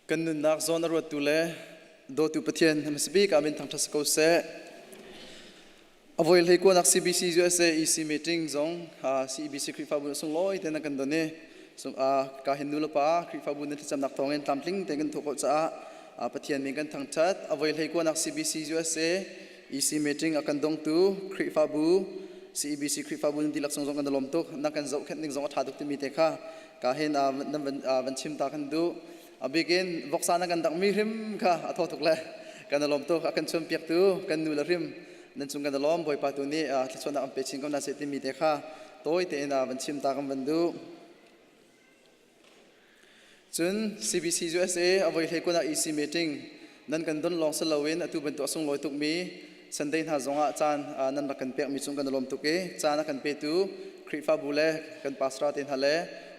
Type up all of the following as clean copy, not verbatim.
Kan nunnak zawn a ruattu le dawtu Pathian hmasa bik ah min thangṭhat si ko seh. A voi hlei kuanak CBC USA EC meeting zong CEBC Khrihfabu na sunglawi te na kan don i ka hin nu le pa Khrihfabu na thlacamnak thawngin tlamtling te kan thawh khawh caah Pathian min kan thangṭhat. A voi hlei kuanak CBC USA EC meeting a kan dongtu Khrihfabu CEBC Khrihfabu nan dihlak cung zong kan i lawm tuk. Na kan zohkhenh ning zong a ṭha tuk timi te kha ka hin nan van chim ta kan duh. A bikin voksa na kan dakmi hrim kha a thaw tuk le kan i lawm tuk. A kan chuanpiaktu kan nu le hrim nan cung kan i lawm. Bawipa tu nih thluachuahnak an pe chin ko hna seh timi te kha tawi tein van chim ta kan van duh. Cun CBC USA a voi hlei kun ah EC meeting nan kan don lawng si loin atu bantuk a sunglawi tukmi Sunday hna zongah caan nan rak kan pekmi cung kan i lawm tuk i caan a kan petu Khrihfabu le kan pastor te hna le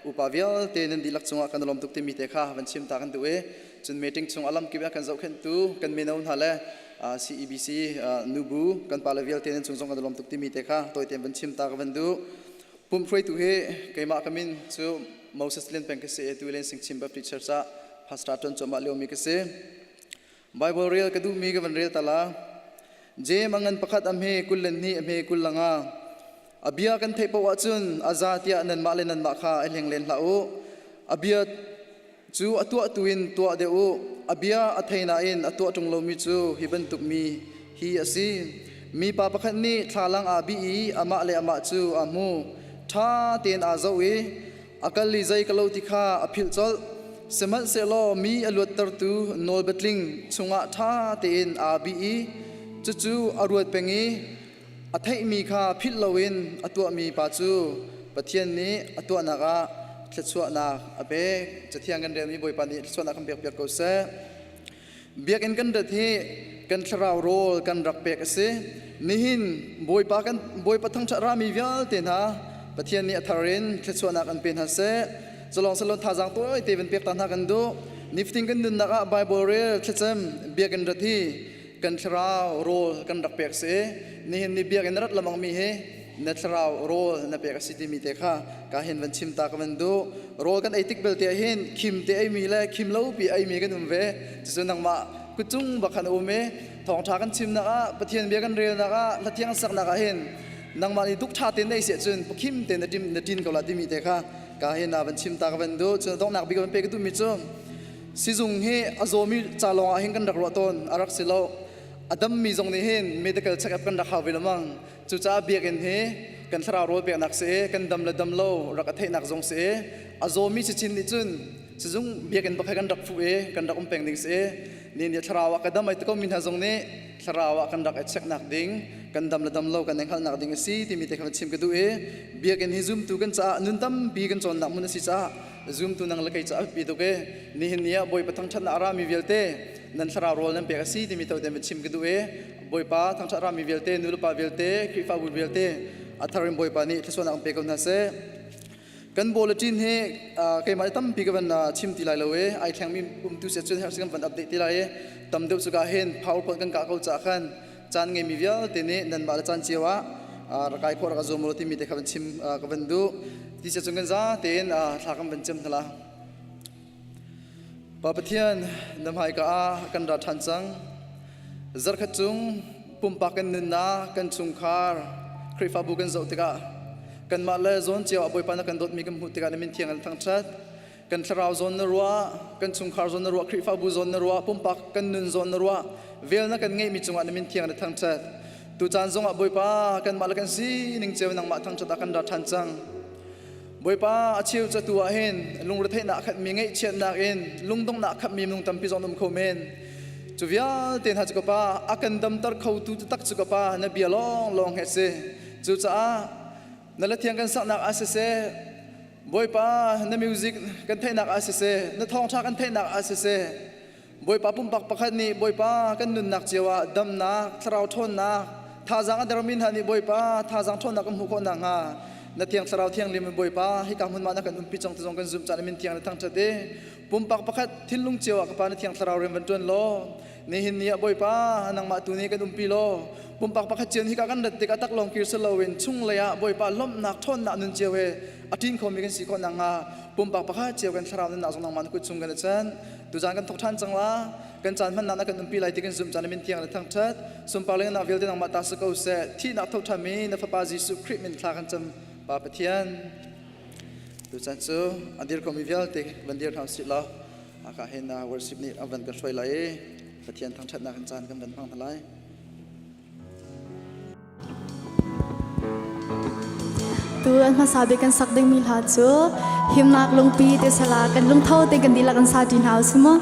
upa vialte nan dihlak cungah kan i lawm tuk timi te kha van chim ta kan duh i cun meeting chung a lamkip in a kan zohkhenhtu kan mino hna le CEBC nubu kan pale vialte nan cung zong kan i lawm tuk timi te kha tawi tein van chim ta ka van duh. Pumh hruaitu hi keimah ka min cu Moses Lian Peng ka si i tu Len Sing Chin Baptist Church ah pastor ṭuan cuahmah liomi ka si. Bible rel ka duhmi ka van rel ta la. Jeim a ngan pakhat a hme 22 a hme 25. A bia kan theih paoh ahcun a za tiah nanmah le nanmah kha i hleng len hlah u. A bia cu a tuah tu in tuah deuh u. A bia a thei nain a tuah ṭung lomi cu hi bantuk mi hi a si. Mipa pakhat nih thlalang aa bih i amah le amah cu aa hmu. Ṭha tein aa zoh i a kal i zei ka lo ti kha a philh colh. Sihmanhsehlaw mi a luattertu nawlbiatling chungah ṭha tein aa bih i cucu a ruat peng i a theihmi kha philh loin a tuahmi pa cu Pathian nih a tuahnak ah thluachuahnak a pek. Cathiang kan relmi Bawipa nih thluachuahnak kan pekpiak ko seh. Biakinn kan rat hi kan thlarau rawl kan rak pek a si. Nihin Bawipa kan Bawipa thangṭhat rami vialte hna Pathian nih a thar in thluachuahnak an pe hna seh. Culawng salon thazaang tawi te van pek ta hna kan duh. Nifatin kan nunnak ah Bible rel thlacam biakinn rat hi kan thlarau rawl kan rak pek si. Nihin ni biakinn rat lamang mi hi na thlarau rawl na pek a si timi te kha ka hin van chim ta ka van duh. Rawl kan ei tik belte ah hin khim te ei mi le khim lo pi ei mi kan um ve. Cucu nangmah kutung bak khan um i thawngṭha kan chimnak ah Pathian bia kan relnak ah hlathiang saknak ah hin nangmah nih duk ṭha tein na ei siah cun pakhim tein na tim na ṭin ko la timi te kha ka hin van chim ta ka van duh. Cun donghnak bik van pe ka duhmi cu sizung hi a zawmi ca lawng ah hin kan rak ruah tawn a rak si lo. A dammi zong nih hin medical check-up kan rak hau ve lamang. Cucaah biakinn hi kan thlarau rawl peknak si i kan dam le dam lo rak a theihnak zong si i a zawmi cicin nih cun sizung biakinn bak he kan rak fuh i kan rak um peng ding si i ni nih thlarau ah ka dam ai ti ko mi hna zong nih thlarau ah kan rak i checknak ding kan dam le dam lo kan i hngalhnak ding a si timi te kha van chim ka duh i biakinn hi zumtu kan caah nun tampi kan cawnnak hmun a si caah zumtu nang le kei caah a biapi tuk i nihin ni ah Bawipa thangṭhatnak a rami vialte nan thlarau rawl nan pek a si timi to te van chim ka duh i Bawipa thangṭhat rami vialte nu le pa vialte Khrihfabu vialte a thar in Bawipa nih thluachuahnak an pe ko hna seh. Kan bulletin hi keimah tampi ka van chim ti lai lo i ai thlengmi umtu se cun herh kan van update ti lai i tam deuh cu ka hin PowerPoint kan kah ko caah khan caan ngeimi vialte nih nanmah le caan cio ah rakai khawh rak zuam lo timi te kha van chim ka van duh. Ti se cun kan za tein thla kan van cem hna la. Pa Pathian, na hmaika ah kan ra ṭhan cang. Zarkhat cung pumpak kan nunnak, kan chungkhar, Khrihfabu kan zoh tikah kanmah le zawn cio ah Bawipa na kan dawtmi kan hmuh tikah na min thiang kan thangṭhat. Kan thlarau zawn na ruah, kan chungkhar zawn na ruah, Khrihfabu zawn na ruah, pumpak kan nun zawn na ruah, vel na kan ngeihmi cungah na min thiang na thangṭhat. Tucaan zongah Bawipa kanmah le kan sining cio nangmah thangṭhat ah kan ra ṭhan cang. Bawipa a cheu catu ah hin lungretheihnak a khatmi ngaihchiatnak in lungdonghnak a khatmi minung tampi zong an um kho men. Cu vialte hna cu ka Pa, a kan damter khotu taktak cu ka Pa, na bia lawnglawng he si. Cucaah na lathiang kan saknak ah siseh, Bawipa na music kan theihnak ah siseh, na thawngṭha kan theihnak ah siseh, Bawipa pumpak pakhat nih Bawipa kan nunnak cio ah damnak, thlarau ṭhawnnak, thazaang a dermi hna nih Bawipa thazaang ṭhawnnak kan hmuh khawh nakhnga na thiang thlarau thianghlim in Bawipa hika hmun ma na kan umpi cang ti zong kan zumh caan min thiang na thangṭhat i pumpak pakhat thinlung cio ah ka pa na thiang thlarau rian van ṭuan law nihin ni ah Bawipa nangmah tu nih kan umpi law pumpak pakhat cio hika kan rat tikah taklawng kir si loin chunglei ah Bawipa lawmhnak ṭhawnnak nun cio he a ṭin khomi kan si khawh nakhnga pumpak pakhat cio kan thlarau nunnak zong nangmah na kut chung kan i chan. Tuzan kan thok ṭhan cang la. Kan caan hmannak na kan umpi lai ti kan zumh caan na min thiang le thangṭhat. Sunpar le ngannak vialte nangmah ta si ko seh. Thihnak tho ṭhanmi na Fapa Jesuh Khrih min thla kan cam. Pa Pathian. Tuchan cu a dir komi vialte van dir hna usih law haka hin worship nih a van kan hruai lai i Pathian thangṭhatnak in caan kan van hmang hna lai. Tu an hmasa bik kan sak dingmi hla cu himnak lungpi te sala kan lungtho te kan dihlak kan sa ṭi hna usih mu.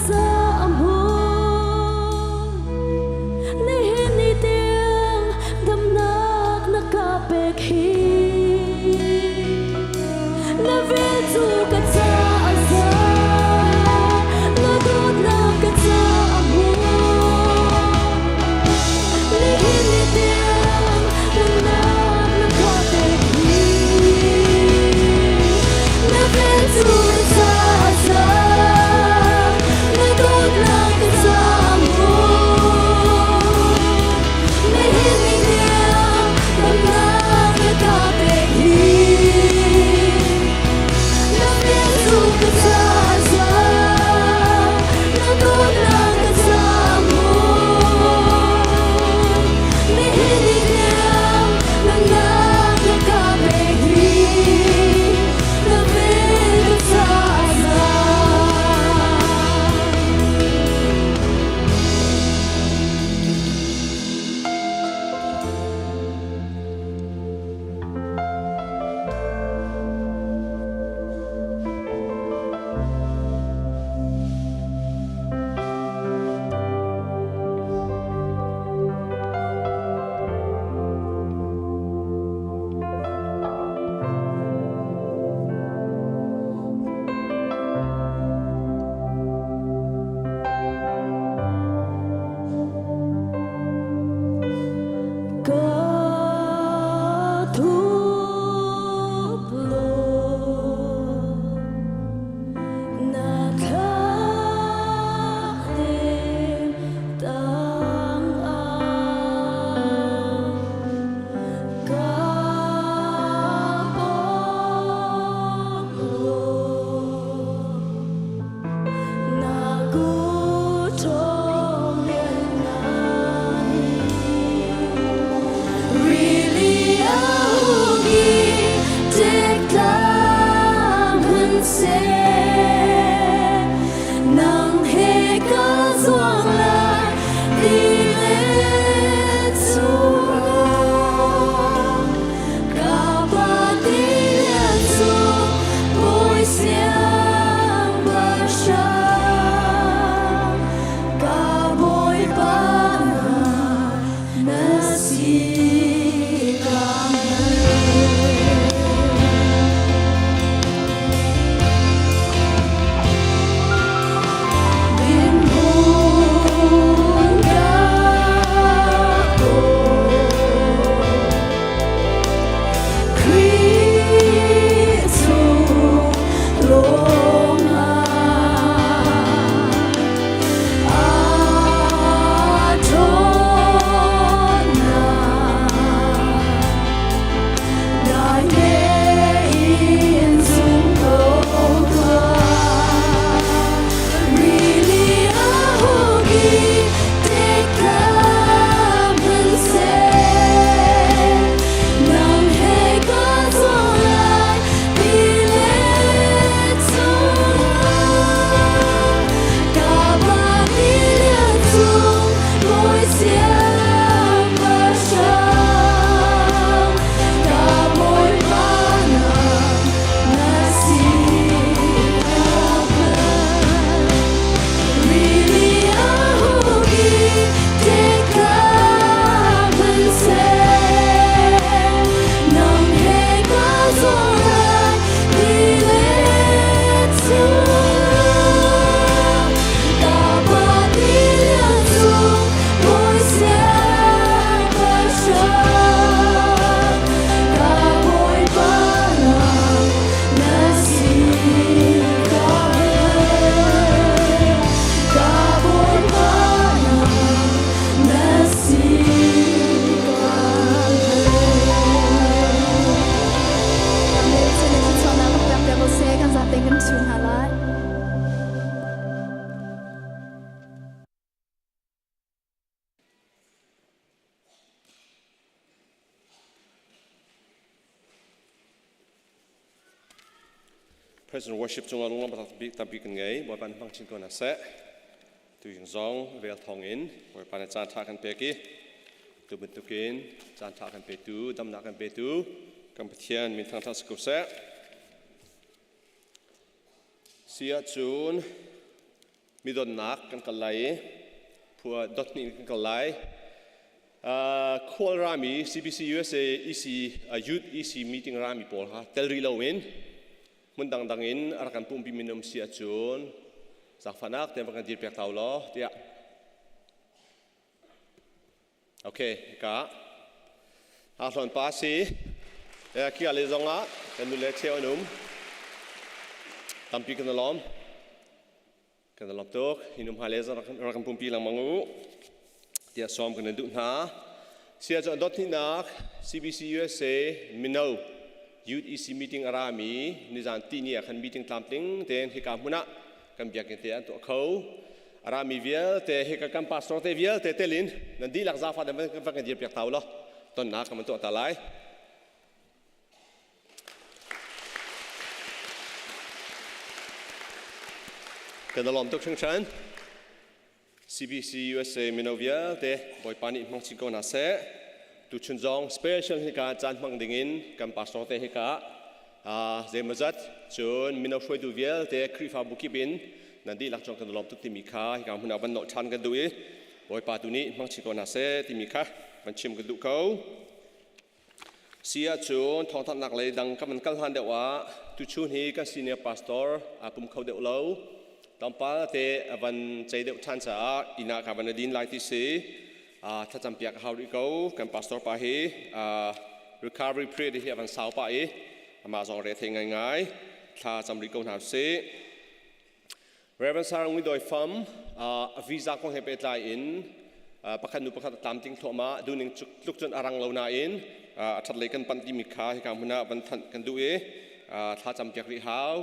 ca a hmun. Nihin ni tiang damnak na ka pek hi. Na vel cu ka ca a za, na dawtnak ka ca a hmun. Nihin ni tiang damnak na ka pek hi. Na vel cu ka ca a za, na dawtnak ka ca a hmun. Nihin ni tiang damnak na ka pek hi. Na vel cu ka ca a za, na dawtnak ka ca a hmun. Nihin ni tiang damnak na ka pek hi. Na vel ka ca a za. Ka thup law na thladem tangah ka pom law na kut ṭhawng lianngan in. Rili a hung i ṭek tlang hmanhseh, nang he ka zuang lai tilet chungah. Ka Pa tilian cung bawi siangpahrang, ka Bawipa na si ka hngalh. Dinhmun ka kawl, Khrih chung lawngah a ṭhawnnak dai tein zum ko tuah. Rili a hung i ṭek tlang hmanhseh, nang he ka zuang lai tilet chungah. Ka Pa tilian cung bawi siangpahrang, ka Bawipa na si ka hngalh. Rili a hung i ṭek tlang hmanhseh, nang he ka zuang lai tilet chungah. Ka Pa tilian cung bawi siangpahrang, ka Bawipa na si ka hngalh. Ka Bawipa na si ka hngalh. Amen. Cun thluachuahnak rak pek piak u sih. Kan zaten kan ṭhu hna lai. Praise and worship cungah lunglam tampi tampi kan ngei. Bawipa nih hmang chin ko hna seh. Tu zing zong vel thawng in Bawipa nih caan ṭha kan pek i tu bantukin caan ṭha kan petu, damnak kan petu kan Pathian min thangṭhat si ko seh. Si ahcun. Midonnak kan kal lai i phua dot hnih kan kal lai. Khual rami CBC USA EC Youth EC meeting rami pawl kha tel rih loin hmun dangdang in a rak kan pumpi minum si ahcun zaangfahnak tein va kan dir piak ta law tiah. Okay, ka Hlawn pa si. Kia le zong ah kan nu le cheu an um. Tampi kan lawm. Kan lawm tuk. Hi nu hmailei zong rak kan pumpi lengmang u. Tiah sawm kan in duh hna. Sia cu dot hnihnak CBC USA mino Youth EC meeting a rami nizan tihni ah khan meeting tlamtling tein hika hmun ah kan biakinn te an tuah kho. A rami vialte hika kan pastor te vialte telin nan dihlak zafa te van kan dir piak ta u law tonnak kan tuah ta lai. Kan i lawm tuk hringhran. CBC USA mino vialte Bawipa nih hmang chin ko hna seh. Tuchun zong special hika caan hmang dingin kan pastor te hika zeimawzat cun mino hruaitu vialte Khrihfabu kip in nan dihlak cun kan i lawm tuk timi kha hika hmun ah van nolh ṭhan kan duh i Bawipa tu nih hmang chin ko hna seh timi kha van chim kan duh ko. Si ahcun thawngthanhnak lei dang kan van kal hlan deuh ah tuchun hi kan senior pastor aa pum kho deuh lo. Tlawmpal te a van cei deuh ṭhan caah inn ah ka van i din lai ti si. Thlacam piak a hau rih ko. Kan pastor pa hi recovery period hi a van sau pah i amah zong re thei ngaingai. Thla cam rih ko hna usih. Reverend Sarah Ngui Doi Fam a visa kong he pehtlai in pakhat nu pakhat a tlamtling thluahmah duhning tluk cun a rang lo nain a ṭhat lei kan panh timi kha hika hmun ah van thanh kan duh i thla cam piak rih hau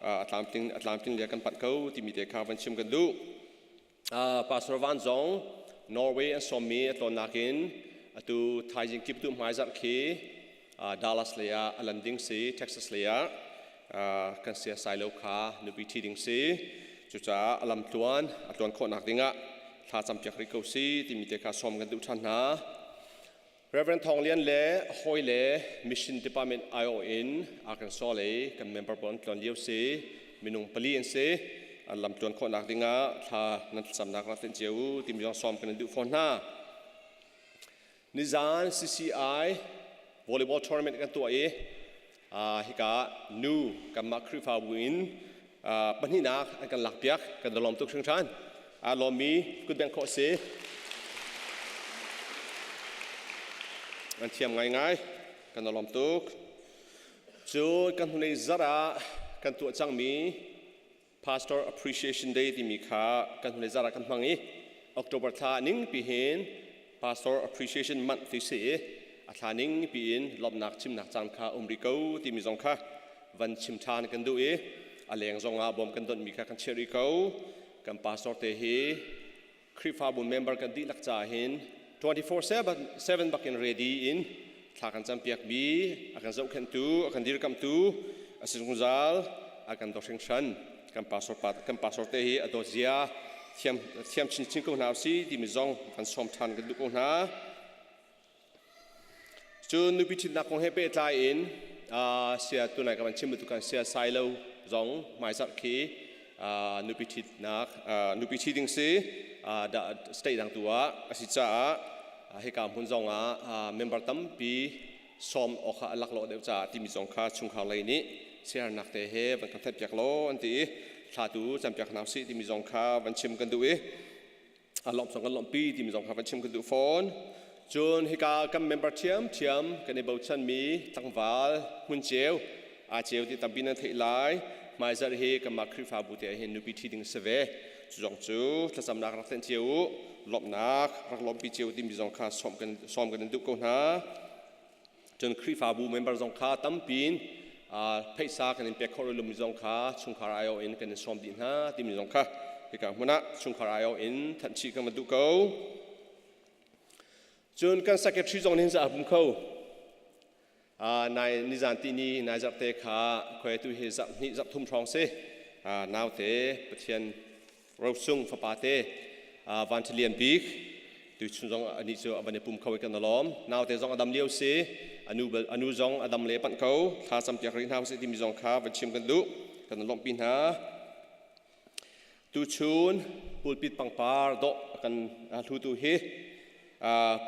a tlamtling a tlamtling le kan panh ko timi te kha van chim kan duh. Pastor Van zong Norway an sawmmi a tlawnnak in atu thaizing kip tu hmaizarh khi Dallas lei ah a lan ding si, Texas lei ah kan siasai lo kha nupi ṭhi ding si. Cucaah a lam tluan a tluan khawhnak dingah thla campiak rih ko si timi te kha sawm kan duh ṭhan hna. Reverend Thawng Lian le hawi le Mission Department aiawh in Arkansas lei kan member pawl an tluan lio si. Minung pali an si. An lam tluan khawhnak dingah thla nan thlacamnak rak tenh cio u timi zong sawm kan in duh fawn hna. Nizan CCI volleyball tournament kan tuah i hika nu kanmah Khrihfabu in pahnihnak an kan lakpiak kan i lawm tuk hringhran. Aa lawmmi kutbengh khawh si. An thiam ngaingai kan i lawm tuk. Cu kan hnulei zarh ah kan tuah cangmi Pastor Appreciation Day timi kha kan hnulei zarh ah kan hmang i October thla ning pi hin Pastor Appreciation Month ti si i a thla ning pi in lawmhnak chimnak caan kha um rih ko timi zong kha van chim ṭhan kan duh i a leng zong ah bawm kan donhmi kha kan chiah rih ko. Kan pastor te hi Khrihfabu member kan dihlak caah hin 24/7 bakin ready in thla kan campiak mi a kan zohkhenhtu a kan dirkamhtu a si zungzal a kan dawt hringhran. Kan pastor pa kan pastor te hi a dawt zia thiam thiam chinchin ko hna usih timi zong kan sawm ṭhan kan duh ko hna. Cun nupi ṭhitnak kong he pehtlai in sia tunai ka van chim bantuk khan sia sai lo zong hmaizarh khi nupi ṭhitnak nupi ṭhi ding si state dang tu ah a si caah hika hmun zong ah member tampi sawm awk ah a laklawh deuh caah timi zong kha chungkhar lei nih siaherhnak te he van kan theihpiak law an ti i thla tu campiak hna usih timi zong kha van chim kan duh i a lawmh zong kan lawmhpi timi zong kha van chim kan duh fawn. Cun hika kan member ṭhiamṭhiam kan i bochanmi tlangval hmun ceu aa ceu ti tampi nan theih lai. Hmaizarh hi kanmah Khrihfabu te ah hin nupi ṭhi ding si ve. Cu zong cu thlacamnak rak tenh cio u, lawmhnak rak lawmhpi cio timi zong kha sawm kan in duh ko hna. Cun Khrihfabu member zong kha tampi in pheisa kan in pek khawh rih lomi zong kha chungkhar aiawh in kan in sawm dih hna timi zong kha hika hmun ah chungkhar aiawh in thanh chih kan va duh ko. Cun kan secretary zong nih a pum kho. Nai nizan ti ni nai zarh te kha khoi tu hi zarh hnih zarh thum hrawng si naute Pathian rosung fapa te van lian bik tu chun zong ani cu a van i pum kho i kan lawm. Naute zong a dam lio si, anu anu zong a dam le panh ko. Thla cam piak rih hna usih timi zong kha van chim kan duh, kan lawmhpi hna. Tuchun pulpit pangpar dawh kan hlutu hi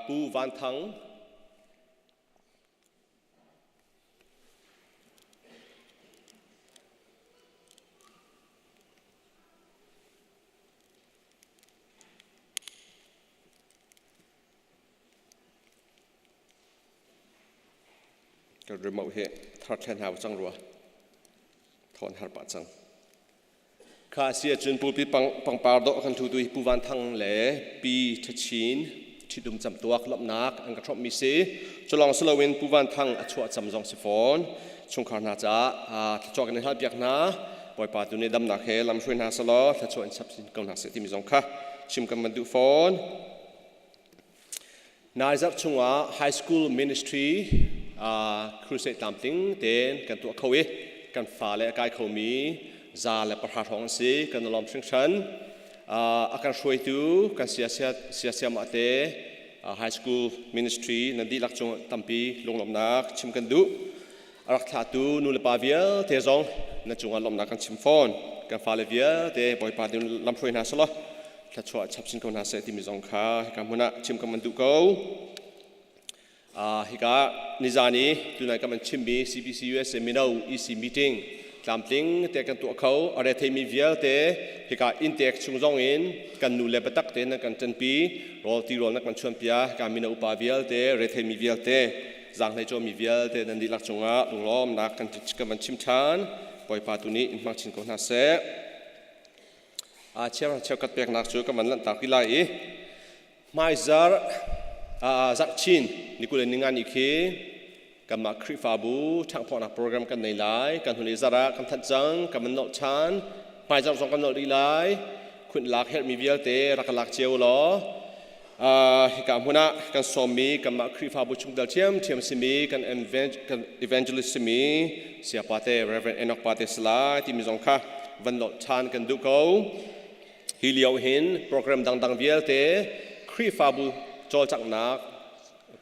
Pu Van Thang Kan remote hi thar thlen hau cang rua. Thawn har pah cang. Kha si ahcun pulpit pangpar dawh kan thutu hi Pu Van Thang le Pi Ṭhachin ṭhitum camtuak lawmhnak an ka hrawmhmi si. Culawng si loin Pu Van Thang a chuah cam zong si fawn. Chungkhar hna caah thluachuah kan in halpiak hna. Bawipa tu nih damnak he lamhruai hna selaw thluachuah in chap sin ko hna seh timi zong kha chim kan van duh fawn. Nai zarh chungah high school ministry crusade tlamtling tein kan tuah kho i kan fale a kai khomi 110 hrawng an si. Kan i lawm hringhran. A kan hruaitu kan siasiamah te high school ministry nan dihlak cung tampi lunglawmhnak chim kan duh. A rak thlahtu nu le pa vialte zong na cungah lawmhnak kan chim fawn. Kan fale vialte Bawipa nih lamhruai hna selaw thluachuah chap chin ko hna seh timi zong kha hika hmun ah chim kan van duh ko. Hika nizan i tunai kan van chimmi CBC USA mino EC meeting tlamtling te kan tuah kho. A retheimi vialte hika inntek chung zong in kan nu le biatak tein nan kan ṭanpi, rawl ti rawl na kan chuanpia. Hika mino upa vialte, retheimi vialte, zaanghlei cawmi vialte nan dihlak cungah lunglawmnak kan kan van chim ṭhan. Bawipa tu nih in hmang chin ko hna seh. Cheu cheukhat peknak cu kan van lanhtak ti lai i hmaizarh zarhchin ni 25 ni khi kanmah Khrihfabu ṭhanghphawhnak program kan nei lai. Kan hun i zarh ah kan thanh cang, kan van nolh ṭhan. Hmaizarh zong kan nolh rih lai. Khunh lak herhmi vialte rak ka lak cio law hika hmun ah kan sawmmi kanmah Khrihfabu chungtel ṭhiamṭhiam simi kan evangelist simi Sayapa te Reverend Enoch pa te salai timi zong kha van nolh ṭhan kan duh ko. Hi lio hin program dangdang vialte Khrihfabu cawlcanghnak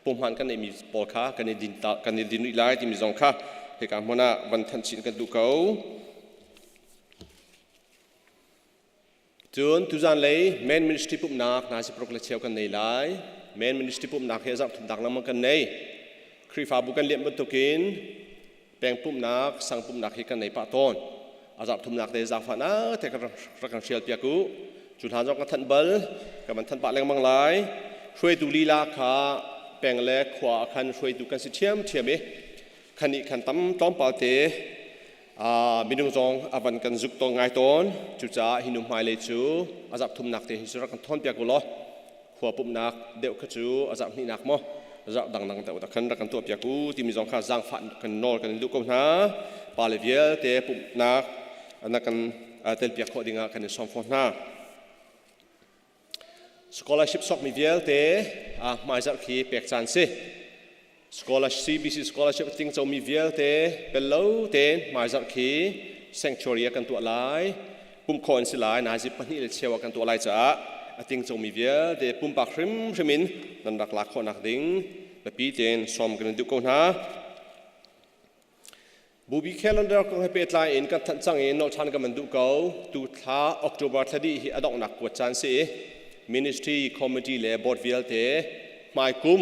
pumhan kan neihmi pawl kha kan i din kan i din rih lai timi zong kha hika hmun ah van thanh chin kan duh ko. Cun tuzan lei main ministry pumhnak nazi paruk le cheu kan nei lai. Main ministry pumhnak hi zarh thumnak lengmang kan nei. Khrihfabu kan liamh bantukin peng pumhnak, sang pumhnak hi kan nei pah tawn. A zarh thumnak te zaangfahnak te kan rak kan hrial piak u. Cu hlan zong kan thanh bal, kan van thanh pah lengmang lai. Hruaitu lila kha peng le khua ah khan hruaitu kan si ṭhiamṭhiam i khan nih khan tam tlawmpal te minung zong a van kan zuk tawn ngai tawn. Cucaah hi nu hmailei cu a zarh thumnak te hi cu rak kan thawn piak u law khua pumhnak deuh kha cu a zarh hnihnak maw zarh dangdang deuh khan rak kan tuah piak u timi zong kha zaangfah kan nawl kan in duh ko hna. Pale vialte pumhnak na kan telpiak khawh dingah kan in sawm fawn hna. Scholarship sokmi vialte hmaizarh khi pek caan si. Scholarship CBC scholarship a tingcomi vialte pel lo tein hmaizarh khi sanctuary ah kan tuah lai. Pumh khawh an si lai. Nazi 2.25 ah kan tuah lai caah a tingcomi vialte pumpak hrimhrim in nan rak lak khawhnak ding biapi tein sawm kan in duh ko hna. Bubi calendar kong he pehtlai in kan thanh cang i nolh ṭhan kan van duh ko. Tu thla October thla dih hi a donghnak kuat caan si i ministry committee le board vialte hmai kum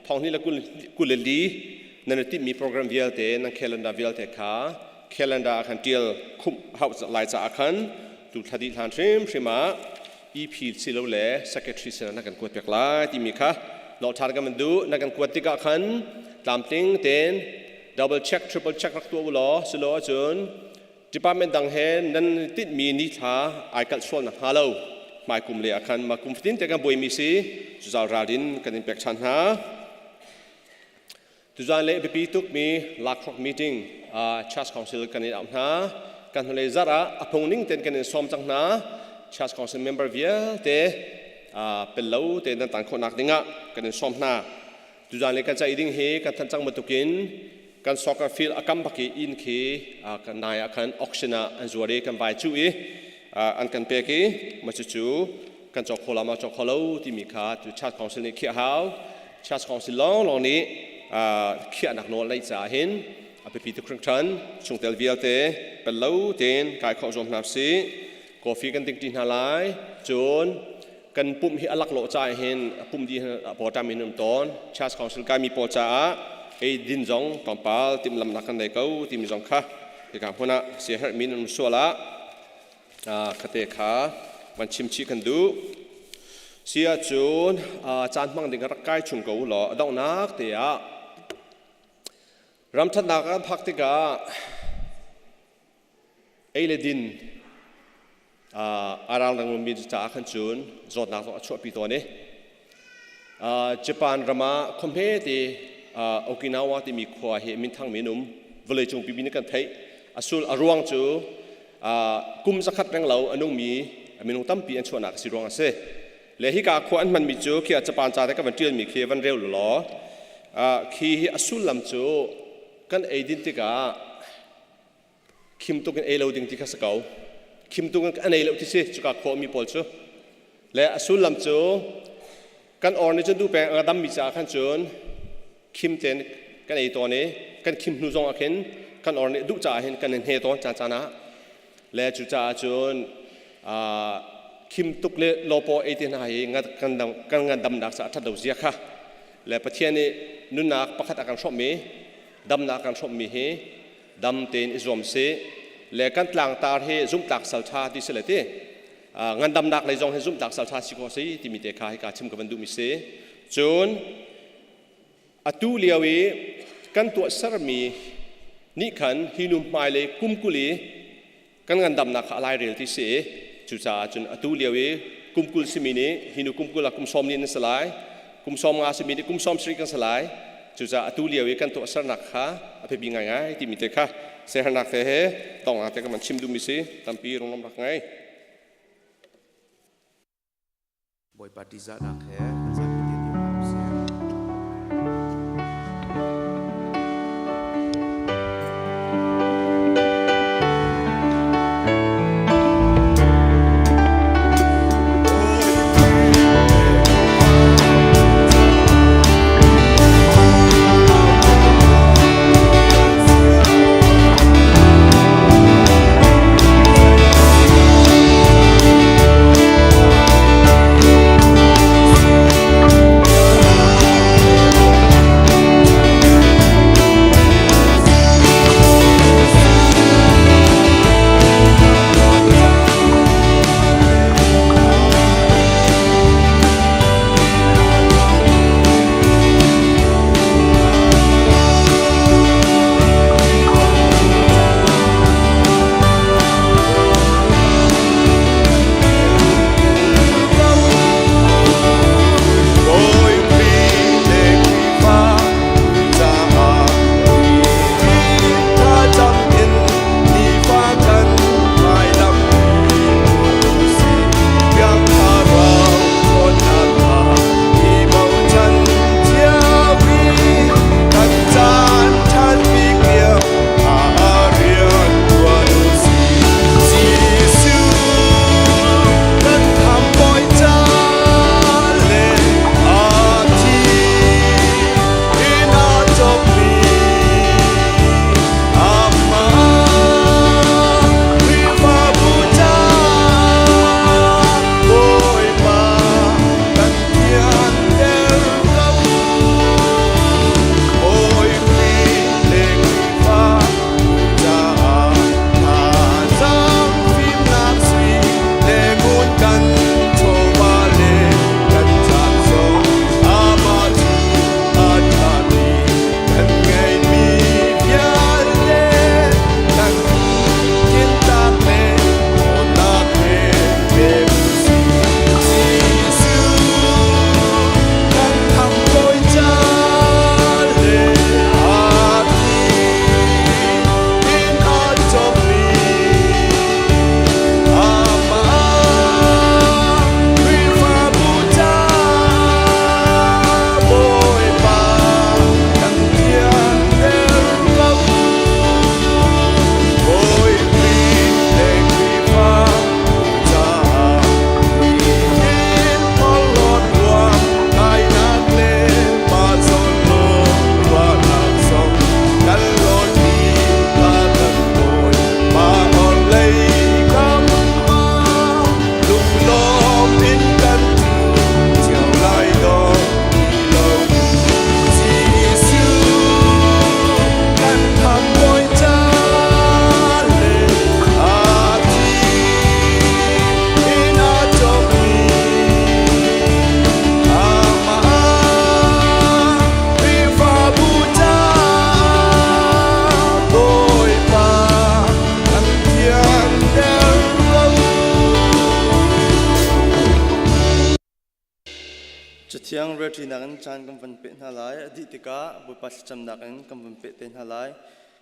thonghnih le 24 nan i timhmi program vialte nan calendar vialte kha calendar ah khan ṭial khumh hauh lai caah khan tu thla dih hlan hrimhrim ah EP silole secretary sinah na kan kuat piak lai timi kha nolh ṭhan kan van duh. Na kan kuat tikah khan tlamtling tein double check triple check rak tuah u law silo ahcun department dang he nan tinhmi ni thla ai kalh sual nak hnga lo hmai kum le ah khan ma kum fatin te kan buaimi si cuzal ralrin kan in pek ṭhan hna. Tuzan le biapi tukmi Lakhruak meeting Church Council kan in auh hna. Kan hnulei zarh ah a phung ning tein kan in sawm cang hna. Church Council member vialte pel lo tein nan tan khawhnak dingah kan in sawm hna. Tuzan le kan ceih ding hi kan thanh cang bantukin kan soccer field a kam bak i inn khi kan nai ah khan auction ah an zuar i kan vai cuh i an kan pek i mah cucu kan cawk kho la ma cawk kho lo timi kha cu Church Council nih khiah hau. Church Council lawnglawng nih khiahnak nawl neih caah hin a biapi tuk hringhran. Chungtel vialte pel lo tein kai khawh zuam hna usih. Coffee kan ding ṭi hna lai. Cun kan pumh hi a laklawh caah hin pumh dih pawṭam in um tawn. Church Council kaimi pawl caah ei din zong tlawmpal timhlamhnak kan nei ko timi zong kha hika hmun ah siaherhmi nan um sual ah khate kha van chim chih kan duh. Si ahcun caan hmang ding rak kai chung ko law a donghnak te ah ramṭhatnak kan phak tikah ei le din a rang lengmangmi caah khan cun zawtnak zong a chuahpi tawn i Japan ram ah khua hmete Okinawa timi khua hi minthangmi an um. Vawleicung pipi nih kan theih. A sul a ruang cu kum zakhat reng lo a nungmi minung tampi an chuahnak a si ruang a si. Le hika khua an hmanmi cu khi Japan ca te ka van ṭialmi khi van rel law khi hi a sullam cu kan eidin tikah khim tuk in ei lo ding ti kha si ko. Khim tuk in an ei lo ti si cuka khua mi pawl cu. Le a sullam cu kan or nih cun duh peng a dammi caah khan cun khim tein kan ei tawn i kan khim hnu zong ah khin kan or nih duh caah hin kan i hne tawn caan caan ah. Le cu caah cun khim tuk le lawpaw ei te hna hi kan ngandamnak caah ṭhat lo zia kha le Pathian nih nunnak pakhat a kan hrawmh i damnak kan hrawmhmi hi dam tein i zuam sih le kan tlangtar hi zumhtlak salṭha ti si le ti ngandamnak lei zong hi zumhtlak salṭha si ko si timi te kha hika chim ka van duhmi si. Cun atu lio i kan tuahsermi nih khan hi nu hmailei kum 20 i kan ngandamnak kha a lairel ti si i cucaah cun atu lio i kum 20 simi nih hi nu kum 20 ah kum sawm nih nan si lai, kum 50 simi nih kum 70 kan si lai. Cucaah atu lio i kan tuahsernak kha a biapi ngaingai timi te kha sehernak te he tongnak te kan van chim duhmi si. Tampi runglam rak ngei. Bawipa ṭihzahnak he kan zapi te dir hna usih. Cathiang relṭinak in caan kan van peh hna lai. A dih tikah Bawipa thlacamnak in kan van peh te hna lai.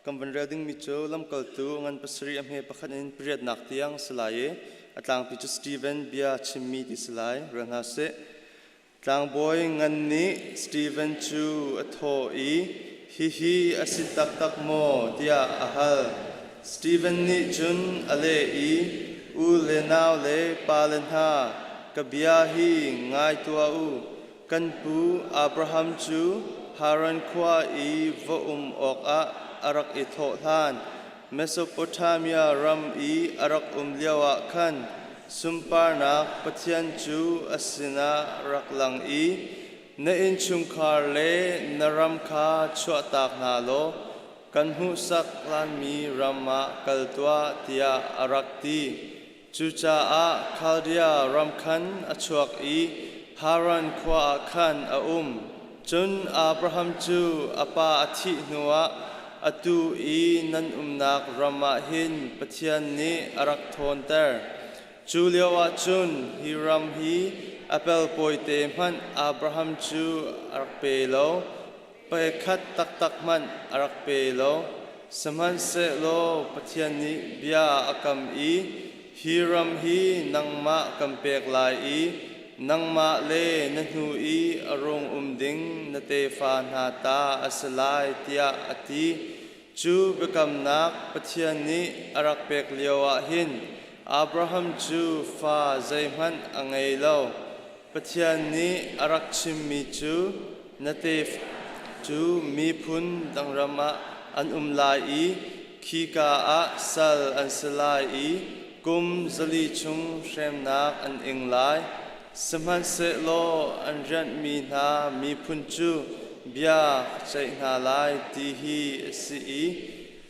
Kan van rel dingmi cu lamkaltu ngan pasarih a hme pakhat in pariatnak tiang si lai i a tlangpi cu Steven bia chimmi ti si lai. Rel hna sih. Tlangbawi ngan nih Steven cu a thawh i, Hihi a si taktak maw? tiah a hal. Steven nih cun a leh i, U le nau le pale hna, ka bia hi ngai tuah u. Kan pu Abraham cu Haran khua i va um awkah a rak i thawh hlan Mesopotamia ram i a rak um lioah khan sunparnak Pathian cu a sinah rak lang i na innchungkhar le na ram kha chuahtak hna law kan hmuhsak lanmi ram ah kal tuah tiah a rak ti. Cucaah Khaldia ram khan a chuak i Haran khua ah khan a um. Cun Abraham cu a pa a thih hnuah atu i nan umnak ram ah hin Pathian nih a rak ṭhawnter. Cu lioah cun hi ram hi a pelpawite hmanh Abraham cu a rak pe lo, pekhat taktak hmanh a rak pe lo. Sihmanhsehlaw Pathian nih bia a kam i, Hi ram hi nangmah kan pek lai i nangmah le na hnu i a rung um ding na tefa hna ta a si lai, tiah a ti. Cu biakamnak Pathian nih a rak pek lioah hin Abraham cu fa zeihmanh a ngei lo. Pathian nih a rak chimmi cu na tefa cu miphun dang ram ah an um lai i khika ah sal an si lai i kum 400 chung hremnak an ing lai. Sihmanhsehlaw an rianhmi hna miphun cu bia ka ceih hna lai ti hi a si i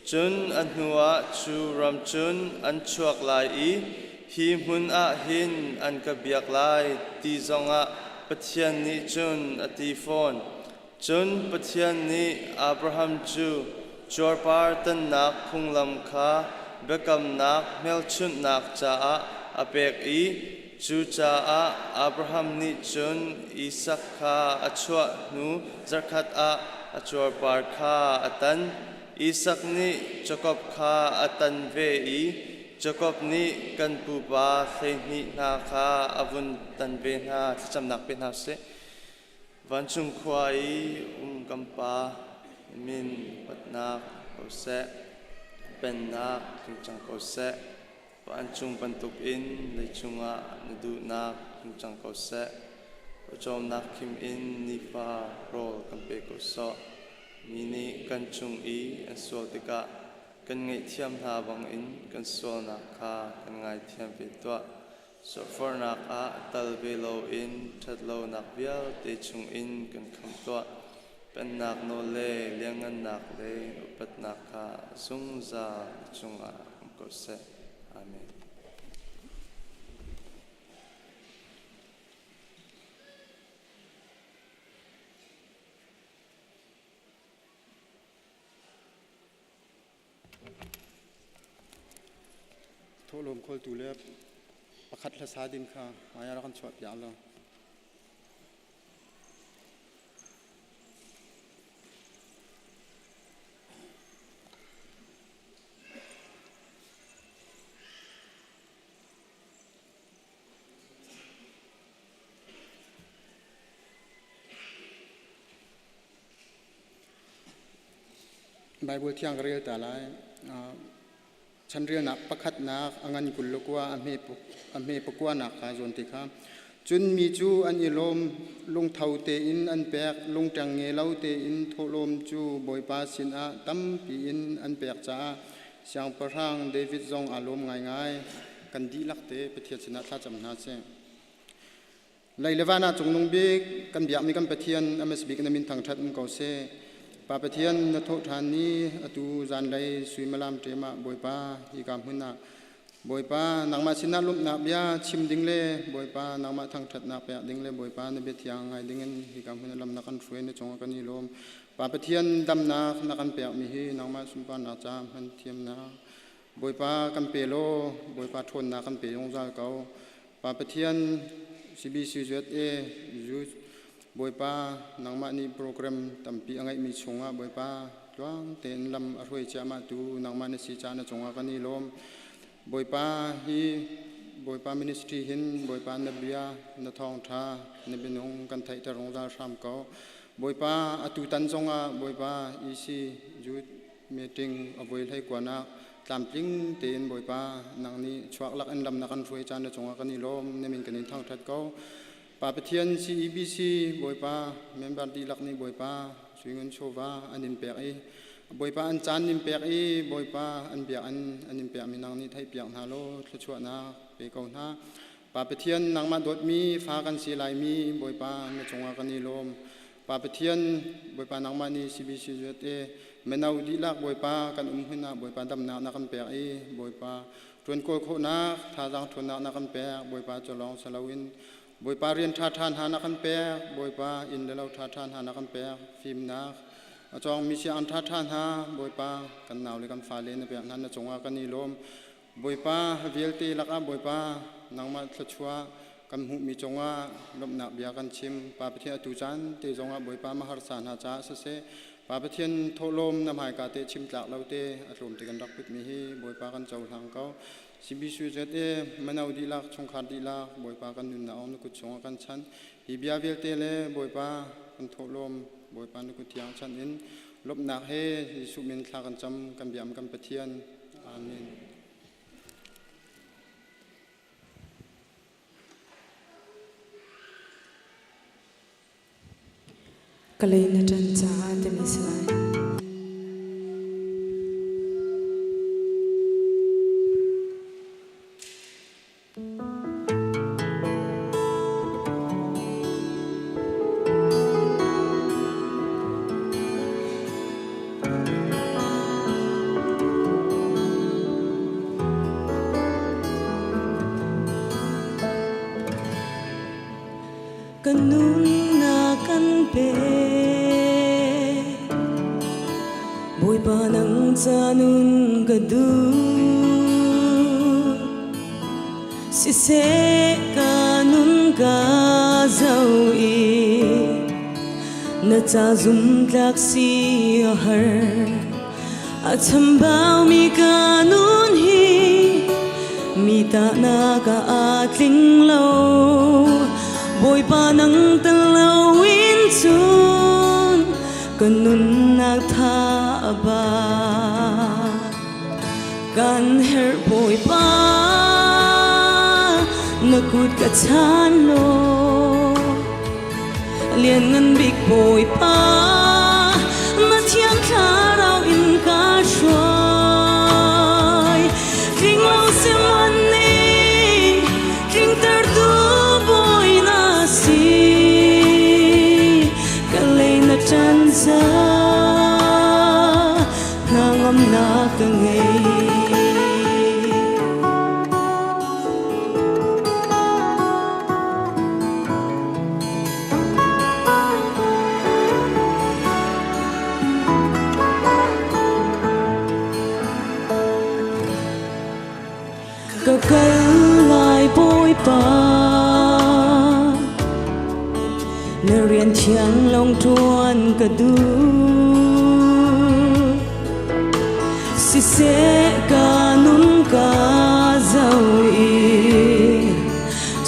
cun a hnuah cu ram cun an chuak lai i hi hmun ah hin an ka biak lai ti zongah Pathian nih cun a ti fawn. Cun Pathian nih Abraham cu cuarpar tannak phunglam kha biakamnak hmelchunhnak caah a pek i cucaah Abraham nih cun Isak kha a chuah hnu zarhkhat ah a cuarpar kha a tan. Isak nih Jakob kha a tan ve i Jakob nih kan pupa 12 hna kha a vun tan ve hna. Thlacamnak pe hna usih. Vancung khua i um kan Pa, min upatnak ko seh, pennak tlung cang ko seh. Vancung bantukin leicung ah na duhnak tlung cang ko seh. Pawcawmnak khim in nifa rawl kan pe ko sawh. Mi nih kan cung i an sual tikah kan ngaihthiam hna bangin kan sualnak kha kan ngaithiam ve tuah. Suahforhnak ah tal ve loin ṭhatlonak vialte chungin kan khamh tuah. Pennak nawl le lianhngannak le upatnak kha zungzal na cungah um ko seh. Amen. Thawhlawm khawltu le pakhat hlasa ding kha hmai ah rak kan chuahpiak law. Baibal thiang ka rel ta lai. Chanrialnak pakhatnak a ngan 29 a hme pakuanak kha zawn ti kha. Cun mi cu an i lawm lungtho tein an pek, lungṭeng nge lo tein thawhlawm cu Bawipa sinah tampi in an pek caah Siangpahrang David zong aa lawm ngaingai. Kan dihlak te Pathian sinah thlacam hna sih. Lei le van ah cungnung bik kan biakmi kan Pathian a bik na min thangṭhat um ko seh. Pa Pathian na thawh ṭhan ni atu zanlei suimilam ṭem ah Bawipa hika hmun ah Bawipa nangmah sinah lawmhnak bia chim ding le Bawipa nangmah thangṭhatnak pek ding le Bawipa na bia thiang ngai ding in hika hmun ah lam na kan hruai na cungah kan i lawm. Pa Pathian damnak na kan pekmi hi nangmah sunparnak ca hman thiamnak Bawipa kan pe law Bawipa ṭhawnnak kan pe zungzal ko. Pa Pathian CBCUSA Youth. Bawipa nangmah nih program tampi a ngeihmi chungah Bawipa tluang tein lam a hruai ciahmah tu nangmah na si caah na cungah kan i lawm. Bawipa hi Bawipa ministry hin Bawipa na bia na thawngtha na bianung kan theihter zungzal hram ko. Bawipa atu tan zongah Bawipa EC Youth meeting a voi hlei kuanak tlamtling tein Bawipa nang nih chuak lak in lam na kan hruai caan na cungah kan i lawm na min kan in thangthat ko. Pa Pathian CEBC Bawipa member dihlak nih Bawipa suingun chawva an in pek i Bawipa an caan nin pek i Bawipa an biak an an in pek mi nang nih theih piak hna law thluachuahnak pe ko hna. Pa Pathian nangmah dawtmi fa kan si laimi Bawipa na cungah kan i lawm. Pa Pathian Bawipa nangmah nih CBC USA mino dihlak Bawipa kan um hmun ah Bawipa damnak na kan pek i Bawipa Ṭuan kawl khawhnak thazaang ṭhawnnak na kan pek, Bawipa cu lawng si loin Bawipa rian ṭhaṭha hna na kan pek, Bawipa inn le lo ṭhaṭha hna na kan pek, fimnak a cawngmi sianginn ṭhaṭha hna, Bawipa kan nau le kan fale na pek hna na cungah kan i lawm. Bawipa vialte lakah Bawipa nangmah thluachuah kan hmuhmi cungah lawmhnak bia kan chim. Pa Pathian atu caan te zongah Bawipa maharsa hna caah siseh, Pa Pathian thawhlawm na hmaika te chim tlak lo te a tlawm te kan rak putmi hi Bawipa kan cohlang ko. CBCUSA mano dihlak chungkhar dihlak Bawipa kan nunnak ong na kut chungah kan chan. Hi bia vialte le Bawipa kan thawhlawm Bawipa na kut thiang chan in lawmhnak he Jesuh min thla kan cam kan biam kan Pathian. Amen. Ka lei na ṭan caah timi si lai. Ka nunnak kan pe Bawipa nang ca nun ka duh Siseh ka nun ka zoh i Na ca zumtlak si a har A chambaumi ka nun hi mi tahnak ah aa tling lo Bawipa nang tel loin cun ka nunnak tha a ba Kan herh Bawipa na kut ka chan law Lianngan bik Bawipa na thiang thlarau in ka hruai Tling lo sihmanhning tlingtertu Bawi na si Ka lei na ṭan ca hnangamnak ka ngei. Ka kal lai Bawipa na rian thiang lawng ṭuan ka duh Siseh ka nun ka zoh i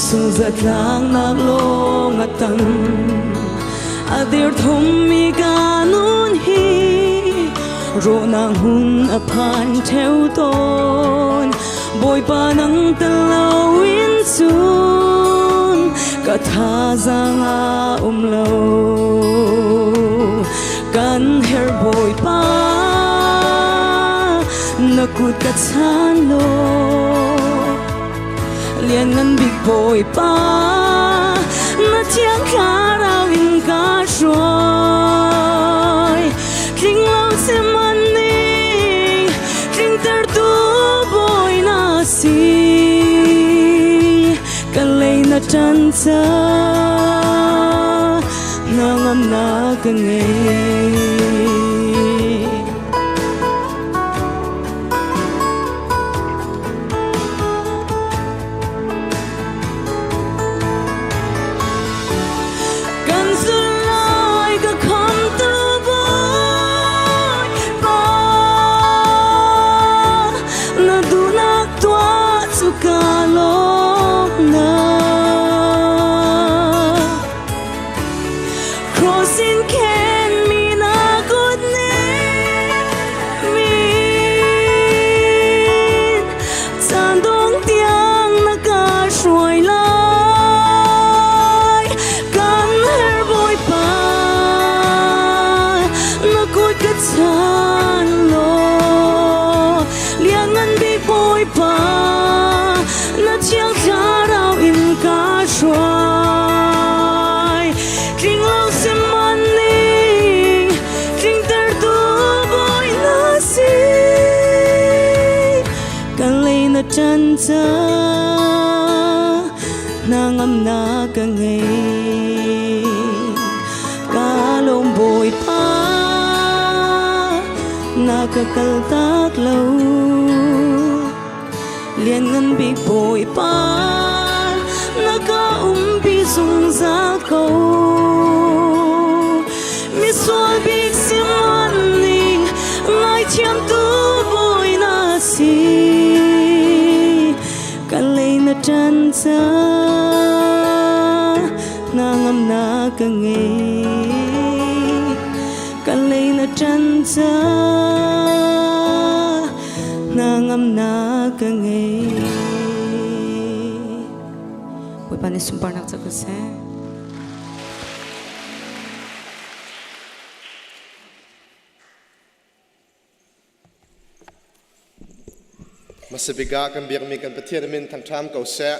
sungzatlangnak lawng a tang a dirthummi ka nun hi rawhnak hmun a phan ṭheo tawn Bawipa nang tel loin cun ka thazaang a um lo kan herh Bawipa na kut ka chan law Lianngan bik Bawipa na thiang thlarau in ka hruai tling lo sihmanhning tlingtertu Bawi na si ka lei na ṭan ca hnangamnak ka ngei. Kan zulh Chan law lianngan bik Bawipa na thiang thlarau in ka hruai tling lo sihmanhning tlingtertu Bawi na si kan lei na ṭan ca hnangamnak ka ngei ka lawm Bawipa na ka kaltak lo lianngan bik Bawipa na ka umpi zungzal ko misual bik sihmanhning ngaithiamtu Bawi na si kan lei na ṭan ca hnangamnak ka ngei kan lei na ṭan ca hnangamnak ka ngei Bawipa nih sunparnak ca ko seh. Hmasabik ah kan biakmi kan Pathian min thangṭham ko seh.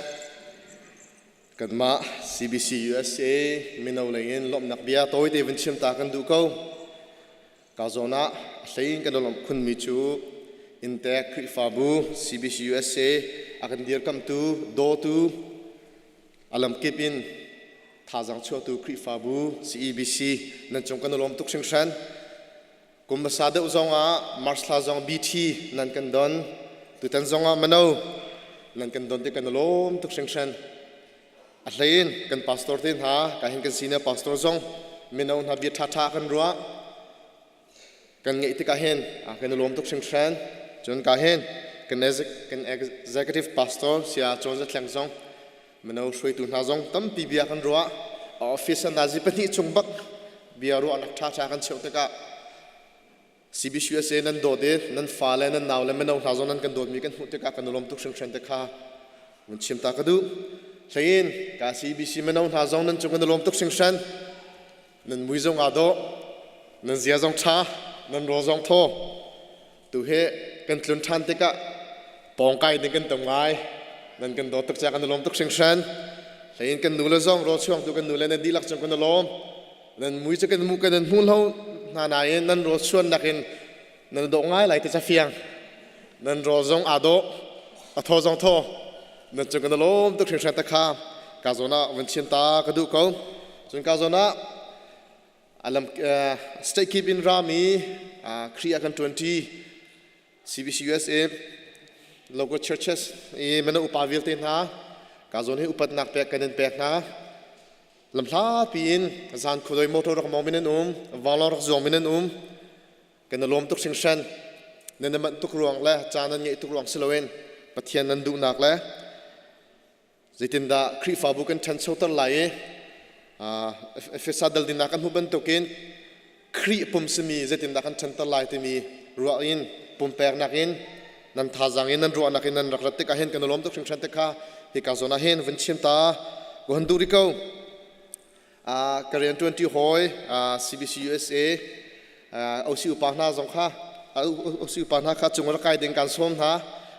Kanmah CBC USA mino lei in lawmhnak bia tawite vun chim ta kan duh ko. Ka zawn ah a hlei in kan lawmh khunmi cu Inntek Khrihfabu CBC USA a kan dirkamtu, dawtu, a lamkip in thazaang chuahtu Khrihfabu CEBC nan cung kan i lawm tuk hringhran. Kum hmasa deuh zong ah March thla zong BT nan kan don. Tutan zong ah mano nan kan don ti kan i lawm tuk hringhran. A hlei in kan pastor te hna, ka hin kan senior pastor zong mino hna bia ṭhaṭha kan ruah. Kan ngeih tikah hin kan i lawm tuk hringhran. Cun ka hin kan executive pastor Saya Cawn Zathleng zong mino hruaitu hna zong tampi bia kan ruah. Office an nazi pahnih chung bak bia ruahnak ṭhaṭha kan cheuh tikah CBCUSA nan dawt i nan fale nan nau le mino hna zong nan kan dawtmi kan hmuh tikah kan i lawm tuk hringhran te kha vun chim ta ka duh. Hlein ka CBC mino hna zong nan cung kan i lawm tuk hringhran. Nan mui zong aa dawh, nan zia zong ṭha, nan rawl zong thaw. Tu hi kan tlun ṭhan tikah pawngkai ding kan tam ngai. Nan kan dawt tuk caah kan i lawm tuk hringhran. Hlein kan nu le zong rawl chuangtu kan nu le nan dihlak cung kan i lawm. Nan mui cu kan mu kan nan hmu lo hna nain nan rawl chuannak in nan dawh ngai lai ti cafiang. Nan rawl zong aa dawh, a thaw zong thaw. Nan cung kan i lawm tuk hringhran te kha ka zawn ah vun chim ta ka duh ko. Cun ka zawn ah alam state keep in rami Khrih ah kan ṭuanṭi CBC USA local churches i mino upa vialte hna ka zawn hi upatnak pek kan in pek hna. Lamhla piin zan khuadoi motor rak mong min an um, vanlawng rak zuang min an um. Kan i lawm tuk hringhran. Nan i manh tuk ruang le caan nan ngeih tuk ruang si loin Pathian nan duhnak le zeitindah Khrihfabu kan ṭhanchoter lai i Efesa dal dinnak kan hmuh bantukin Khrih pum simi zeitindah kan ṭhanter lai timi ruah in pumpeknak in nan thazaang in nan ruahnak in nan rak rat tikah hin kan i lawm tuk hringhran te kha hika zawn ah hin vun chim ta ka hun duh rih ko. Ka rianṭuanṭi hawi CBC USA OC upa hna zong kha OC upa hna kha cung rak kai ding kan sawm hna.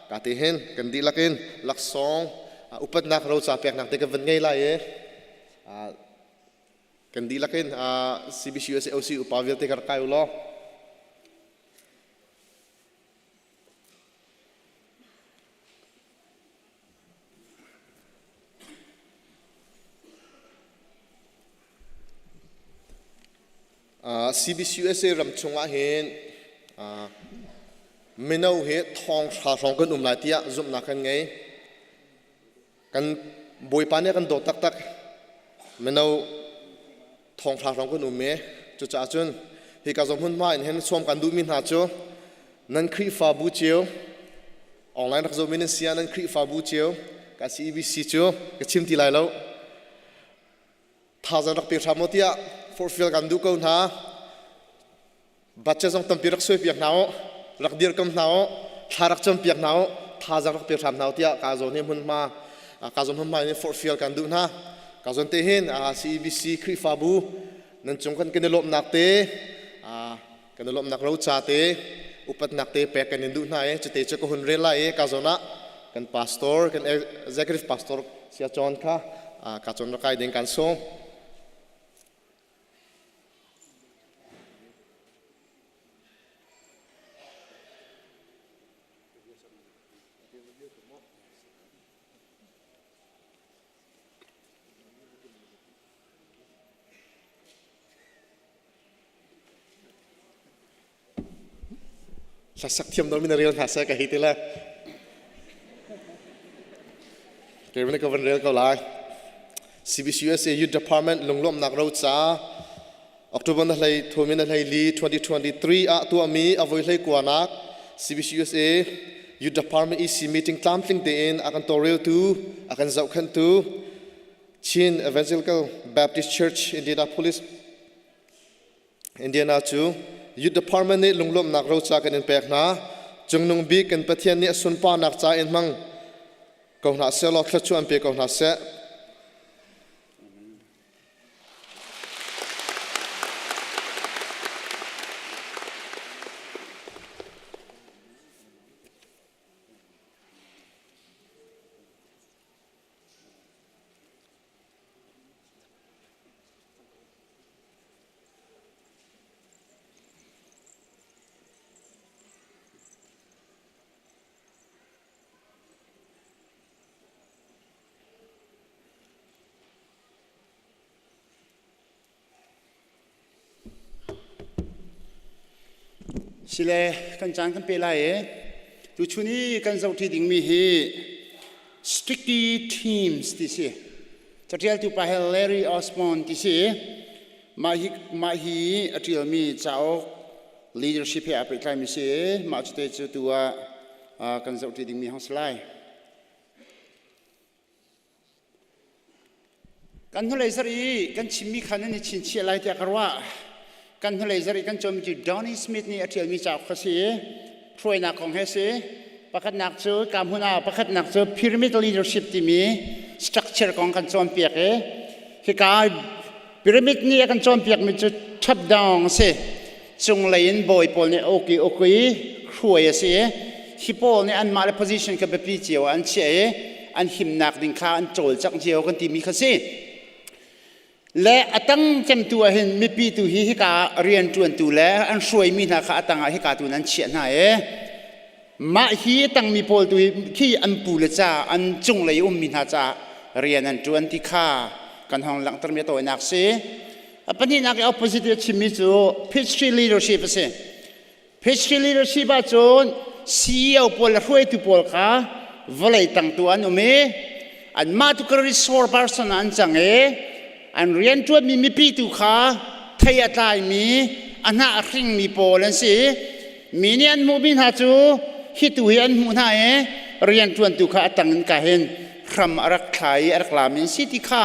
Ka ti hin kan dihlak in laksawng upatnak roca peknak te kan van ngei lai i kan dihlak in CBC USA OC upa vialte ka rak kai u law. CBCUSA ram chungah hin mino hi thong hra hrawng kan um lai tiah zumhnak kan ngei. Kan Bawipa nih a kan dawt taktak. Mino thong hra hrawng kan um i cucaah cun hika zong hmunhma in hin sawm kan duhmi hna cu nan Khrihfabu cio online rak zohmi nan si ah nan Khrihfabu cio ka CEBC cu ka chim ti lai lo thazaang rak pe hram u tiah forhfial kan duh ko hna Budget zong tampi rak suaipiak hna u, rak dirkam hna u, thla rak campiak hna u, thazaang rak pe hram hna u tiah ka zawn hi hmunhma ka zawn hmunhma in forhfial kan duh hna. Ka zawn te hin CEBC Khrihfabu nan cung kan kan i lawmhnak te Kan i lawmhnak roca te upatnak te pek kan in duh hna i cute cu ka hun rel lai i ka zawn ah kan pastor kan executive pastor sia John kha ka cawn rak kai ding kan sawm. Hlasak thiam dawh mi na rel hna seh ka hei ti le. Kei ka van rel ko lai. CBCUSA Youth Department lunglawmhnak roca October na hlei thumi na hlei li 2023 ah tuahmi avoi hlei kuanak CBCUSA Youth Department EC meeting tlamtling tein a kan tawlreltu a kan zohkhenhtu Chin Evangelical Baptist Church Indianapolis Indiana cu Youth Department nih lunglawmhnak roca kan in pek hna. Cungnung bik kan Pathian nih a sunparnak ca in hmang ko hna seh law thluachuah an pe ko hna seh. Sile kan caan kan pe lai i tuchun i kan zohṭi dingmi hi sticky teams ti si. Caṭialtu pa hi Larry Osborne ti si. Mah hi mah hi a ṭialmi cauk leadership he aa pehtlaimi si. Mah cute cu tu ah kan zohṭi dingmi hong si lai. Kan hnulei zarh i kan chimmi kha nan i chinchiah lai tiah ka ruah. Kan hnulei zarh i kan cawnmi cu Donny Smith nih a ṭialmi cauk kha si i hruainak kong he si. Pakhatnak cu ka hmun ah pakhatnak cu pyramid leadership timi structure kong kan cawnpiak i hika pyramid nih a kan cawnpiakmi cu top down a si. Cunglei in bawi pawl nih oki oki hruai a si i hi pawl nih anmah le position kha biapi cio ah an chiah i an himnak ding kha an cawlcangh cio kan timi kha si. Le a tang cemtu ah hin mipi tu hi hika rianṭuantu le an hruaimi hna kha a tang ah hika tu in an chiah hna i mah hi a tangmi pawl tu hi khi an pu le ca an cunglei ummi hna caah rian an ṭuan ti kha kan hong langhtermi a tawinak si. A pahnihnak i opposite i a chimmi cu Peachtree leadership a si. Peachtree leadership ahcun CEO pawl le hruaitu pawl kha vawlei tangtu an um i anmah tu ka resource person ah an cang i an rianṭuanmi mipi tu kha thei a tlaimi a hnah a hringmi pawl an si. Mi nih an hmuhmi hna cu hi tu hi an hmuh hna i rianṭuantu kha a tang in ka hin hram a rak thla i a rak lami an si ti kha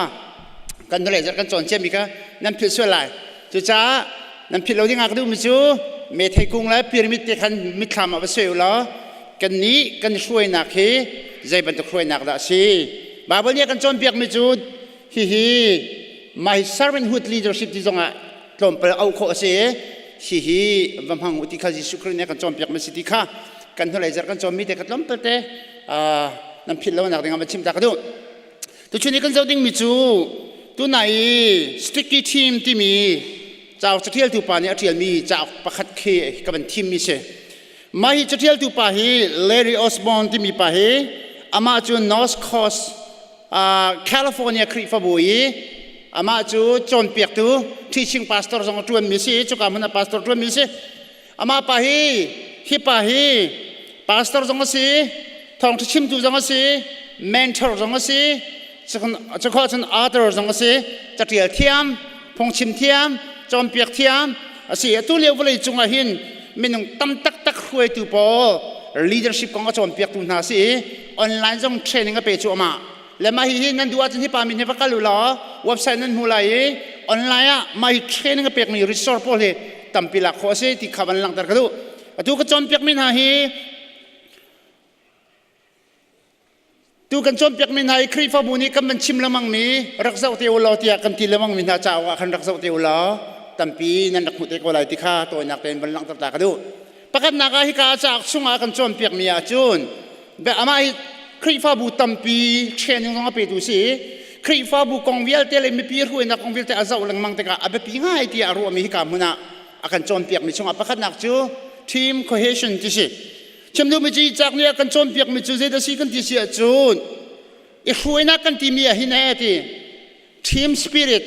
kan nule zarh kan cawn ciami kha nan philh sual lai. Cucaah nan philh lo ding ah ka duhmi cu methei kung le pyramid te khan mitthlam ah va suai u law kannih kan hruainak hi zei bantuk hruainak dah a si. Bible nih a kan cawnpiakmi cu hihi my servanthood leadership ti zongah tlawmpal auh khawh a si i hihi va hmang u ti kha Jesuh Khrih nih a kan cawnpiakmi si ti kha kan hnulei zarh kan cawnmi te kha tlawmpal te nan philh lonak ding ah va chim ta ka duh. Tuchun i kan zoh dingmi cu tunai i sticky team timi cauk caṭialtu pa nih a ṭialmi cauk pakhat khi ka van thimmi si. Mah hi caṭialtu pa hi Larry Osborne timi pa hi amah cu North Coast California Khrihfabu i amah cu cawnpiaktu teaching pastor zong a ṭuanmi si i cuka hmun ah pastor ṭuanmi si. Amah pa hi hi pa hi pastor zong a si, thawngṭha chimtu zong a si, mentor zong a si, cukhawh cun author zong a si, caṭial thiam, phungchim thiam, cawnpiak thiam a si. Atu lio vawlei cung ah hin minung tam taktak hruaitu pawl leadership kong a cawnpiaktu hna a si i online zong training a pe cu amah. Le mah hihi nan duh ahcun hi pa min hi va kal u law website nan hmu lai i online ah mah hi training a pekmi resource pawl hi tampi lak khawh a si ti kha van langhter ka duh. Atu ka cawnpiakmi hna hi tu kan cawnpiakmi hna hi Khrihfabu nih kan van chim lengmangmi rak zoh te u law tiah kan ti lengmangmi hna cauk ah khan rak zoh te u law. Tampi nan rak hmuh te ko lai ti kha tawinak tein van langhter ta ka duh. Pakhatnak ah hika cauk chungah kan cawnpiakmi ahcun amah hi Khrihfabu tampi training zong a petu si. Khrihfabu kong vialte le mipi hruainak kong vialte a zoh lengmang tikah a biapi ngai tiah a ruahmi hika hmun ah a kan cawnpiakmi chungah pakhatnak cu team cohesion ti si. Chim duhmi cu cak nih a kan cawnpiakmi cu zeidah si kan ti si ahcun i hruainak kan timi ah hin ee ti team spirit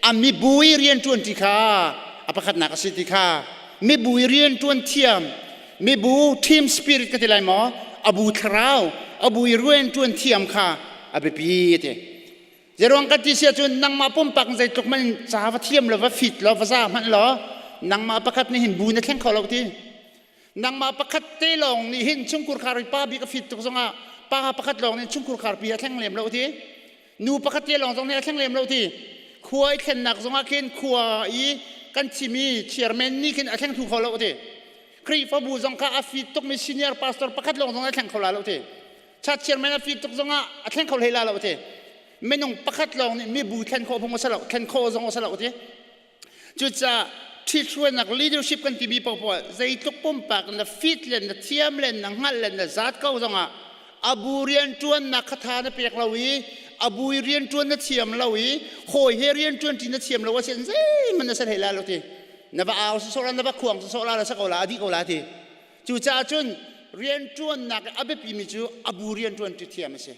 a mibu i rianṭuan ti kha a pakhatnak a si ti kha mibu i rianṭuan thiam mibu team spirit ka ti lai maw abu thlarau abu i rianṭuan thiam kha a biapi ti Zeruang kan ti si ahcun nangmah pumpak zeitluk man ca va thiam lo va fit lo va za hmanh law nangmah pakhat nih hin bu na thleng kho lo ti nangmah pakhat te lawng nih hin chungkhur khar pa bik a fit tuk zongah pa pakhat lawng nih chungkhur khar pi a thleng lem lo ti nu pakhat te lawng zong nih a thleng lem lo ti khua i thlennak zongah khin khua i kan chimi chairman nih khin a thleng thu kho lo ti Khrihfabu zong kha a fit tukmi senior pastor pakhat lawng zong a thleng kho la lo ti church chairman a fit tuk zongah a thleng kho hlei la lo ti minung pakhat lawng nih mibu thlen khawh phung a si lo thlen khawh zong a si lo ti Cucaah ṭhithruainak leadership kan timi paohpaoh zeitluk pumpak na fit le na thiam le na hngalh le na zat ko zongah a bu rianṭuannak kha tha na pek lo i a bu i rianṭuan na thiam lo i hawi he rianṭuan ṭi na thiam lo ahcun zeihmanh na ser hlei lai lo ti na va au sawsawh la na va khuang sawsawh la na sa ko la a dih ko la ti cucaah cun rianṭuannak a biapimi cu a bu rianṭuan ṭi thiam a si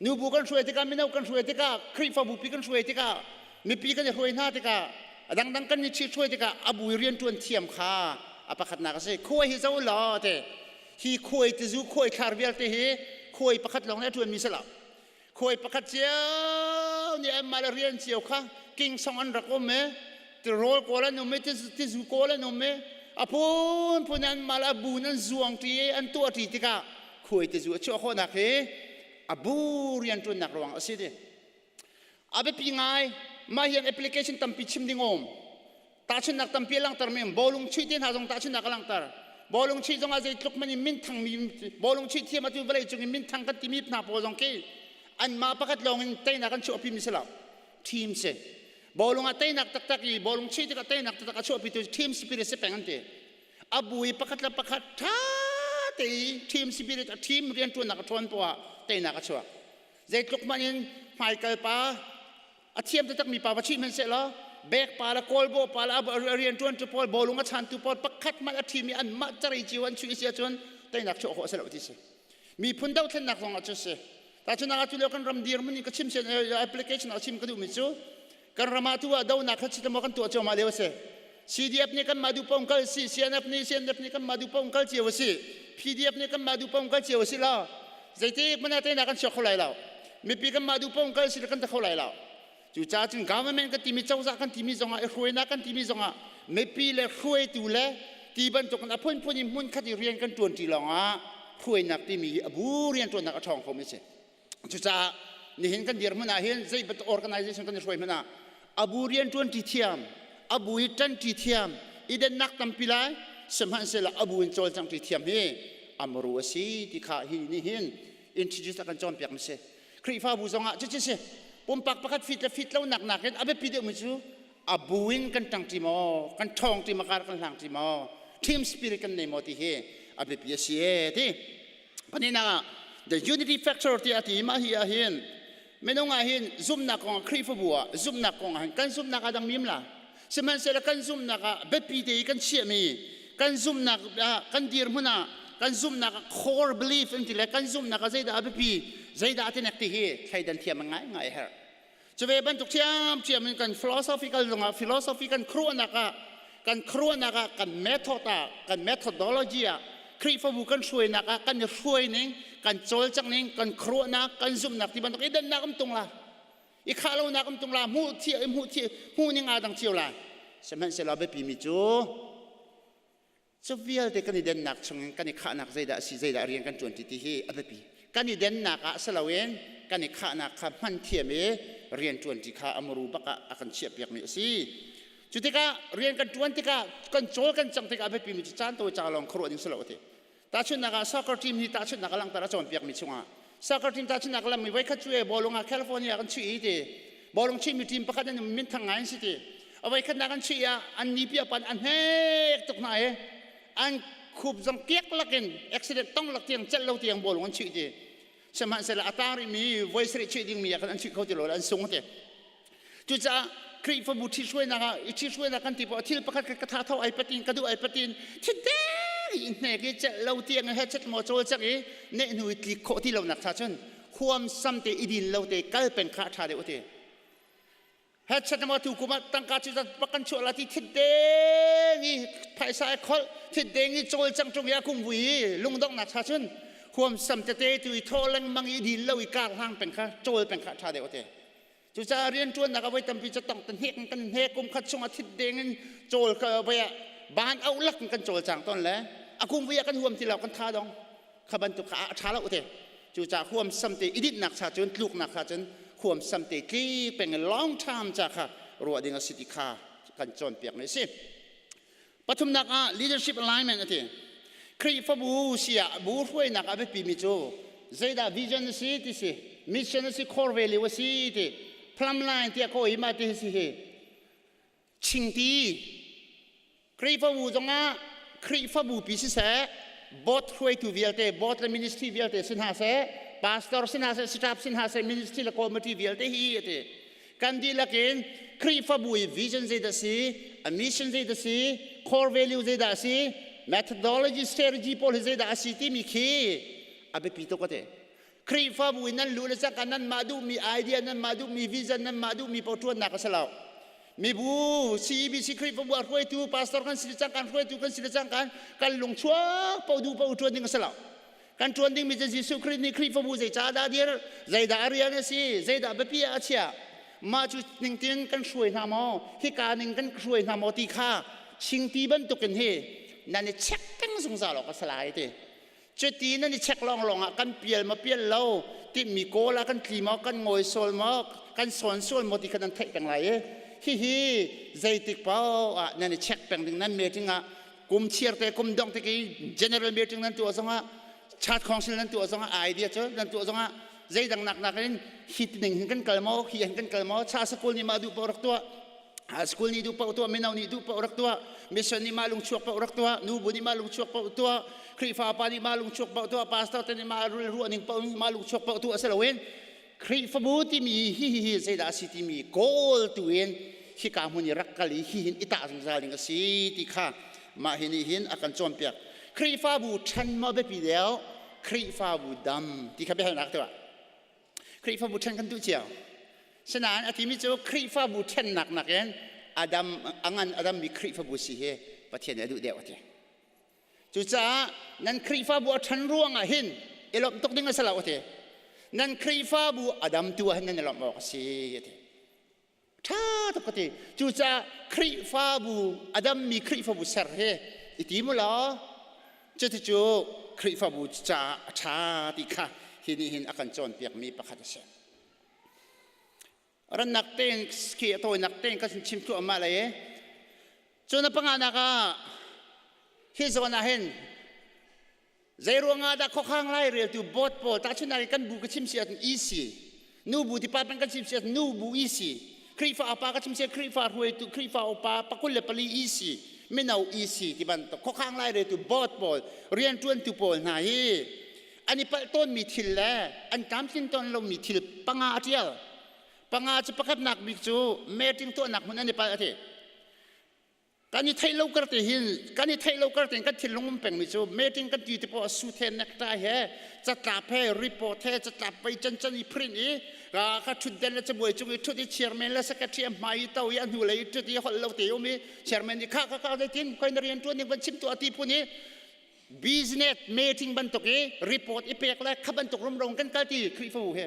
Nubu kan hruai tikah mino kan hruai tikah Khrihfabu pi kan hruai tikah mipi kan i hruai hna tikah a dangdang kan i ṭhit hruai tikah a bu i rianṭuan thiam kha a pakhatnak a si. Khuai hi zo law te hi khuai tizu khuai thlar vialte hi khuai pakhat lawng nih a ṭuanmi si lo. Khuai pakhat cio nih anmah le rian cio kha king song an rak um i tirawl kawl an um i tizu kawl an um i a phunphun anmah le a bu in an zuang ṭi i an tuah ṭi tikah khuai tizu a chuah khawhnak hi a bu rianṭuannak ruang a si ti a biapi ngai mah hian application tampi chim ding um tahchunhnak tampi a langhtermi um bawlung chuih te hna zong tahchunhnak a langhter bawlung chuih zong ah zeitluk man in minthang mi bawlung chuih thiam atu vawlei cung in minthang kan timi hna pawl zong khi anmah pakhat lawng in teinak an chuahpi mi si lo team si bawlung ah teinak taktak i bawlung chuih tikah teinak taktak a chuahpitu team spirit si peng an ti a bu i pakhat le pakhat ṭha te i team spirit a team rianṭuannak a ṭhawn poah teinak a chuak zeitluk hmanh in hmaikal pa a thiam taktakmi pa va chih hmanh seh law bek pa le kawlbaw pa le a rianṭuan tu pawl bawlung a chantu pawl pakhat hmanh a ṭhimi anmah carei cio an chuih si ahcun teinak chuah khawh a si lo ti si miphun dothlennak zong ah cu si tahchunhnak ah tulio kan ram dirhmun in ka chim sian application ah chim ka duhmi cu kan ram ah tu ah donak kha chitamo kan tuah cuahmah lio a si CDF nih kanmah duh paoh kal si CNF nih CNF nih kanmah duh paoh kal cio a si PDF nih kanmah duh paoh kal cio a si lo zeitik hmanh ah teinak kan chuak kho lai lo mipi kanmah duh paoh kal si kan ta kho lai lo cucaah cun government kan timi cozah kan timi zongah i hruainak kan timi zongah mipi le hruaitu le ti bantukin a phunphun in hmun khat i rian kan ṭuanṭi lawngah hruainak timi hi a bu rianṭuannak a ṭhawng khomi a si Cucaah nihin kan dirhmun ah hin zei bantuk organization kan i hruai hmanh ah abu rian ṭuanṭi thiam, abu i ṭanṭi thiam, i dennak tampi lai, sihmanhsehlaw abu in cawlcangṭi thiam hi amru a si ti kha hi nih hin introduce a kan cawnpiak mi si. Khrihfabu zongah cucu si. Pumpak pakhat fit le fit lo nak nakin a biapi deuhmi cu abu in kan ṭangṭi maw, kan ṭhawngṭi maw, kar kan hlangṭi maw, team spirit kan nei maw ti hi a biapi a si e ti. Pahnihnak ah the unity factor tiah a ti mah hi ah hin minung ah hin zumhnak kong ah Khrihfabu ah zumhnak kong ah hin kan zumhnak ah dang mim la sihmanhsehlaw kan zumhnak ah biapi te i kan chiahmi kan zumhnak ah kan dirhmun ah kan zumhnak ah core belief an ti le kan zumhnak ah zeidah a biapi zeidah a tinek ti hi thleidan thiam ngai ngai a herh Cuve bantuk ṭhiamṭhiam in kan philosophical zongah philosophy kan khuaruahnak ah kan khuaruahnak ah kan method ah kan methodology ah Khrihfabu kan hruainak ah kan i hruai ning kan cawlcangh ning kan khuaruahnak kan zumhnak ti bantuk i dannak um tung la i khah lonak um tung la hmuh thi hmuh thi hmuh ning aa dang cio la sihmanhsehlaw biapi mi cu Cu vialte kan i dennak chungin kan i khahnak zeidah a si, zeidah rian kan ṭuan ti ti hi a biapi. Kan i dennak ah si loin kan i khahnak kha hman thiam i rian ṭuan ṭi kha a muru bak ah a kan chiahpiakmi a si. Cu tikah rian kan ṭuan tikah kan cawl kan cang tikah a biapimi cu caan tawi ca lawng khuaruah ding si lo a ti. Tahchunhnak ah soccer team hi tahchunhnak a langhter a cawnpiakmi chungah soccer team tahchunhnak a lammi voikhat cu e bawlung ah California kan chuih i ti bawlung chuihmi team pakhat an minthang ngai an si ti. Avoi khatnak an chuih ah an ni pia pan an hnek tuk hna i an khup zong kiak lakin accident tong lak tiang celh lo tiang bawlung an chuih ti. Sihmanhsehlaw a tang rihmi voi sarih chuih dingmi ah khan an chuih kho ti lo an sung ti. Cucaah Khrihfabu ṭhithruainak ah i ṭhithruainak kan ti poah thil pakhat ka tha tho ai patin ka duh ai patin thideng i hnek i celh lo tiang he chet maw cawl cang i neh hnu i tlik khawh ti lo nak cha cun huam sam te i din lo te kal peng kha ṭha deuh ti. He chet maw tu kum ah tangka cu pak kan chuah la ti thideng i phaisa i kholh thideng i cawl cang ṭung i a kum vui i lungdonghnak cha cun huam sam tete tu i thaw lengmang i din lo i kar hlang peng kha cawl peng kha ṭha deuh ti. Cucaah rianṭuannak ah voi tampi cu tong ta hnek in kan hnek kum khat chungah thit deng in cawl ka voi ah ban auh lak in kan cawlcang tawn le a kum vui ah kan huam ti lo kan tha dong kha bantuk kha a ṭha lo te. Cucaah huam sam te i dinhnak cha cun tluknak kha cun huam sam te tli peng in long term ca kha ruah ding a si ti kha kan cawnpiak mi a si. Pathumnak ah leadership alignment a ti. Khrihfabu si ah bu hruainak a biapi mi cu zeidah vision a si ti si, mission a si, core value a si ti, plumb line tiah ko i mah ti hi si hi. Chingti Khrihfabu zongah Khrihfabu pi siseh, board hruaitu vialte, board le ministry vialte si hna seh, pastor si hna seh, staff si hna seh, ministry le committee vialte hi a ti. Kan dihlak in Khrihfabu i vision zeidah si, a mission zeidah si, core value zeidah si, methodology strategy pawl hi zeidah a si timi khi a biapi tuk a ti. Khrihfabu in nan luh le cangka nanmah duhmi idea, nanmah duhmi vision, nanmah duhmi paoh ṭuannak a si lo. Mibu CEBC Khrihfabu ah hruaitu pastor kan si le cangka hruaitu kan si le cangka kan lung chuak paoh duh paoh ṭuan ding a si lo. Kan ṭuan dingmi cu Jesuh Khrih nih Khrihfabu zeicaah dah dir, zeidah a rian a si, zeidah biapi ah a chiah. Mah cu ningtin kan hruai hna maw, hika ning kan hruai hna maw ti kha chingti bantukin hi nan i check peng zungzal awk a si lai ti. Cuti nan i check lawnglawng ah kan pial maw pial lo, timhmi kawl ah kan tli maw, kan ngawi sual maw, kan sawn sual maw ti kha nan theih peng lai i hihi zeitik paoh ah nan i check peng ding nan meeting ah kum chiar te kum dong te ki general meeting nan tuah zongah chat council nan tuah zongah idea cu nan tuah zongah zeidang nak nak in hi ning hin kan kal maw hi hin kan kal maw cha school nih mah duh paoh rak tuah school nih duh paoh tuah mino nih duh paoh rak tuah mission nih mah lungchuak paoh rak tuah nubu nih mah lungchuak paoh tuah Khrihfa pa nih mah lungchuak paoh tuah pastor te nih mah ruah ning paoh mah lungchuak paoh tuah si loin Khrihfabu timi hi hi hi zeidah a si timi kawl tu in hika hmun i rak kal i hi hin i tah zungzal ding a si ti kha mah hi nih hin a kan cawnpiak. Khrihfabu ṭhen maw biapi deuh Khrihfabu dam ti kha biahalnak tuah. Khrihfabu ṭhen kan duh cio. Sinain a timi cu Khrihfabu ṭhennak nakin Adam a ngan a dammi Khrihfabu si hi Pathian nih a duh deuh a ti. Cucaah nan Khrihfabu a ṭhan ruangah hin i lawmh tuk ding a si lo a ti. Nan Khrihfabu a damtu ah hin nan i lawmh awk a si a ti. Ṭha tuk ka ti. Cucaah Khrihfabu a dammi Khrihfabu ser hi i tim u law cuticu Khrihfabu caah a ṭha ti kha hi nih hin a kan cawnpiakmi pakhat a si. Rannak tein ski a tawinak tein ka chim thluahmah lai i cun a panganak ah hi zawn ah hin zei ruangah dah khuakhang lai reltu board pawl tahchunhnak kan bu ka chim si ahcun EC nu bu department kan chim si ahcun nu bu EC Khrihfa upa ka chim si Khrihfa hruaitu Khrihfa upa pakul le pali EC mino EC ti bantuk khuakhang lai reltu board pawl rianṭuantu pawl hna hi an i palh tawnmi thil le an tlamtlin tawn lomi thil panga a ṭial. Panga cu pakhatnak bik cu meeting tuahnak hmun an i palh a ti. Kan i theih lo kar te hin kan i theih lo kar te kan thinlung um pengmi cu meeting kan ti te poah suit he necktie he catlap he report he catlap pei can can i print i kha ṭhutden le cabuai cung i ṭhut i chairman le secretary a hmai i to i a hnulei i ṭhut i holh lo te um i chairman nih kha kha kha zeitin koi na rian ṭuan ning van chim tuah ti phun i business meeting bantuk i report i pek le kha bantuk rumro kan kal ti Khrihfabu he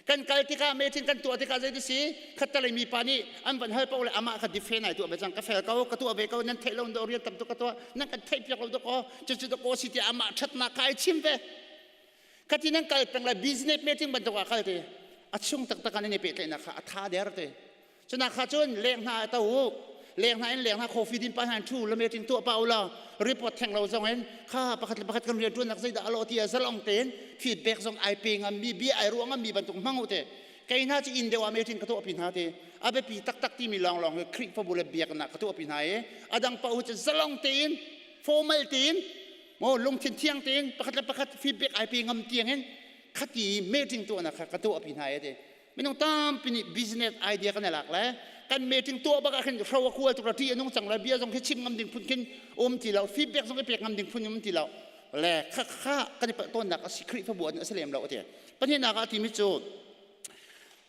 kan kal tikah meeting kan tuah tikah zei si khattalei mi pa nih an van hal paoh le amah kha defend ai tuah ve cang ka fel ko ka tuah ve ko nan theih lo do rian tam tuk ka tuah nan kan theih piak lo do ko cucu do ko si ti amah thatnak kha ai chim ve khati nan kal peng le business meeting bantuk ah kal ti a chung taktak an i pehtlaihnak kha a tha der te Cunak kha cun leng hna to u. Leng hna in leng hna coffee din pa hna thu la meeting tuah pa u la report theng lo zong in kha pakhat le pakhat kan rian tuannak zeidah alo ti a zalong tein feedback zong ai pe ngam mi bia ai ruang mi bantuk hmang u te. Kei hna cu inn deuh ah meeting ka tuahpi hna ti. A biapi taktak timi lawnglawng hi Khrihfabu le biakinn ah ka tuahpi hna i a dang paoh cu zalong tein formal tein maw lungthin thiang tein pakhat le pakhat feedback ai pe ngam tiang in khati meeting tuahnak kha ka tuahpi hna i ti. Minung tampi nih business idea kan i lak le kan meeting tuah bak ah khin hro a kual tuk la ṭih a nung cang le bia zong khi chim ngam ding phun khin um ti lo feedback zong i pek ngam ding phun um ti lo le kha kha kan i tawnnak a si Khrihfabu an a si lem lo ti. Pahnihnak ah timi cu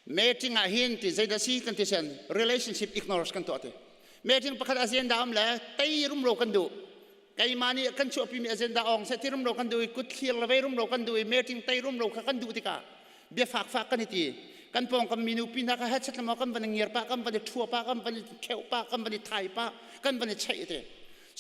meeting ah hin ti zeidah si kan ti sen relationship ignores kan tuah ti. Meeting pakhat agenda um le tei rumro kan duh. Keimah nih kan chuahpimi agenda ong seh ti rumro kan duh i kut thlir le vei rumro kan duh i meeting tei rumro kha kan duh tikah bia fakfak kan i ti. Kan pawngkam minu pi hna kha headset lama kan van i ngiar pah, kan van i ṭhua pah, kan van i kheuh pah, kan van i thai pah, kan van i cheih ti.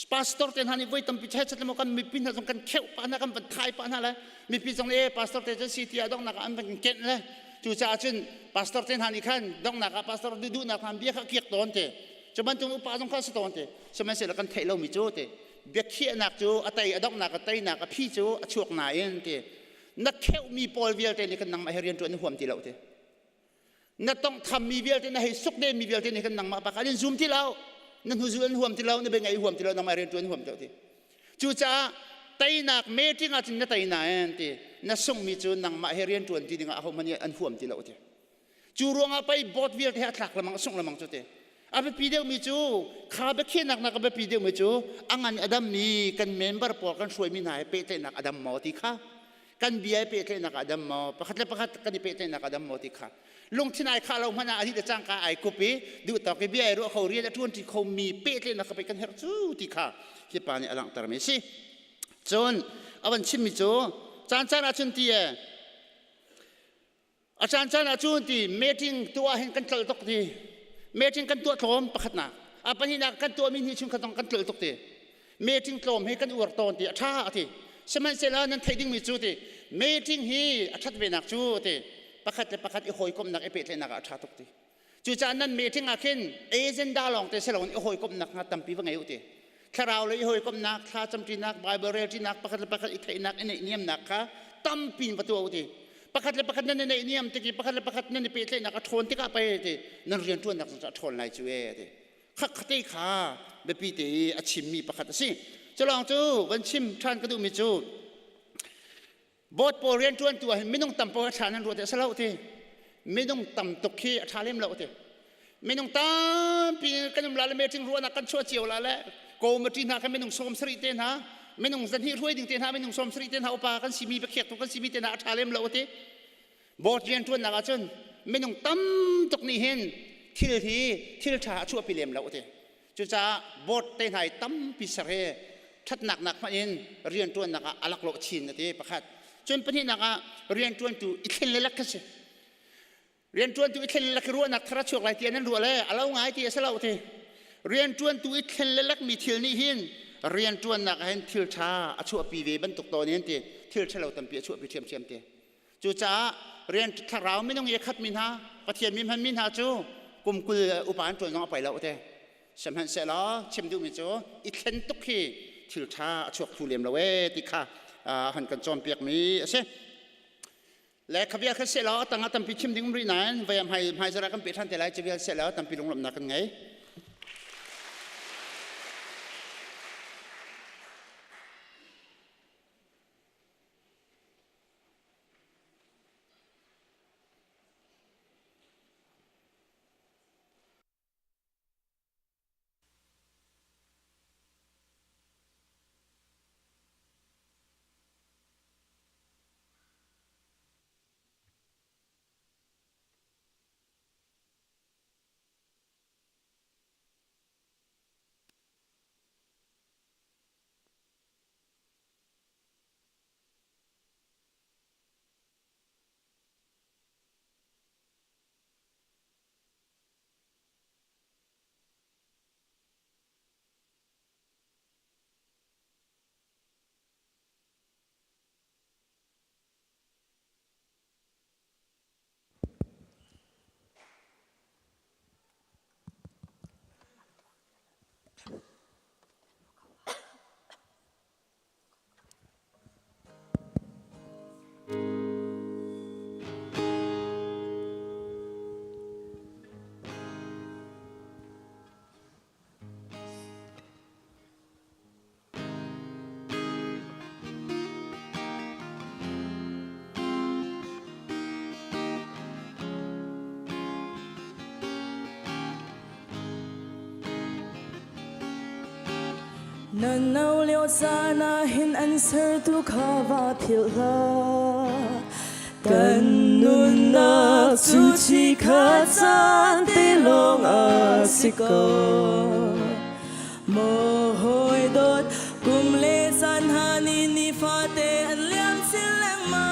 Pastor te hna nih voi tampi headset lama kan mipi hna zong kan kheuh pah hna, kan van thai pah hna le mipi zong nih e pastor te cu si tiah donghnak ah an van kenh le cucaah cun pastor te hna nih khan donghnak ah pastor duhduhnak hna bia kha kiak tawn te. Cu bantuk upa zong kha a si tawn ti. Sihmanhsehlaw kan theih lomi cu ti biakhiahnak cu a tei a donghnak a teinak a phi cu a chuak nain ti na kheuhmi pawl vialte nih khan nangmah he rian ṭuan na huam ti lo ti. Na tonghthammi vialte na hei suk denmi vialte nih khan nangmah bak an in zum ti lo. Na hnuzul an huam ti lo, na bia ngaih huam ti lo, nangmah rian ṭuan huam ti lo ti. Cucaah teinak meeting ah cun na tei nain ti na sungmi cu nangmah he rian ṭuan ti dingah ahohmanh nih an huam ti lo ti. Cu ruangah pei board vialte he a thlak lemang a sungh lemang cu ti. A biapi deuhmi cu kha biakhiahnak nak a biapi deuhmi cu a ngan a dammi kan member pawl kan hruaimi hna he pehtlaihnak a dam maw ti kha kan bia he pehtlaihnak a dam maw pakhat le pakhat kan i pehtlaihnak a dam maw ti kha lungthin ai khah lo hmanh ah a dih le cangka ai kup i duh tawk i bia ai ruah kho rian a ṭuanṭi khomi pehtlaihnak kha pei kan herh cu ti kha hi pa nih a langhtermi a si. Cun a van chimmi cu caan caan ahcun ti e A caan caan ah cun ti meeting tuah hin kan tlolh tuk ti. Meeting kan tuah tlawm pakhatnak. A pahnihnak kan tuahmi hni chung kha zong kan tlolh tuk ti. Meeting tlawm hi kan uar tawn ti a ṭha a ti. Sihmanhsehlaw nan theih dingmi cu ti meeting hi a ṭhat venak cu ti pakhat le pakhat i hawikomhnak i pehtlaihnak ah a ṭha tuk ti. Cucaah nan meeting ah khin agenda lawng te si loin i hawikomhnak hnga tampi va ngei u ti. Thlarau le i hawikomhnak, thla camṭinak, Bible relṭinak, pakhat le pakhat i theihnak, i neihniamnak kha tampi in va tuah u ti. Pakhat le pakhat nan i neihniam tik i pakhat le pakhat nan i pehtlaihnak a ṭhawn tikah pei ti nan rianṭuannak zong cu a ṭhawn lai cu ee ti. Khakkhat kha biapi te i a chimmi pakhat a si. Culawng cu van chim ṭhan ka duhmi cu Board pawl rianṭuantu ah hin minung tam paoh a ṭha nan ruah ti a si lo ti. Minung tam tuk khi a ṭha lem lo ti. Minung tampi kan um la le meeting ruahnak kan chuah cio la le committee hna kha minung 70 te hna minung zahnih hruai ding te hna minung 70 te hna upa kan simi biakhiaktu kan simi te hna a ṭha lem lo ti. Board rianṭuannak ahcun minung tam tuk nih hin thil hi thil ṭha a chuahpi lem lo ti. Cucaah board te hna i tampi ser hi ṭhatnak nak hmanh in rianṭuannak ah a laklawh chin a ti pakhat. Cun pahnihnak ah rianṭuantu i thlen le lak kha si. Rianṭuantu i thlen le lak i ruahnak thar a chuak lai ti an ruah le a lo ngai ti a si lo ti. Rianṭuantu i thlen le lakmi thil nih hin rianṭuannak ah hin thil ṭha a chuahpi ve bantuk tawn in ti thil ṭhalo tampi a chuahpi ṭhiamṭhiam ti. Cucaah rian thlarau minung i a khatmi hna Pathian mi hmanmi hna cu kum 20 upa an ṭuan zong a poi lo te. Sihmanhsehlaw chim duhmi cu i thlen tuk hi thil ṭha a chuak thlu lem lo ee ti kha han kan cawnpiakmi a si. Le kha vial kha sehlaw a tangah tampi chim ding um rih nain voi hmai hmaizarh ah kan peh ṭhan te lai cu vial sehlaw tampi lunglawmhnak kan ngei. Na no lio caan ah hin an sertu kha va philh hlah. Kan nunnak cu chikhat caan te lawng a si ko. Maw hawi dawt, kum le caan hna nih nifate an liam chin lengmang.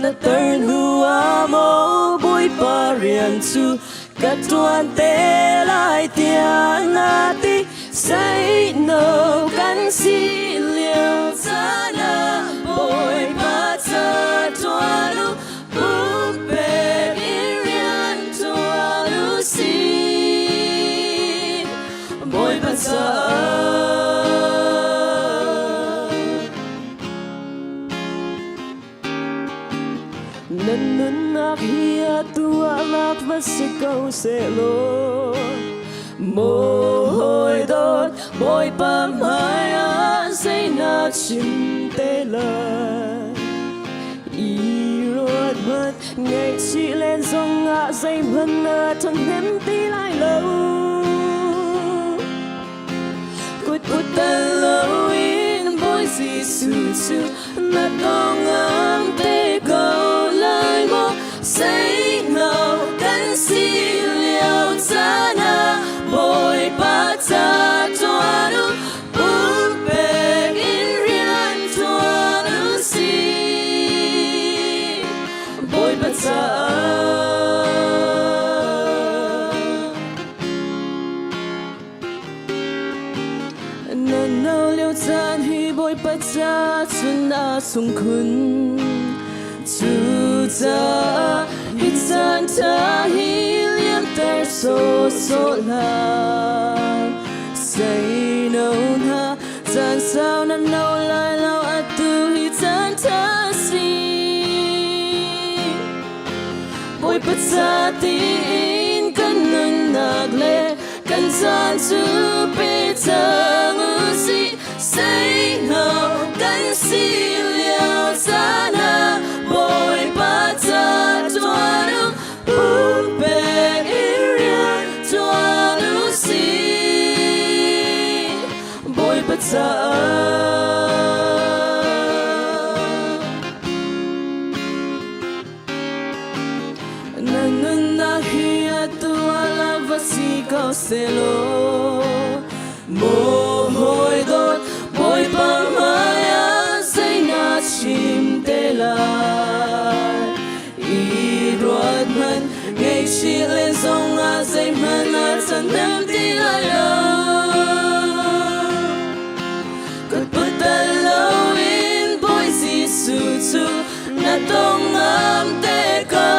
Na tar hnu ah maw Bawipa rian cu ka ṭuan te lai tiah na ti say no kan si lio caan ah Bawipa ca ṭuan u pumpek in rian ṭuan u sih Bawipa caah. Na nunnak hi atu ah lak va si ko sehlaw Maw hawi dawt Bawipa hmai ah zei na chim te lai I ruat hmanh ngaihchih len zong ah zeihmanh na ṭhahnem ti lai lo Kut put tel loin Bawi Jesuh cu na tong ngam te ko lai maw? Say no kan si lio caan ah Bawipa ca ṭuan u, pumpek in rian ṭuan u sih. Bawipa caah. Na no lio caan hi Bawipa ca cun a sung khun. Cucaah hi caan ṭha hi liamter sawhsawh hlah. Seino hna caan sau na no lai lo atu hi caan ṭha si. Bawipa ca tiin kan nunnak le kan caan cu pe cang u sih. Say no kan si lio caan ah Bawipa ca ṭuan u, pumpek in rian ṭuan u sih. Bawipa caah. Na nunnak hi atu ah la va si ko selaw Maw hawi dawt Bawipa hmai ah zei na chim te lai I ruat hmanh ngaihchih len zong ah zeihmanh a ṭhahnem ti lai lo Kut put bal loin Bawi Jesuh cu na tong ngam te ko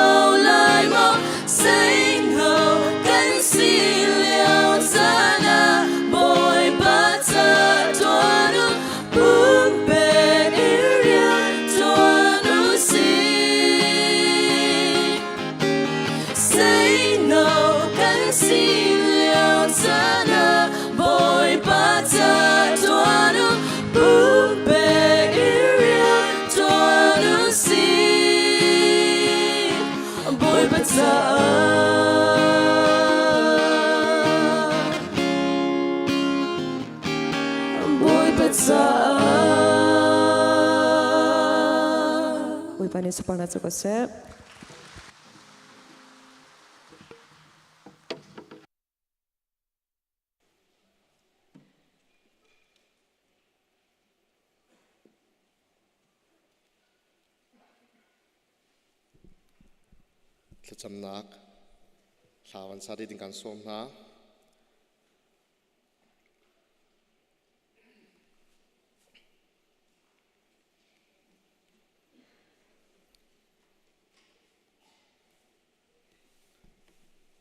lai maw? Seinghno kan si lio caan ah Bawipa ca ṭuan u, pumpek in rian ṭuan u sih. Seino kan si lio caan ah Bawipa ca ṭuan u, pumpek in rian ṭuan u sih. Bawipa caah. Bawipa caah. Bawipa nih sunparnak cu ko seh. Thlacamnak hla van sa ding kan sawm hna.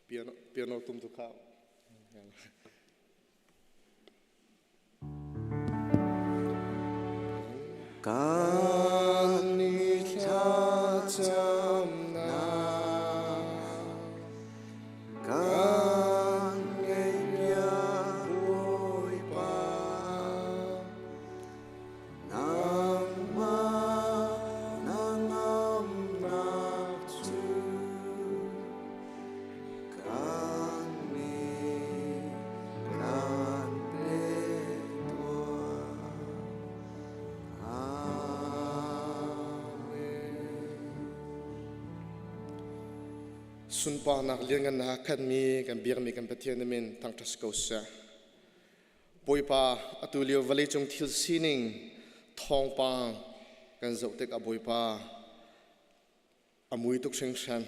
Piano, piano tum tu kha. Kan i thlacamnak kan ngeihpiak Bawipa. Nangmah na ngamnak cu kan nih kan. Sunparnak lianngannak khatmi kan biakmi kan Pathian na min thangṭhat si ko seh. Bawipa, atu lio vawleicung thil sining thawngpang kan zoh tikah Bawipa a mui tuk hringhran.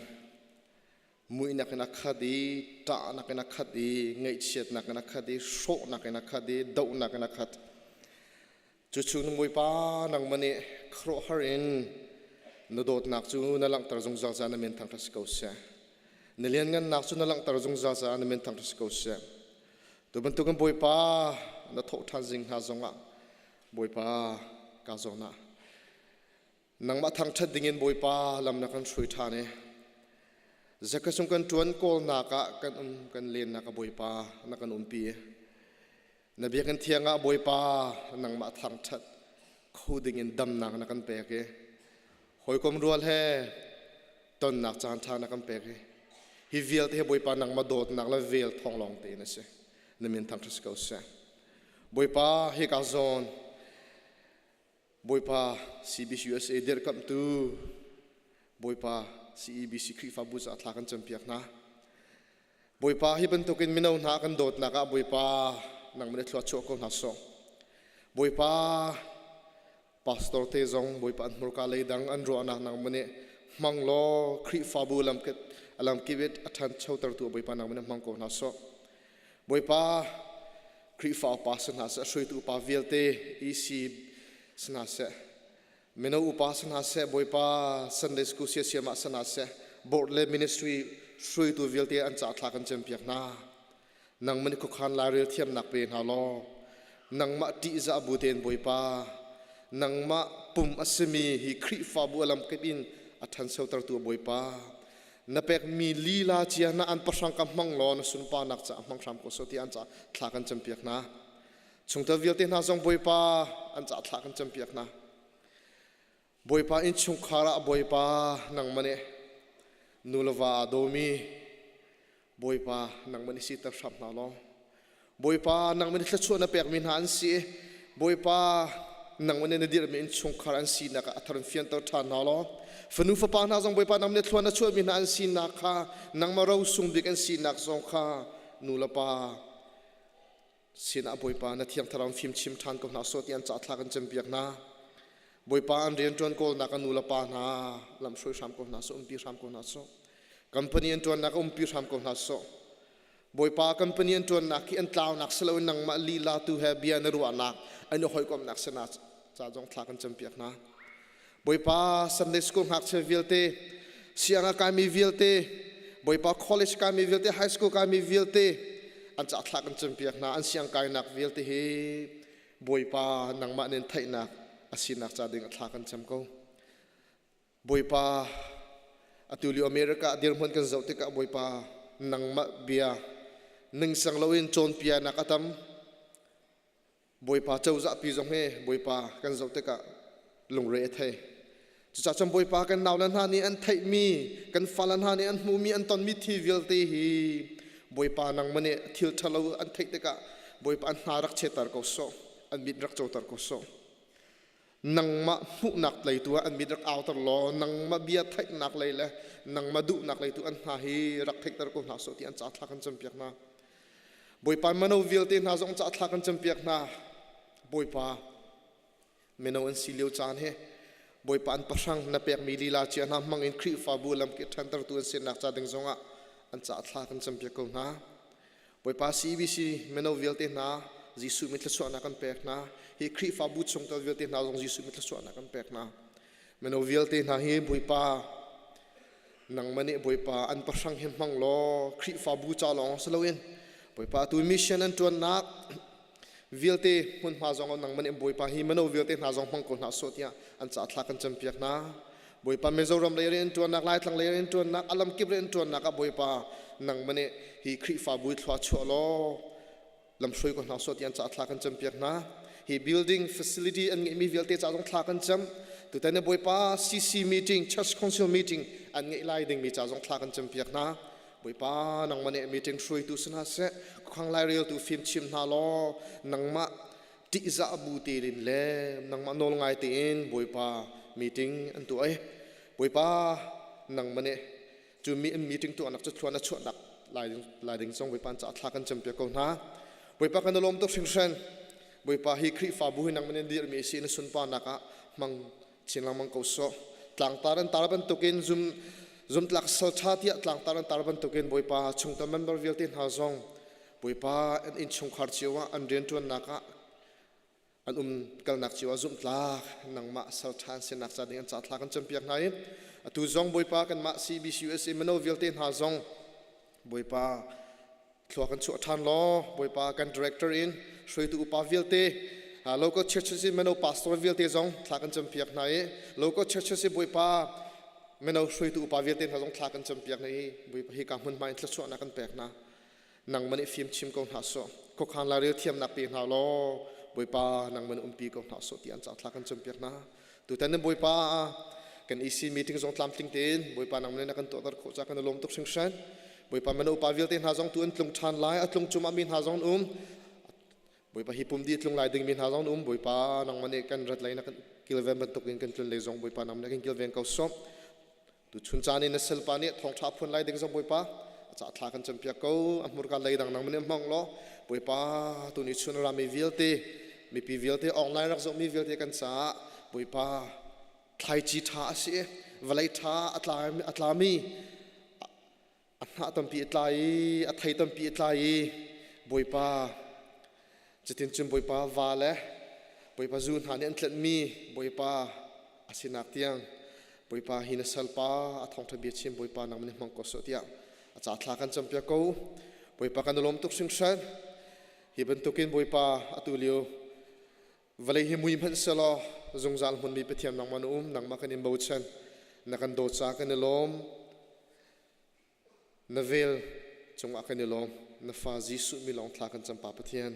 Muihnak in a khat i ṭahnak in a khat i ngaihchiatnak in a khat i hrawhnak in a khat i dohnak in a khat. Cucu na Bawipa nangmah nih khuaruahhar in na dawtnak cu na langhter zungzal caah na min thangṭhat si ko seh. Na lianngannak cu na langhter zungzal caah na min thangṭhat si ko seh. Tu bantukin Bawipa na thawh ṭhan zing hna zongah Bawipa ka zawn ah nangmah thangṭhat dingin Bawipa lam na kan hruai ṭhan i Zaka sung kan ṭuan kawlnak ah kan um kan lennak ah Bawipa na kan umpi. Na biakinn thiang ah Bawipa nangmah thangṭhat kho dingin damnak na kan pek i hawikom rual he tonnak caan ṭha na kan pek i hi vialte hi Bawipa nangmah dawtnak le vel thawng lawng tein a si. Na min thangṭhat si ko seh. Bawipa hika zawn Bawipa CBCUSA dirhkamhtu Bawipa CEBC Khrihfabu caah thla kan campiak hna. Bawipa hi bantukin mino hna kan dawtnak ah Bawipa nangmah nih thlua chuah ko hna sawh. Bawipa pastor te zong Bawipa an hmurka leidang an ruahnak nangmah nih hmang law Khrihfabu lamkip lamkip it a ṭhanchotertu Bawipa nangmah nih hmang ko hna sawh. Bawipa Khrihfa upa si hna seh, hruaitu upa vialte EC si hna seh, mino upa si hna seh bawipa Sunday school siasiam ah si hna seh board le ministry hruaitu vialte an ca thla kan cempiak hna nangmah nih khuakhan lairel thiamnak pe hna law nangmah ṭihzah bu tein bawipa nangmah pum a simi hi Khrihfabu a lamkip in a ṭhansotertu bawipa na pekmi lila cia na an pahrang ka hmang law na sunparnak ca hmang hram ko so ti an ca thla kan cempiak hna Chungtel vialte hna zong Bawipa an ca thla kan campiak hna. Bawipa innchungkhar ah Bawipa nangmah nih nu le va aa dawmi Bawipa nangmah nih siter hram hna law Bawipa nangmah nih thluachuah na pekmi hna an si Bawipa nangmah nih na dirhmi innchungkhar an sinak ah a thar in fianter ṭhan hna law fanu fapa hna zong Bawipa nangmah nih thlua na chuahmi hna an sinak kha nangmah ro sung bik an sinak zong kha nu le pa sinah Bawipa na thiang thlarau fim chim ṭhan ko hna sawh ti an ca thla kan cempiak hna. Bawipa an rian ṭuan kawlnak an nu le pa hna lamhruai hram ko hna sawh, umpi hram ko hna sawh. Company an ṭuannak umpi hram ko hna sawh. Bawipa company an ṭuannak hi an tlaunak si loin nangmah lila tu he bia na ruahnak an i hawikomhnak sinah ca zong thla kan cempiak hna. Bawipa Sunday school ngakchia vialte, sianginn kaimi vialte, Bawipa college kaimi vialte, high school kaimi vialte an ca thla kan campiak hna, an siang kainak vialte hi Bawipa nangmah nin theihnak a sinak ca ding a thla kan cam ko. Bawipa atu lio America dirhmun kan zoh tikah Bawipa nangmah bia ningsang loin cawnpiaknak a tam Bawipa cozah pi zong hi Bawipa kan zoh tikah lungre a thei. Cucaah cun Bawipa kan naule hna nih an theihmi, kan fale hna nih an hmuhmi, an tonmi thil vialte hi Bawipa nangmah nih thil ṭhalo an theih tikah Bawipa an hna rak chetter ko sawh, an mit rak coter ko sawh. Nangmah hmuhnak lei tu ah an mit rak auter law nangmah bia theihnak lei le nangmah duhnak lei tu an hna hi rak theihter ko hna sawh ti an ca thla kan campiak hna. Bawipa mino vialte hna zong ca thla kan campiak hna. Bawipa mino an si lio caan hi Bawipa an pahrang na pekmi lila cia hna hmang in Khrihfabu lamkip ṭhantertu an sinak ca ding zongah an ca thla kan campiak ko hna. Bawipa CBC mino vialte hna Jesuh min thluachuahnak kan pek hna. Hi Khrihfabu chungtel vialte hna zong Jesuh min thluachuahnak kan pek hna. Mino vialte hna hi Bawipa nangmah nih Bawipa an pahrang hi hmang law Khrihfabu ca lawng si loin Bawipa tu mission an ṭuannak vialte hmunhma zong nangmah nih Bawipa hi mino vialte hna zong hmang ko hna sawh tiah an ca thla kan campiak hna. Bawipa Mizoram lei rian ṭuannak, Laitlang lei rian ṭuannak, a lamkip rian ṭuannak ah Bawipa nangmah nih hi Khrihfabu thlua chuah law lamhruai ko hna sawh ti an ca thla kan campiak hna. Hi building facility an ngeihmi vialte ca zong thla kan cam. Tutan ni Bawipa CC meeting, Church Council meeting an ngeih lai dingmi ca zong thla kan campiak hna. Bawipa nangmah nih meeting hruaitu si hna seh, khuakhang laireltu fim chim hna law nangmah ṭihzah bu tein le nangmah nawl ngai tein Bawipa meeting an tuah i Bawipa nangmah nih Cu mi in meeting tuahnak cu thluan a chuahnak lai lai ding zong Bawipa caah thla kan campiak ko hna. Bawipa kan i lawm tuk hringhran. Bawipa hi Khrihfabu hi nangman in dirhmi si na sunparnak ah hmang chin lengmang ko sawh. Tlangtar an tar bantukin zum zumtlak sal ṭha tiah tlangtar an tar bantukin Bawipa chungtel member vialte hna zong Bawipa an innchungkhar cio ah an rianṭuannak ah an um kalnak cio ah zumhtlak nangmah sal ṭha an sinak ca ding an ca thla kan campiak hna i atu zong Bawipa kanmah CBCUSA mino vialte hna zong Bawipa thlua kan chuah ṭhan law Bawipa kan director in hruaitu upa vialte local churches in mino pastor vialte zong thla kan campiak hna i local churches i Bawipa mino hruaitu upa vialte hna zong thla kan campiak hna i Bawipa hi ka hmunhma in thluachuahnak kan pek hna. Nangmah nih fim chim ko hna sawh. Khuakhan lairel thiamnak pe hna law Bawipa nangmah nih umpi ko hna sawh ti an ca thla kan campiak hna. Tutan in Bawipa kan EC meeting zong tlamtling tein Bawipa nangmah nih na kan tuahter khawh ca kan i lawm tuk hringhran. Bawipa mino upa vialte hna zong tu an tlung ṭhan lai, a tlung cumah mi hna zong an um. Bawipa hi pum di tlung lai dingmi hna zong an um. Bawipa nangmah nih kan rat lei na kan kilven bantukin kan tlun lei zong Bawipa nangmah nih kan kilven ko sawm. Tuchun caan i na salpa nih thawngṭha phuan lai ding zong Bawipa a ca thla kan campiak ko. A hmurka leidang nang nih hmang law Bawipa tuni chun a rami vialte mipi vialte online rak zohmi vialte kan caah Bawipa thlaici ṭha a si i vawlei ṭha a tlami a hnah tampi a tlai i a thei tampi a tlai i Bawipa cutin cun Bawipa va le Bawipa zu hna nih an tlenhmi Bawipa a sinak tiang Bawipa hi na salpa a thawngṭha bia chim Bawipa nang nih hmang ko sawh tiah a ca thla kan campiak ko. Bawipa kan i lawm tuk hringhran. Hi bantukin Bawipa atu lio Vawlei hi mui hmanh selaw zungzal hmunmi Pathian nangmah na um, nangmah kan in bochan. Na kan dawt caah kan i lawm. Na vel cungah kan i lawm. Na fa Jesuh mi lawng thla kan cam Pa Pathian.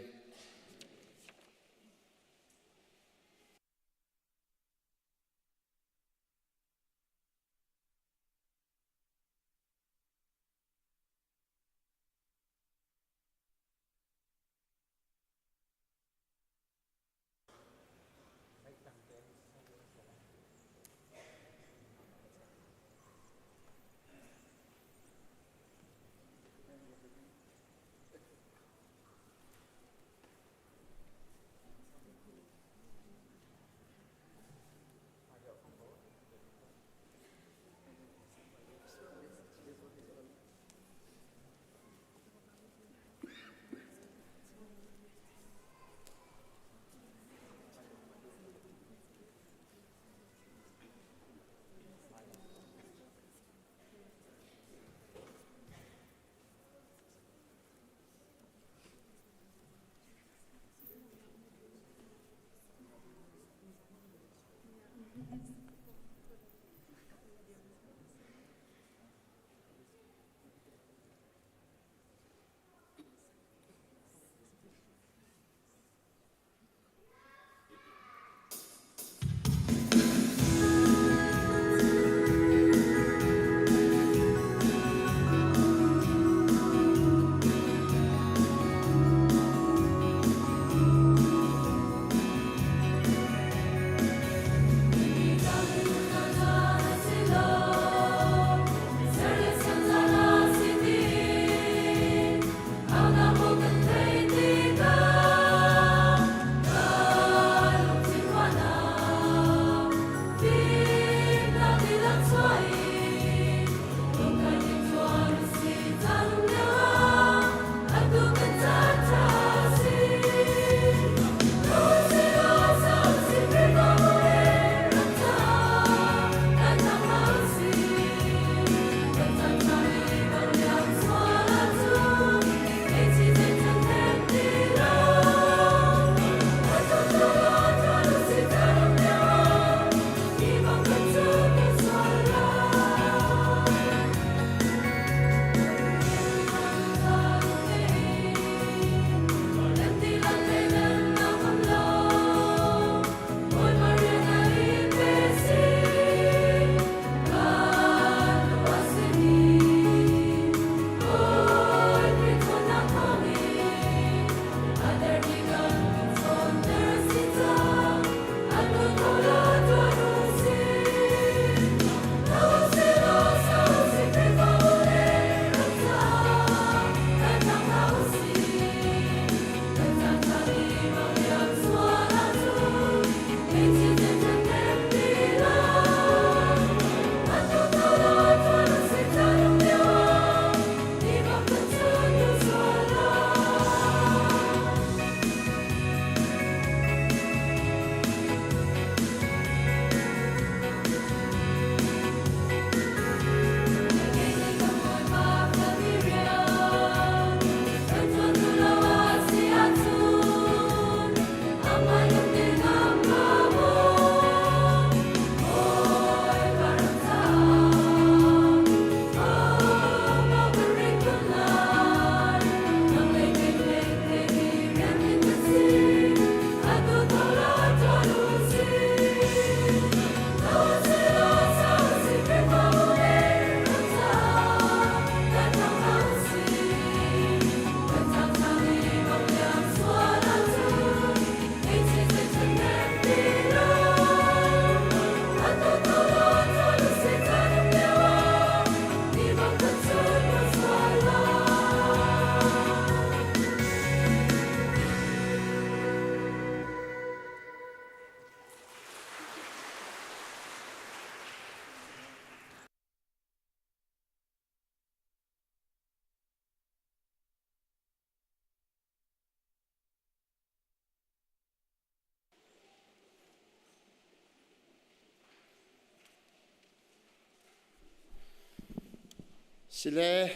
Sile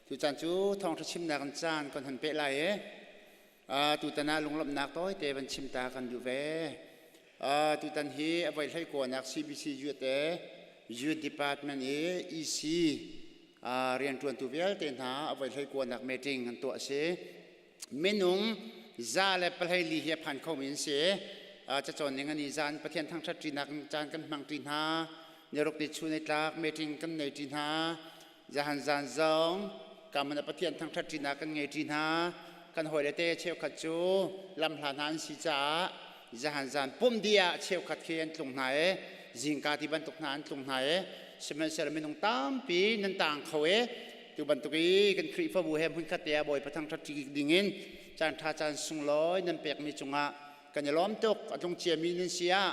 tucaan cu thawngṭha chimnak in caan kan hun peh lai i tutan ah lunglawmhnak tawite van chim ta kan duh ve. Tutan hi a voi hlei kuanak CBC Youth Youth Department i EC rianṭuantu vialte hna a voi hlei kuanak meeting an tuah a si. Minung 124 hi a phan khomi an si. Cacawn ning an i zan Pathian thangṭhat ṭinak caan kan hmang ṭi hna. Niruk ni chun i tlak meeting kan nei ṭi hna. Zahan zan zong kaman a Pathian thangṭhat ṭinak kan ngei ṭi hna. Kan hawile te cheukhat cu lamhla hna an si caah zahan zan pum dih ah cheukhat khi an tlung hna i zingka ti bantuk hna an tlung hna i sihmanhsehlaw minung tampi nan taang kho i tu bantuk i kan Khrihfabu he hmunkhat te ah Bawipa thangṭhat ṭi ding in caan ṭha caan sunglawi nan pekmi cungah kan i lawm tuk. A tlung ciami nan si ah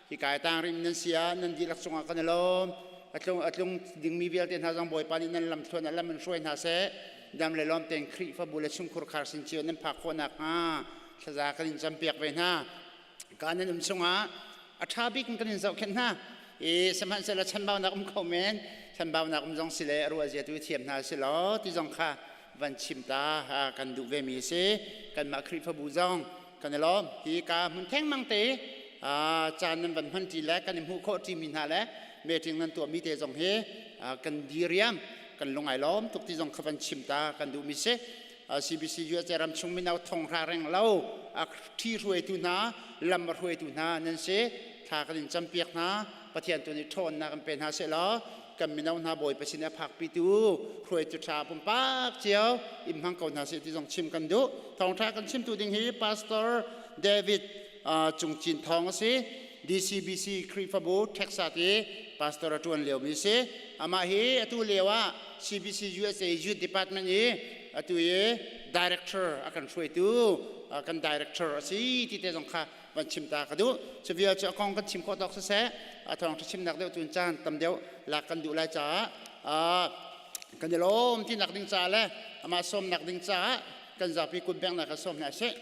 hika i tang rih nan si ah nan dihlak cungah kan i lawm. A tlung a tlung dingmi vialte hna zong Bawipa nih nan lam thluan ah lam in hruai hna seh. Dam le lawm tein Khrihfabu le chungkhur khar sin cio nan phak khawh nakhnga thlaza kan in campiak ve hna. Ka nan um chungah a ṭha bik in kan in zohkhenh hna. I sihmanhsehlaw chanbaunak um kho men, chanbaunak um zong si le a ruah zia tu thiam hna si law ti zong kha van chim ta kan duh ve mi si. Kanmah Khrihfabu zong kan i lawm. Hi ka hmun thengmang te caan nan van hman ṭi le kan i hmuh khawh ṭi mi hna le meeting nan tuah mi te zong hi kan diriam kan lung ai lawm tuk ti zong kha van chim ta kan duh mi si. CBC USA ram chung mino thonghra reng lo a ṭhi hruaitu hna lam a hruaitu hna nan si. Thla kan in campiak hna. Pathian tu nih ṭhawnnak in pe hna seh law kan mino hna Bawipa sin a phakpitu hruaitu ṭha pumpak cio in hmang ko hna seh ti zong chim kan duh. Thawngṭha kan chimtu ding hi Pastor David Cung Cin Thawng a si. DCBC Khrihfabu Texas i pastor a ṭuan liomi si. Amah hi atu lio ah CBC USA Youth Department i atu i director a kan hruaitu kan director a si ti te zong kha van chim ta ka duh. Cu vial cu a kong kan chim khawh tawk siseh, a thawngṭha chimnak deuh tun caan tam deuh lak kan duh lai caah kan i lawm ti nak ding caah le amah sawmnak ding caah kan zapi kut bengnak kan sawm hna sih.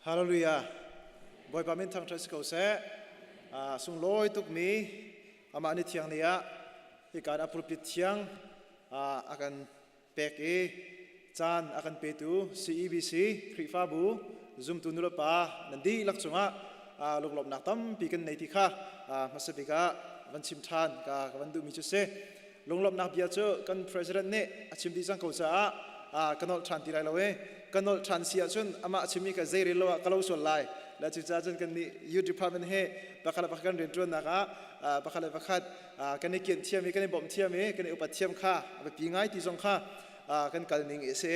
Hallelujah. Bawipa min thangṭhat si ko seh. Sunglawi tukmi amah ni thiang ni ah hikaan a pulpit thiang a kan pek i caan a kan petu CEBC Khrihfabu zumtu nulepa nan dihlak cungah lunglawmhnak tampi kan nei ti kha hmasa bik ah van chim ṭhan ka van duhmi cu si. Lunglawmhnak bia cu kan president nih a chim dih cang ko caah ka nolh ṭhan ti lai lo i ka nolh ṭhan si ahcun amah a chimmi ka zei rel lo ah ka lo sual lai. Le cucaah cun kan nih youth department hi pakhat le pakhat kan rianṭuannak ah pakhat le pakhat kan i kianh thiam i kan i bawmh thiam i kan i upat thiam kha a biapi ngai ti zong kha kan kal ning a si.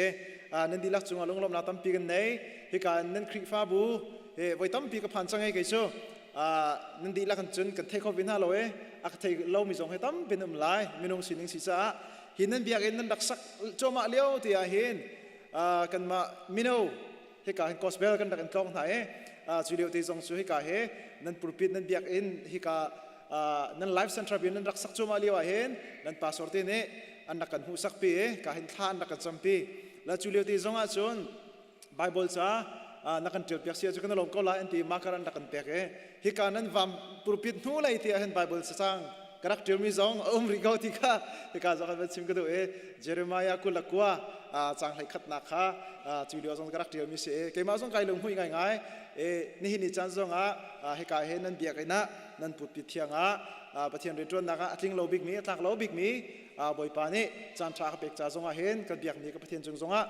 Nan dihlak cungah lunglawmhnak tampi kan nei. Hika nan Khrihfabu voi tampi ka phan cang ei kei cu. Nan dihlak in cun kan thei kho ve hna lo i a ka thei lomi zong hi tampi an um lai minung sining si caah hi nan biakinn nan rak sak cuahmah lio ti ah hin kanmah mino hika hin gospel kan rak in tlawng hna i cu lio te zong cu hika hi nan pulpit nan biakinn hika nan life center bin nan rak sak cuahmah lio ah hin nan pastor te nih an rak kan hmuhsak pi i ka hin thla an rak kan campi la cu lio te zong ah cun Bible ca na kan ṭial piak si cu kan lawm ko lai an ti marker an rak kan pek i hika nan vam pulpit hnu lei ti ah hin Bible cacang ka rak ṭialmi zong a um rih ko ti kha hika zong kan van chim ka duh i Jeremiah 29 caang 11nak kha cu lio zong ka rak ṭialmi si i keimah zong kai lunghmuih ngaingai i nihin ni caan zong ah hika he nan biakinn ah nan pulpit thiang ah Pathian rianṭuannak ah a tling lo bikmi a tlak lo bikmi Bawipa nih caan ṭha ka pek ca zongah hin kan biakmi ka Pathian cung zongah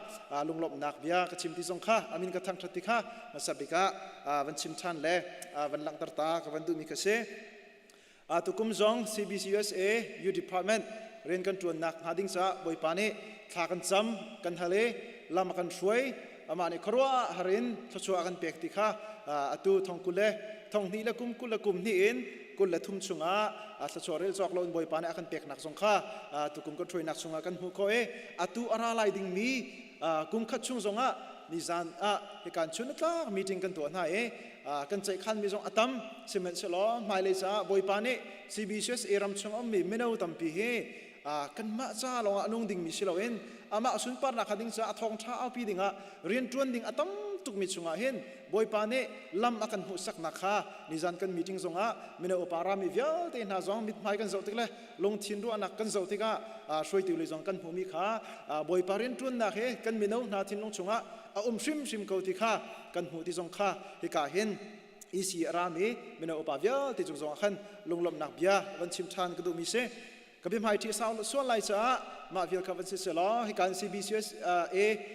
lunglawmhnak bia ka chim ti zong kha amin ka thangṭhat ti kha hmasa bik ah van chim ṭhan le van langhter ta ka van duhmi kha si. Tukum zong CBC USA Youth Department rian kan ṭuannak hnga ding caah Bawipa nih thla kan cam kan hal i lam a kan hruai amah nih khuaruah har in thluachuah a kan pek ti kha atu thong kul le thong hnih le kum kul le kum hnih in 23 chungah thluachuah rel cawk loin Bawipa nih a kan peknak zong kha tukum kan hruainak chungah kan hmuh khawh i atu a ra lai dingmi kum khat chung zongah nizan ah hikan chun tlak meeting kan tuah hna i kan ceihkhanmi zong a tam. Sihmanhsehlaw hmailei caah Bawipa nih CBCUSA ram chung ummi mino tampi hi kanmah ca lawngah a nung dingmi si loin amah sunparnak kha ding caah a thawngṭha aupi dingah rianṭuan ding a tam tukmi chungah hin. Bawipa nih lam a kan hmuhsaknak kha nizan kan meeting zongah mino upa rami vialte hna zong mithmai kan zoh tik le lungthin ruahnak kan zoh tikah hruaitu lei zong kan hmuhmi kha Bawipa rianṭuannak he kan mino hna thinlung chungah a um hrimhrim ko ti kha kan hmuh ti zong kha hika hin EC a rami mino upa vialte cung zongah khan lunglawmhnak bia van chim ṭhan ka duhmi si. Ka biahmai ṭhi sau sual lai caah mah vial kha van si selaw hika in CBCUSA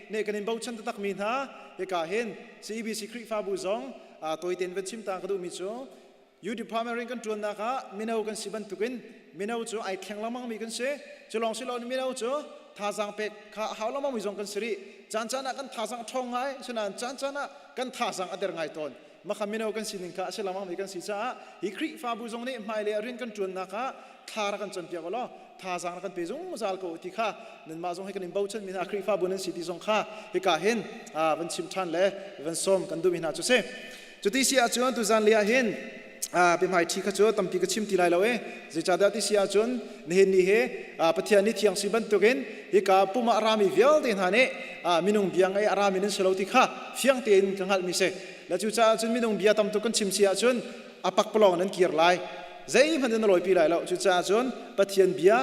nih kan in bochan taktak mi hna hika hin CEBC Khrihfabu zong tawitein van chim ta ka duhmi cu U Department rian kan ṭuannak ah mino kan si bantukin mino cu ai thleng lengmang mi kan si. Cu lawng si loin mino cu thazaang pek kha a hau lengmang mi zong kan si rih. Caan caan ah kan thazaang a ṭhawng ngai, asinain caan caan ah kan thazaang a der ngai tawn. Maka mino kan sining kha a si lengmang mi kan si caah hi Khrihfabu zong nih hmailei ah rian kan ṭuannak ah thla rak kan campiak u law thazaang rak kan pe zungzal ko ti kha nanmah zong hi kan in bochan mi hna Khrihfabu nan si ti zong kha hika hin van chim ṭhan le van sawm kan duhmi hna cu si. Cuti si ahcun tuzan li ah hin biahmai ṭhi kha cu tampi ka chim ti lai lo e. Zeicahtiah ti si ahcun nihin ni hi Pathian nih thiang si bantukin hika pum ah a rami vialte hna nih minung bia ngei a rami nan si lo ti kha fiang tein ka hngalhmi si. Le cucaah cun minung bia tam tuk kan chim si ahcun a pakpalawng nan kir lai. Zeihmanh in na lawipi lai lo. Cucaah cun Pathian bia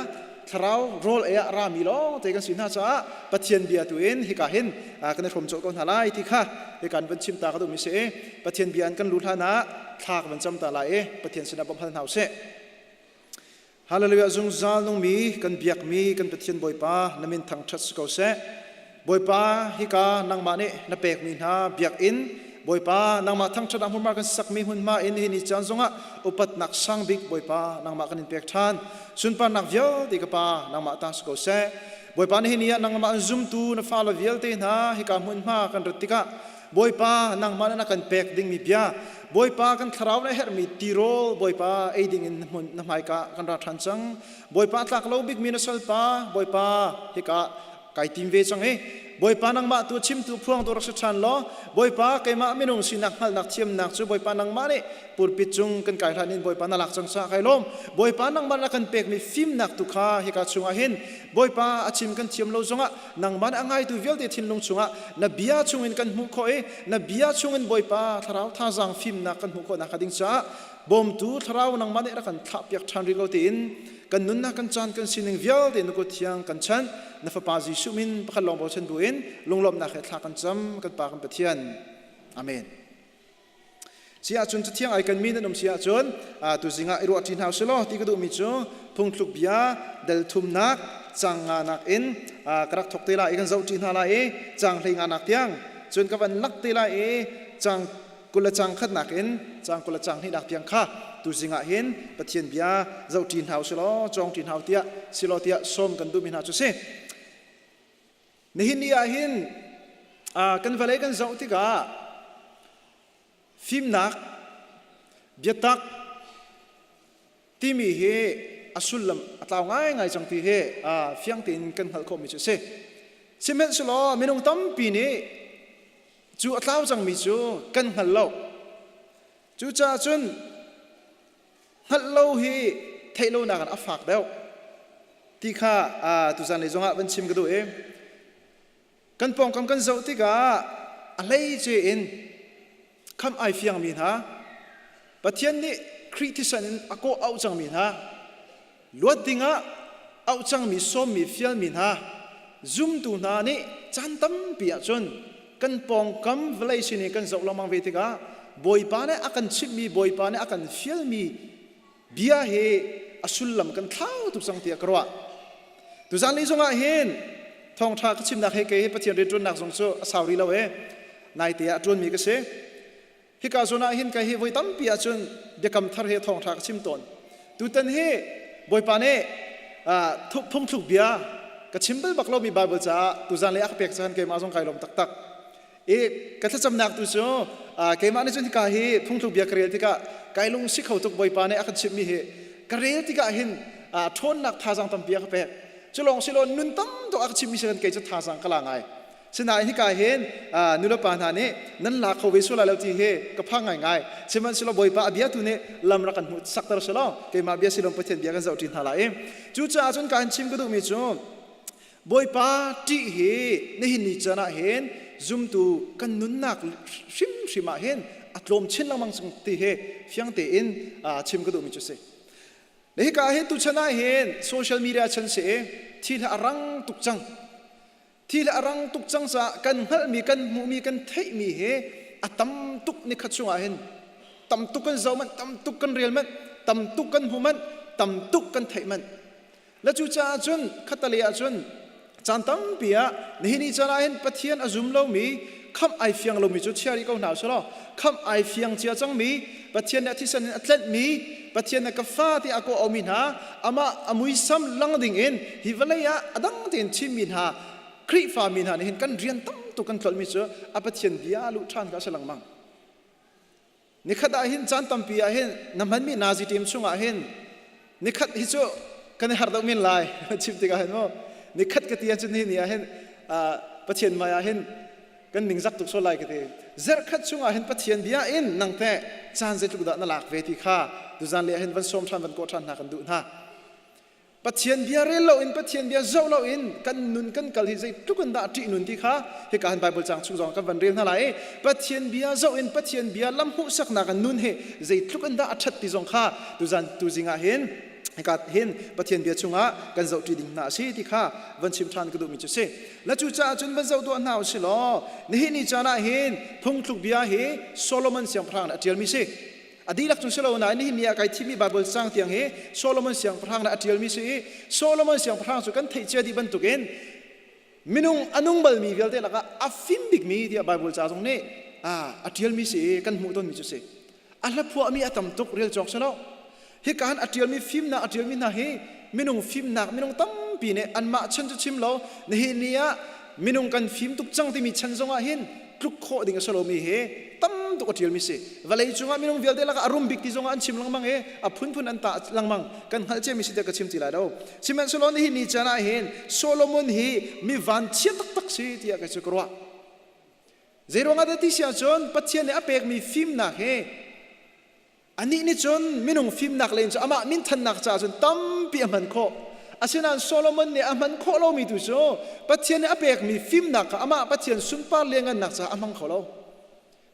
thlarau rawl ei ah rami lawng te kan si hna caah Pathian bia tu in hika hin kan i hrawm cawh ko hna lai ti kha hika in van chim ta ka duhmi si i Pathian bia in kan lu hlan ah thla ka van cam ta lai i Pathian sinah bawmh hal hna usih. Hallelujah zungzal nungmi kan biakmi kan Pathian Bawipa na min thangṭhat si ko seh. Bawipa hika nangmah nih na pekmi hna biakinn Bawipa nangmah thangṭhat ah hmunhma kan sakmi hmunhma in hi ni caan zongah upatnak sang bik Bawipa nangmah kan in pek ṭhan. Sunparnak vialte ka Pa nangmah ta si ko seh. Bawipa nihin ni ah nangmah an zumtu na fale vialte hna hika hmunhma kan rat tikah Bawipa nangmah na kan pek dingmi bia Bawipa kan thlarau na herhmi tirawl Bawipa ei ding in na hmaika kan ra ṭhan cang. Bawipa tlak lo bikmi na salpa Bawipa hika kai tim ve cang i Bawipa nangmah tu chimtu phuangtu rak si ṭhan law Bawipa keimah minung sinak hngalhnak thiamnak cu Bawipa nangmah nih pulpit cung kan kai hlan in Bawipa na lak cang caah kai lawm. Bawipa nangmah na kan pekmi fimnak tu kha hika chungah hin Bawipa a chim kan thiam lo zongah nangmah nih a ngaitu vialte thinlung chungah na bia chungin kan hmuh khawh i na bia chungin Bawipa thlarau thazaang fimnak kan hmuh khawh nakhnga ding caah bawmtu thlarau nangmah nih rak kan thlahpiak ṭhan rih ko tiin kan nunnak kan caan kan sining vialte na kut thiang kan chanh na fapa Jesuh min pakhat lawng bochan buin lunglawmhnak he thla kan cam kan pa kan Pathian amen Si ahcun cathiang ai kan mi nan um si ahcun tuzing ah i ruah ṭi hna usih law ti ka duhmi cu phungthluk bia del thumnak cang nganak in ka rak thok te lai i kan zoh ṭi hna lai i cang hlei nganak tiang cun ka van lak te lai i cang 20 le cang khatnak in cang 20 le cang hnihnak tiang kha tuzing ah hin Pathian bia zoh ṭi hna usih law cawng ṭi hna tiah silaw tiah sawm kan duhmi hna cu si. Nihin ni ah hin kan vawlei kan zoh tikah fimnak, biatak timi hi a sullam a tlau ngaingai cang ti hi fiang tein kan hngalh khawhmi cu a si. Sihmanhsehlaw minung tampi nih cu a tlau cangmi cu kan hngal lo. Cucaah cun hngalh lo hi theih lonak in a fak deuh ti kha tuzan lei zongah van chim ka duh i kan pawngkam kan zoh tikah a hleice in khamh ai fiangmi hna Pathian nih Khrih thisen in a kawh auh cangmi hna luat dingah auh cangmi sawmmi fialmi hna zumtu hna nih caan tampi ahcun kan pawngkam vawlei sin i kan zoh lengmang ve tikah Bawipa nih a kan chimhmi Bawipa nih a kan fialmi bia hi a sullam kan thlau tuk cang tiah ka ruah. Tuzan ni zongah hin thawngṭha ka chimnak he kei Pathian rianṭuannak zong cu a sau rih lo e naite ah ṭuanmi ka si. Hika zawn ah hin kai hi voi tampi ahcun biakam thar he thawngṭha ka chim tawn. Tutan hi Bawipa nih phungthluk bia ka chim bal bak lomi Bible caah tuzan lei a ka pek cahan keimah zong kai lawm taktak. I ka thlacamnak tu cu keimah nih cun hika hi phungthluk bia ka rel tikah kai lung si kho tuk Bawipa nih a kan chimhmi hi ka rel tikah hin ṭhawnnak thazaang tampi a ka pek. Cu lawng si lo nun tam tuk a ka chimhmi si kan kei cu thazaang ka la ngai. Sinain hika hin nulepa hna nih nan la kho ve sual lai lo ti hi ka phang ngaingai. Sihmanhsehlaw Bawipa a bia tu nih lam rak kan hmuh sakter selaw keimah bia silom Pathian bia kan zoh ṭi hna lai i cucaah cun ka han chim ka duhmi cu Bawipa ṭih hi nihin ni caan ah hin zumtu kan nunnak hrimhrim ah hin a tlawm chin lengmang cang ti hi fiang tein chim ka duhmi cu si. Le hika hin tuchan ah hin social media chan si i thil hi a rang tuk cang. Thil a rang tuk cang caah kan hngalhmi, kan hmuhmi, kan theihmi hi a tam tuk nikhat chungah hin tam tuk kan zoh manh, tam tuk kan rel manh, tam tuk kan hmu manh, tam tuk kan theih manh. Le cucaah cun khattalei ah cun caan tampi ah nihin ni caan ah hin Pathian a zum lomi khamh ai fiang lomi cu chia rih ko hna usih law khamh ai fiang cia cangmi Pathian nih a thisen in a tlenhmi Pathian nih ka fa tiah a kawh aumi hna amah a muisam lang ding in hi vawlei ah a dang tein chimmi hna Khrihfa mi hna nih hin kan rian tam tuk kan tlolhmi cu a Pathian bia luh ṭhan kha a si lengmang. Nikhat ah hin caan tampi ah hin na hmanmi nazi team chungah hin nikhat hi cu kan i har deuh men lai chim tikah hin mu nikhat ka ti ahcun hi ni ah hin Pathian hmai ah hin kan ningzak tuk sual lai ka ti zarhkhat chungah hin Pathian bia in nang teh caan zeitluk dah na lak ve ti kha tuzan le ah hin van sawm ṭhan van kawh ṭhan hna kan duh hna Pathian bia rel loin Pathian bia zoh loin kan nun kan kal hi zeitluk in dah ṭih nun ti kha hika han Bible cang chung zong kan van rel hna lai i Pathian bia zoh in Pathian bia lam hmuhsaknak an nun hi zeitluk in dah a ṭhat ti zong kha tuzan tuzing ah hin hika hin Pathian bia chungah kan zoh ṭi ding hna a si ti kha van chim ṭhan ka duhmi cu si. La cu caah cun van zoh duah hna u si law nihin ni caan ah hin phungthluk bia hi Solomon siangpahrang nih a ṭialmi si. A dihlak cu si lo nain nihin ni ah kai thimmi Baibal cang tiang hi Solomon siangpahrang nih a ṭialmi si i Solomon siangpahrang cu kan theih cia dih bantukin minung a nung balmi vialte lakah a fim bikmi tiah Baibal ca zong nih a ṭialmi si i kan hmuh tawnmi cu si. A hla phuahmi a tam tuk rel cawk si lo. Hika han a ṭialmi fimnak a ṭialmi hna hi minung fimnak minung tampi nih anmah chan cu chim lo nihin ni ah minung kan fim tuk cang timi chan zongah hin tluk khawh ding a si lomi hi tam tuk a ṭialmi si. Vawlei cungah minung vialte lakah a rum bik ti zongah an chim lengmang i a phunphun an tah lengmang. Kan hngalh ciami si tiah ka chim ti lai lo. Sihmanhsehlaw nihin ni caan ah hin Solomon hi mi vanchia taktak si tiah kei cu ka ruah. Zeiruangah dah ti si ahcun Pathian nih a pekmi fimnak hi Anih nih cun minung fimnak lei in cu amah minthannak caah cun tampi a hman khawh. Asinain Solomon nih a hman khawh lomi tu cu Pathian nih a pekmi fimnak kha amah Pathian sunpar lianngannak caah a hmang kho lo.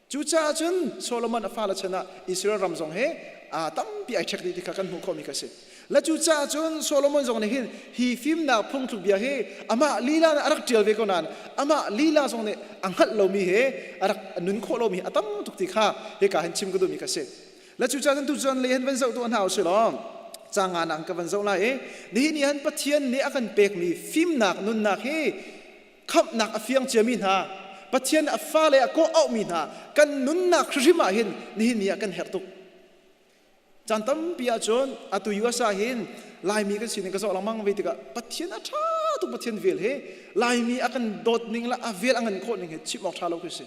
Cucaah cun Solomon a fale chan ah Israel ram zong hi aa tampi ai ṭhek dih ti kha kan hmuh khawhmi kha a si. Le cucaah cun Solomon zong nih hin hi fimnak phungthluk bia hi amah lila nih a rak ṭial ve ko nain amah lila zong nih a hngalh lomi he a rak nun khawh lomi a tam tuk ti kha hika hin chim ka duhmi ka si. Le cucaah cun tucun lei hin van zoh tuah hna usih law canga nak ka van zoh lai i nihin ni han Pathian nih a kan pekmi fimnak nunnak hi khamhnak a fiang ciami hna Pathian a fale a kawh auhmi hna kan nunnak hrimhrim ah hin nihin ni ah kan herh tuk. Caan tampi ahcun atu US ah hin Laimi kan sining ka zoh lengmang ve tikah Pathian a ṭha tuk Pathian vel hi Laimi a kan dawt ning le a vel a ngan khawh ning hi chim awk ṭha lo khi si.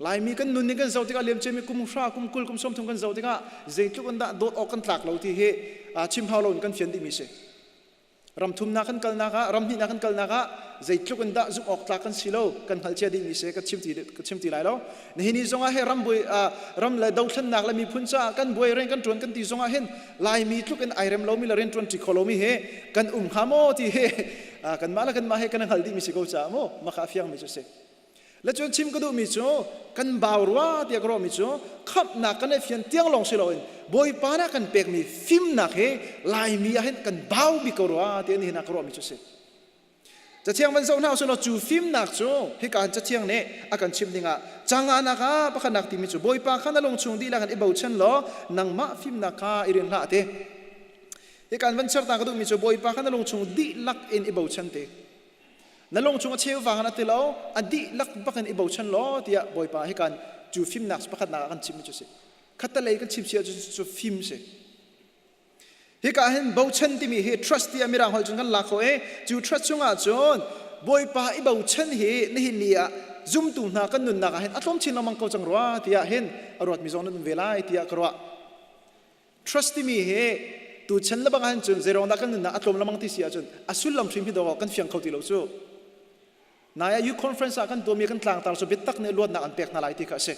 Laimi kan nun ning kan zoh tikah liamciami kum hra kum 20 kum 30 kan zoh tikah zeitluk in dah dawt awk kan tlak lo ti hi chim hau lo in kan fian dihmi si. Ram thumnak kan kalnak ah ram hnihnak kan kalnak ah zeitluk in dah zumh awk tlak kan si lo kan hngalh cia dihmi si ka chim ti ka chim ti lai lo. Nihin ni zongah he ram buai ram le dothlennak le miphun caah kan buai rian kan ṭuan kan ti zongah hin Laimi tluk in ai rem lomi le rian ṭuan ṭi kho lomi he kan um hnga maw ti hi kanmah le kanmah he kan hngalh dihmi si ko caah mu maka a fiangmi cu si. Le cun chim ka duhmi cu kan bau rua tiah ka ruahmi cu khamhnak kan i fian tiang lawng si loin Bawipa nih a kan pekmi fimnak hi Laimi ah hin kan bau bik ko rua tiah nihin ah ka ruahmi cu a si. Cathiang van zoh hna usih law cu fimnak cu hika hin cathiang nih a kan chimh dingah canganak ah pakhatnak timi cu Bawipa kha na lungchung dihlak in i bochan law nangmah fimnak kha i rin hlah ti. Hika in van serta ka duhmi cu Bawipa kha na lungchung dihlak in i bochan ti. Na lung chung a cheu vang in a ti lo, a dihlak bak in i bochan law tiah Bawipa hi kan cu fimnak pakhatnak ah kan chimmi cu si. Khattalei kan chim si ahcun cu fim si. Hika hin bochan timi hi trust tiah mirang holh cun kan lak kho i cu trust chungah cun Bawipa i bochan hi nihin ni ah zumtu hna kan nunnak ah hin a tlawm chin lengmang ko cang rua tiah hin a ruatmi zong nan um ve lai tiah ka ruah. Trust timi hi tuchan lebang ahhin cun zeiruang dah kan nunnak a tlawm lengmang ti si ahcun a sullam hrim hi dawh kan fiang kho ti lo cu. Nai ah youth conference ah kan tuahmi kan tlangtar cu biatak nih luatnak an pek hna lai ti kha a si.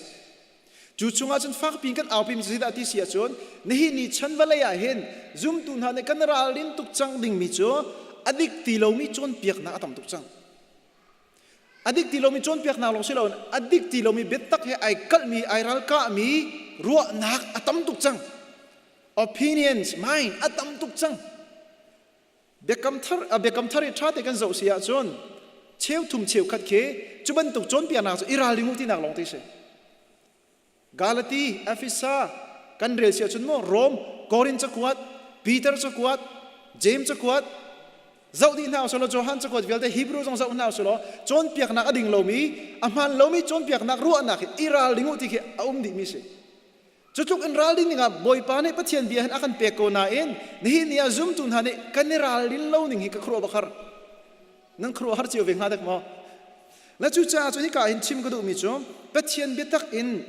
Cu chungah cun fakpi in kan aupi mi zeidah ti si ahcun nihin ni chan vawlei ah hin zumtu hna nih kan ralrin tuk cang dingmi cu a dik ti lomi cawnpiaknak a tam tuk cang. A dik ti lomi cawnpiaknak lawng si loin a dik ti lomi biatak he ai kalhmi, ai ralkahmi ruahnak a tam tuk cang. Opinions, mind a tam tuk cang. Biakam thar, biakam thar i ṭha te kan zoh si ahcun cheu thum cheu khat khi cu bantuk cawnpiaknak cu i ralring u tinak lawng te si. Galati, Efesa kan rel si ahcun maw Rom, Korin cakuat, Peter cakuat, James cakuat, zoh dih hna usulaw Johan cakuat vialte Hebrew zong zoh hna usulaw cawnpiaknak a ding lomi, a hmaan lomi cawnpiaknak ruahnak hi i ralring u ti khi a um dihmi si. Cu tluk in ralrin dingah Bawipa nih Pathian bia hin a kan pek ko nain nihin ni ah zumtu hna nih kan i ralrin lo ning hi ka khuaruah bak har. Nan khuaruah har cio ve hnga dek maw? Na cucaah cu hika hin chim ka duhmi cu Pathian biatak in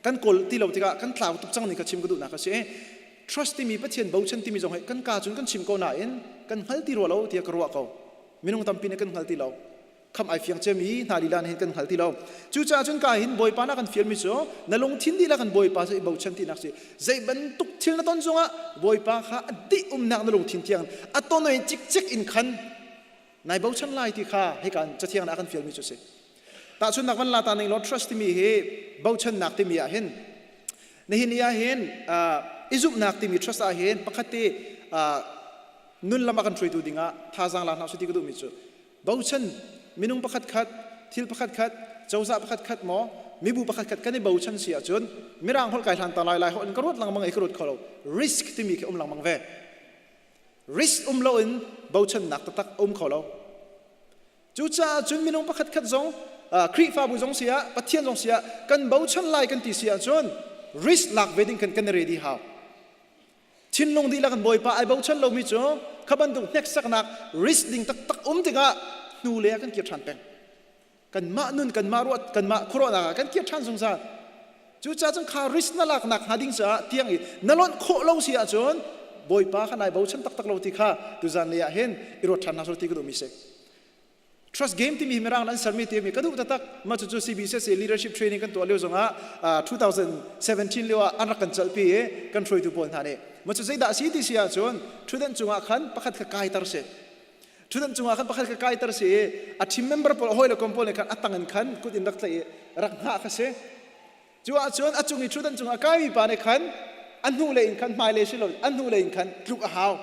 kan kawl ti lo tikah kan tlau tuk cang ning kha chim ka duhnak a si. Trust timi Pathian bochan timi zong hi kan ka cun kan chim ko nain kan hngal ti rua lo tiah ka ruah ko. Minung tampi nih kan hngal ti lo. Kham ai fiang cemi hna lila nih hin kan hngal ti lo. Cucaah cun ka hin Bawipa na kan fialmi cu na lungthin dihlak in Bawipa cu i bochan tinak si. Zei bantuk thil na ton zongah Bawipa kha a dih umnak na lungthin tiang a ton oi cikcek in khan nai bochan lai ti kha hika cathiang ah kan fialmi cu si. Tahchunnak van la ta ning law trust timi hi bochannak timi ah hin nihin ni ah hin i zumhnak timi trust ah hin pakhat te nun lam a kan hruaitu dingah thazaang la hna usih ti ka duhmi cu Bochan minung pakhat khat, thil pakhat khat, cozah pakhat khat maw, mibu pakhat khat kan i bochan si ahcun mirang holh kai hlan ta lai lai holh in ka ruat lengmang i ka ruat kho lo. Risk timi khi um lengmang ve. Risk um loin bochannak taktak um kho lo. Cucaah cun minung pakhat khat zong Khrihfabu zong si ah, Pathian zong si ah kan bochan lai kan ti si ahcun risk lak ve ding kan kan i ready hau. Thinlung dihlak in Bawipa ai bochan lomi cu kha bantuk hneksaknak risk ding taktak um tikah hnu le ah kan kir ṭhan peng. Kanmah nun, kanmah ruah, kanmah khuaruahnak ah kan kir ṭhan zungzal. Cucaah cun kha risk na laknak hnga ding caah tiang i na lonh khawh lo si ahcun Bawipa kha nai bochan taktak lo ti kha tuzan lei ah hin i ruat ṭhan hna sawh ti ka duhmi si. Trust game timi mirang an sermi timi ka duh taktak mah cucu CBCC leadership training kan tuah lio zongah 2017 lio ah an rak kan calhpi i kan hruaitu pawl hna nih mah cu zeidah a si ti si ahcun ṭhutdan cungah khan pakhat kha kaiter si ṭhutdan cungah khan pakhat kha kaiter si i a team member pawl hawi le kom pawl nih khan a tang in khan kut in rak tlaih i rak hngah kha si Cu ahcun a cung i ṭhutdan cung a kaimi pa nih khan a hnulei in khan hmailei si lo a hnulei in khan tluk a hau.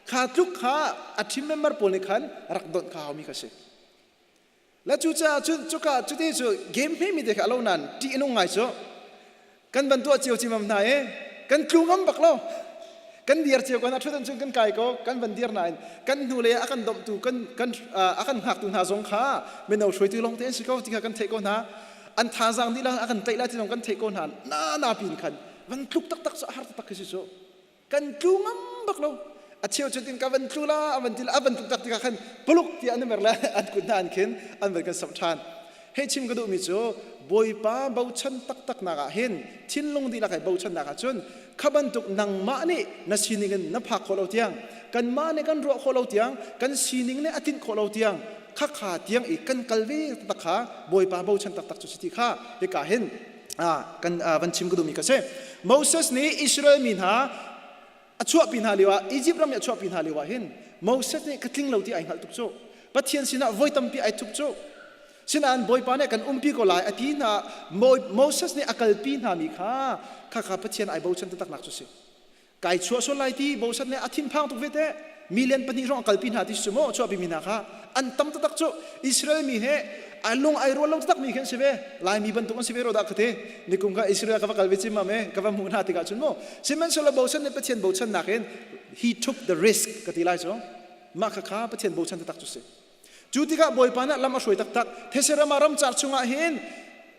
Kha tluk kha a team member pawl nih khan rak donh kha haumi kha si. Le cucaah cun cuka cuti cu game hmemi te kha a lo nain ṭih a nung ngai cu. Kan van tuah cio cimam hna i kan tlu ngam bak lo. Kan dir cio kan a ṭhutdan cung kan kai ko kan van dir nain kan hnulei ah a kan domhtu kan kan a kan hngaktu hna zong kha mino hruaitu lawng te an si ko ti kha kan theih ko hna. An thazaang dih a kan tlaih lai ti zong kan theih ko hna na na pin khan van tluk taktak cu a har taktak khi si cu kan tlu ngam bak lo a cheu cu tin ka van tlu la a van ti a van tluk tak tikah khan paluk ti an mer le an kut hna an khin an van kan samh ṭhan hei chim ka duhmi cu Bawipa bochan taktak nak ah hin thinlung dihlak he bochan nak ah cun kha bantuk nangmah nih na sining in na phak khawh lo tiang kanmah nih kan ruah khawh lo tiang kan sining nih a tlinh khawh lo tiang khakha tiang i kan kal ve taktak kha Bawipa bochan taktak cu si ti kha hika hin kan van chim ka duhmi ka si Moses nih Israel mi hna a chuahpi hna lio ah Egypt ram i a chuahpi hna lio ah hin Moses nih ka tling lo ti ai hngalh tuk cu Pathian sinah voi tampi ai thup cu Sinain Bawipa nih kan umpi ko lai a ti hna Moses nih a kalpi hna mi kha khakha Pathian ai bochan taktak nak cu si. Kai chuah sual lai ti Moses nih a thinphang tuk ve te. Million pahnih hrawng a kalpi hna ti si maw chuahpi mi hna kha an tam taktak cu Israel mi he ai lung ai rual lo taktak mi khi an si ve Laimi bantuk an si ve ro dah ka ti nikum kha Israel ka va kal ve cim am e ka va hmuh hna tikah cun mu sihmanhsehlaw bochan nih Pathian bochan nakin he took the risk ka ti lai cu mah kha kha Pathian bochan taktak cu si Cu tikah Bawipa nih lam a hruai taktak. These ram ah ramcar chungah hin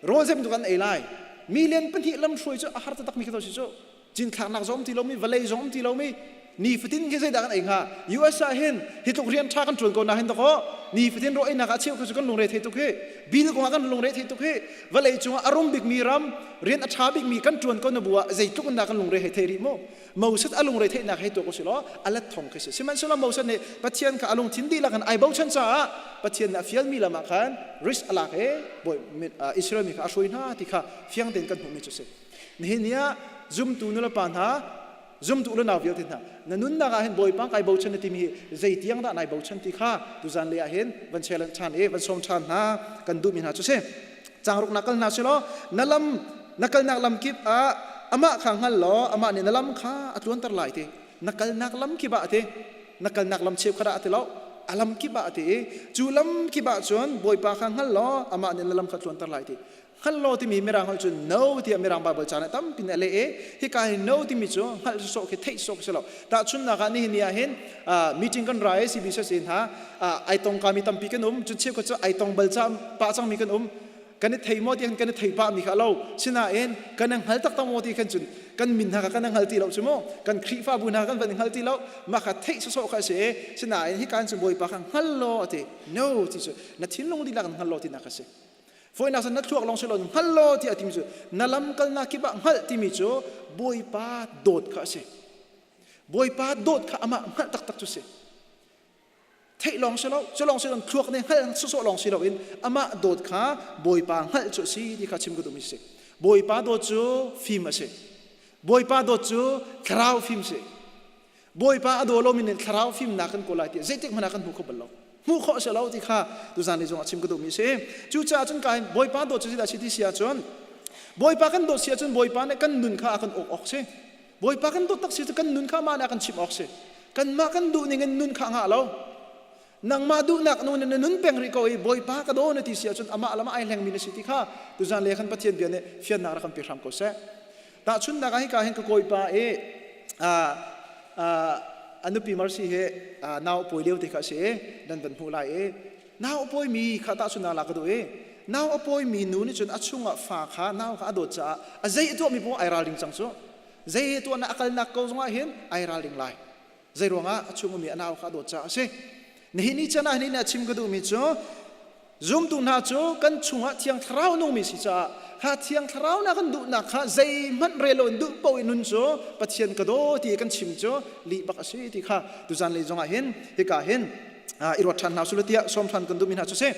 rawl zeibantuk an ei lai. Million pahnih lam hruai cu a har taktak mi khi si cu. Cinthlaknak zong um ti lomi, vawlei zong um ti lomi, nifatin khi zeidah kan ei hnga? US ah hin hi tluk rian ṭha kan ṭuan ko na hin dakaw nifatin raw einak ah cheu cu kan lungre thei tuk hi. Bill kong ah kan lungre thei tuk hi. Vawlei cungah a rum bikmi ram, rian a ṭha bikmi kan ṭuan ko na bu ah zeitluk in dah kan lungre hei thei rih mu. Moses a lungre theihnak hei tuak usih law a let thong khi si. Sihmanhsehlaw Moses nih Pathian kha a lungthin dihlak in ai bochan caah Pathian nih a fialmi lam ah khan risk a lak i bawi Israel mi kha a hruai hna ti kha fiang tein kan hmuhmi cu si. Nihin ni ah zumtu nulepa hna. Zumtu le nau vialte hna, na nunnak ah hin Bawipa kai bochan na timi hi zeitiang dah nai bochan ti kha tuzan le ah hin van challenge ṭhan i van sawm ṭhan hna kan duhmi hna cu si. Changruk na kal hna si law na lam na kalnak lam kip ah amah kha hngal law amah nih na lam kha a tluanter lai ti. Na kalnak lam kip ah ti na kalnak lam cheukhat ah ti lo a lam kip ah ti i cu lam kip ah cun Bawipa kha hngal law amah nih na lam kha tluanter lai ti. Hngal law timi Mirang holh cu know tiah Mirang Baibal ca nih tampi in a leh i hika hi know timi cu hngalh sawsawh khi theih sawsawh khi si lo. Tahchunhnak ah nihin ni ah hin meeting kan ra i CBCUSA hna ai tong kami tampi kan um. Cun cheukhat cu ai tong bal ca pah cangmi kan um. Kan i thei maw ti kan i thei pah mi kha a lo. Sinain kan i hngal taktak maw ti khan cun kan min hna kha kan i hngal ti lo cu mu. Kan Khrihfabu hna kan van i hngal ti lo. Mah kha theih sawsawh kha a si i sinain hika in cun Bawipa kha hngal law a ti. No ti cu na thinlung dihlak in hngal law tinak a si. Fawinak cun na thluak lawng si lo hngal law tiah a timi cu na lam kalnak kip ah hngalh timi cu Bawipa dawt kha a si. Bawipa dawt kha amah hngalh taktak cu si. Theih lawng si lo, cu lawng si lo thluak nih hngalh sawsawh lawng si loin amah dawt kha Bawipa hngalh cu a si ti kha chim ka duhmi si. Bawipa dawt cu fim a si. Bawipa dawt cu thlarau fim si. Bawipa a daw lomi nih thlarau fimnak kan kawl lai ti zeitik hmanh ah kan hmu kho bal lo. Hmuh khawh a si lo ti kha tuzan ni zong ah chim ka duhmi a si. Cucaah cun ka hin Bawipa dawt cu zeidah a si ti si ahcun Bawipa kan dawt si ahcun Bawipa nih kan nun kha a kan uk awk si. Bawipa kan dawt tak si cu kan nun kha amah nih a kan chimh awk si. Kanmah kan duh ning in nun kha a ngah lo. Nangmah duhnak nu na nun peng rih ko i Bawipa ka daw na ti si ahcun amah lam ah ai hlengmi na si ti kha tuzan le khan Pathian bia nih fiannak rak kan pe hram ko seh. Tahchunhnak ah hika hin ka kawipa i a nupi Mercy he nau a pawi lio te kha a si i nan van hmuh lai i nau a pawimi kha tahchunhnak lak ka duh i nau a pawimi nu nih cun a chungah fa kha nau kha a dawt caah a zei a tuahmi poah ai ralring cang cu zei a tuahnak a kalnak ko zongah hin ai ralring lai zei ruangah a chung ummi a nau kha a dawt caah a si nihin ni chan ah hin a chim ka duhmi cu Zumtu hna cu kan chungah Thiang Thlarau nungmi si caah kha Thiang Thlarau na kan duhnak kha zeihmanh rel loin duh paoh in nun cu Pathian ka daw ti kan chim cu lih bak a si ti kha tuzan lei zongah hin hika hin i ruat ṭhan hna sula tiah sawm ṭhan kan duhmi hna cu si.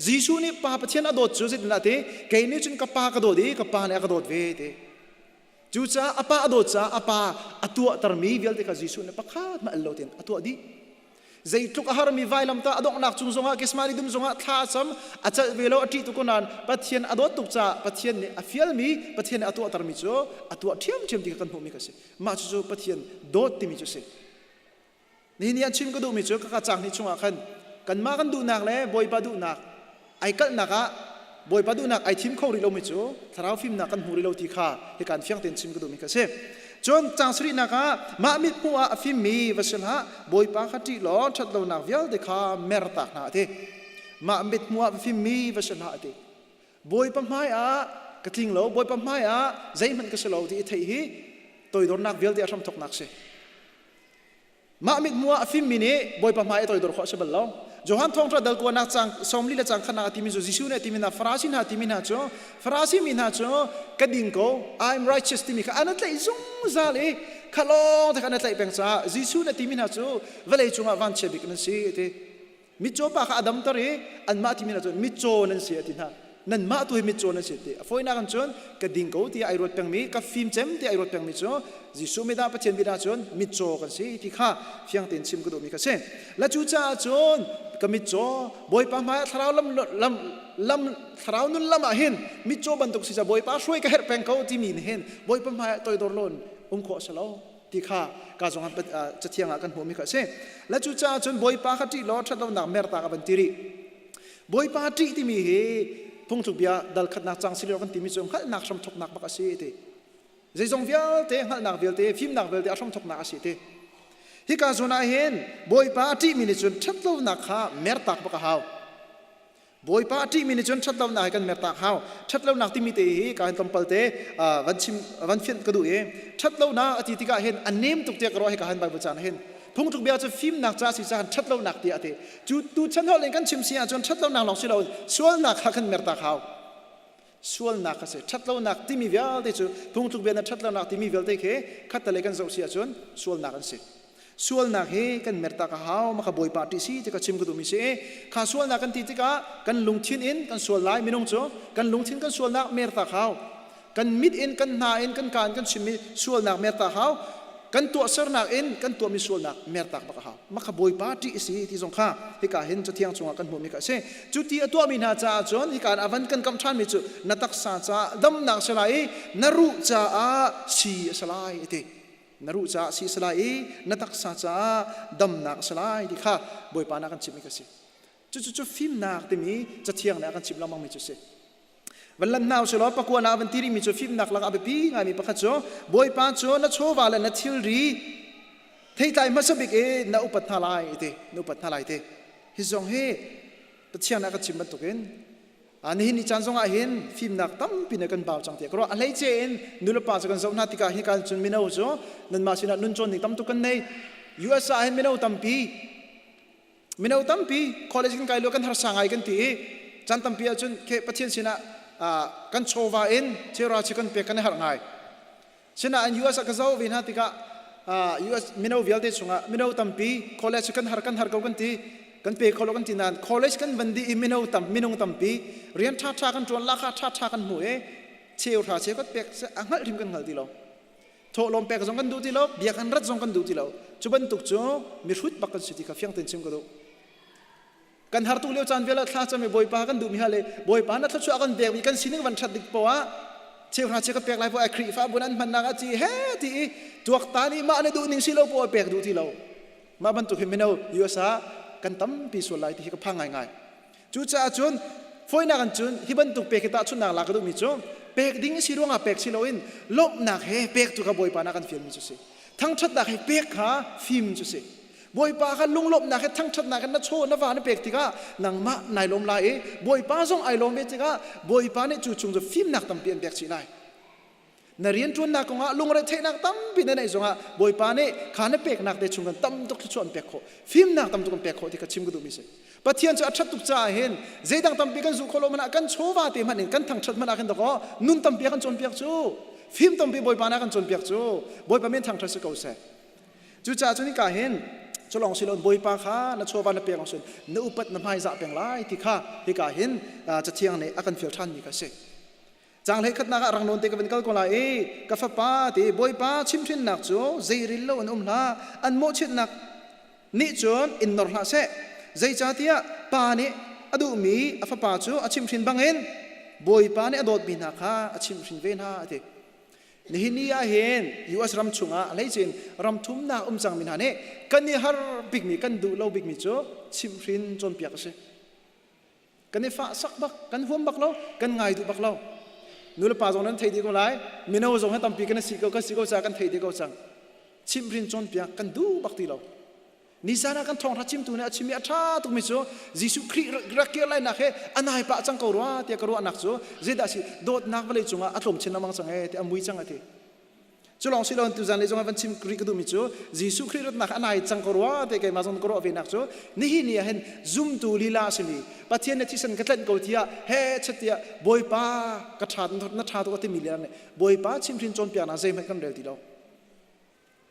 Jesuh nih Pa Pathian a dawt cu zeitindah ti kei nih cun ka Pa ka dawt i ka Pa nih a ka dawt ve ti. Cucaah a pa a dawt caah a pa a tuahtermi vialte kha Jesuh nih pakhat hmanh al lo tein a tuah dih. Zeitluk a harmi vailamtah a donghnak cung zongah Gethsemane dum zongah thla a cam, a celh ve lo, a ṭih tuk ko nain Pathian a dawt tuk caah Pathian nih a fialmi, Pathian nih a tuahtermi cu a tuah ṭhiamṭhiam ti kha kan hmuhmi kha a si. Mah cucu Pathian dawt timi cu a si. Nihin ni an chim ka duhmi cu kaka caang hnih chungah khan kanmah kan duhnak le Bawipa duhnak ai kalhnak ah Bawipa duhnak ai thim kho rih lomi cu thlarau fimnak kan hmu rih lo ti kha hikan fiang tein chim ka duhmi kha a si. Cun caang sarihnak ah mah mithmuh ah a fimmi va si hlah Bawipa kha ṭih law ṭhatlonak vialte kha mertak hna a ti. Mah mithmuh ah va fimmi va si hlah a ti. Bawipa hmai ah ka tling lo, Bawipa hmai ah zeihmanh ka si lo ti i theih hi toidornak vialte a hramthawknak si. Mah mithmuh ah a fimmi nih Bawipa hmai a toidor khawh a si bal lo. Johan thawngṭha dal kuanak cang 40 le cang khatnak a timi cu Jesuh nih a timi hna Farasi hna timi hna cu Farasi mi hna cu ka ding ko I'm righteous timi kha an tlaih zungzal i kha lawng te kha an tlaih peng caah Jesuh nih a timi hna cu vawlei cungah vanchia bik nan si a ti. Mitcaw pa kha a damter i anmah timi hna cu mitcaw nan si a ti hna. Nanmah tu hi mitcaw nan si ti. A fawinak in cun ka ding ko tiah ai ruat pengmi, ka fim cem tiah ai ruat pengmi cu Jesuh mit ah Pathian mit ah cun mitcaw kan si ti kha fiang tein chim ka duhmi kha si. La cu caah cun ka mitcaw Bawipa hmai ah thlarau lam lam lam thlarau nun lam ah hin mitcaw bantuk si ca Bawipa hruai ka herh peng ko timi nih hin Bawipa hmai ah toidor loin um khawh a si lo. ti kha ka zong ah cathiang ah kan hmuhmi kha a si. Le cucaah cun Bawipa kha ṭih law ṭhatlonak mertak a van ti rih. Bawipa ṭih timi hi phungthluk bia dal khatnak cang si kan timi cu hngalhnak hramthawknak bak a si ti. Zeizong vialte hngalhnak vialte fimnak vialte a hramthawknak a si ti. Hika zawn ah hin Bawipa a ṭihmi nih cun ṭhatlonak kha mertak bak a hau. Bawipa a ṭihmi nih cun ṭhatlonak he kan mertak hau. Ṭhatlonak timi te hi ka hin tlawmpal te van chim van fianh ka duh i ṭhatlonak a ti tikah hin a nem tuk tiah ka ruah hi ka han Bible caan hin phungtluk bia cu fimnak ca si caah ṭhatlonak tiah a ti. Cu tu chan holh in kan chim si ahcun ṭhatlonak lawng si lo sualnak kha kan mertak hau. Sualnak kha si. Ṭhatlonak timi vialte cu phungtluk bia na ṭhatlonak timi vialte khi khattelei kan zoh si ahcun sualnak an si. Sualnak hi kan mertak a hau maka Bawipa ṭih si ti ka chim ka duhmi si. Kha sualnak kan ti tikah kan lungthin in kan sual lai minung cu kan lungthin kan sualnak mertak hau. Kan mit in kan hna in kan ka in kan chimmi sualnak mertak hau. Kan tuahsernak in kan tuahmi sualnak mertak bak a hau. Mah kha Bawipa ṭih a si ti zong kha hika hin Cathiang chungah kan hmuhmi kha a si. Cu ti a tuahmi hna caah cun hika in a van kan kamh ṭhanmi cu na taksa caah damnak a si lai i na ruh caah sii a si lai a ti. Na ruh caah sii a si lai i na taksa caah damnak a si lai ti kha Bawipa nih a kan chimhmi kha a si. Cucu cu fimnak timi Cathiang nih a kan chimh lengmangmi cu a si. Van lan hna usih law pakua na van ti rihmi cu fimnak lakah a biapi ngaimi pakhat cu Bawipa cu na chawva le na thilri theitlai hmasa bik i na upat hna lai ti na upat hna lai ti hi zong hi Pathian a kan chim bantukin nihin ni caan zongah hin fimnak tampi na kan bau cang tiah ka ruah. A hleice in nulepa cu kan zoh hna tikah hi kan cun mino cu nanmah sinah nun cawn ding tam tuk kan nei. US ah hin mino tampi Mino tampi college kan kai lio kan harsa ngai kan ti i caan tampi ahcun ke Pathian sinah kan chawva in chera chi kan pek kan i harh ngai. Sinain US ah ka zoh ve hna tikah US mino vialte chungah mino tampi college kan har kan har ko kan ti kan pe kho lo kan ti nain college kan van dih i mino tam minung tampi rian ṭha ṭha kan ṭuan lahkhah ṭha ṭha kan hmu i cheu hra cheu kan pek a hngalh hrim kan hngal ti lo. Thawhlawm pek zong kan duh ti lo, biakinn rat zong kan duh ti lo. Cu bantuk cu mihrut bak kan si ti kha fiang tein chim ka duh. Kan har tuk lio caan vial ah thla cam i Bawipa kan duhmi ha le Bawipa na thluachuah kan pekmi kan sining van ṭhat dik poah cheuhra cheu ka pek lai poah Khrihfabu an hmannak ah ci he ti i tuaktan i mah na duh ning si lo poah pek duh ti lo. Mah bantuk hi mino US ah kan tampi sual lai ti hi ka phang ngaingai. Cucaah cun fawinak in cun hi bantuk pek hi tahchunhnak lak ka duhmi cu pek ding si ruangah pek si loin lawmhnak he pek tu kha Bawipa nih a kan fialmi cu si. Thangṭhatnak he pek kha fim cu si. Bawipa kha lunglawmhnak he thangṭhatnak in na chaw na va na pek tikah nangmah nai lawm lai i Bawipa zong ai lawm ve tikah Bawipa nih cu chung cu fimnak tampi an pek chih lai. Na rianṭuannak kongah lungretheihnak tampi na neih zongah Bawipa nih kha na peknak te chung kan tam tuk thluachuah an pek khawh. Fimnak tam tuk an pek khawh ti kha chim ka duhmi si. Pathian cu a ṭhat tuk caah hin zeidang tampi kan zuh khawh lo hmanh ah kan chawva te hmanh in kan thangṭhat hmanh ah khin dakaw nun tampi a kan cawnpiak cu. Fim tampi Bawipa nih a kan cawnpiak cu. Bawipa min thangṭhat si ko seh. Cucaah cun hika hin cu lawng si loin Bawipa kha na chawva na pek lawng si na upat na hmaizah peng lai ti kha hika hin Cathiang nih a kan fial ṭhanmi kha a si. Caang hleikhatnak ah rang nawn te ka van kal ko lai i ka fapa ti Bawipa chimhhrinnak cu zeiril lo in um hlah an mawhchiatnak nih cun in nor hlah seh zeicahtiah pa nih a duhmi a fapa cu a chimhhrin bangin Bawipa nih a dawtmi hna kha a chimhhrin ve hna a ti. Nihin ni ah hin US ram chungah a hleice in ram thumnak um cangmi hna nih kan i har bikmi kan duh lo bikmi cu chimhhrin cawnpiak a si. Kan i fahsak bak, kan huam bak lo, kan ngai duh bak lo. Nu le pa zong nan thei dih ko lai. Mino zong hi tampi kan si ko, kan si ko caah kan thei dih ko cang. Chimhrin cawnpiak kan duh bak ti lo. Nizan ah kan thawngtha chimtu nih a chimmi a ṭha tukmi cu Jesuh Khrih rak kir lainak he a nai pah cang ko rua tiah ka ruahnak cu zeidah si dawtnak vawlei cungah a tlawm chin lengmang cang ee ti a mui cang a ti. Cu lawng si loin tuzan lei zong ah van chim rih ka duhmi cu Jesuh Khrih ratnak a nai cang ko rua te keimah zong ka ruah ve nak cu nihin ni ah hin zumtu lila a simi Pathian nih thisen ka tlanh ko tiah he chet tiah Bawipa ka ṭha na ṭha tuk a timi lila nih Bawipa chimhrin cawnpiaknak zeihmanh kan rel ti lo.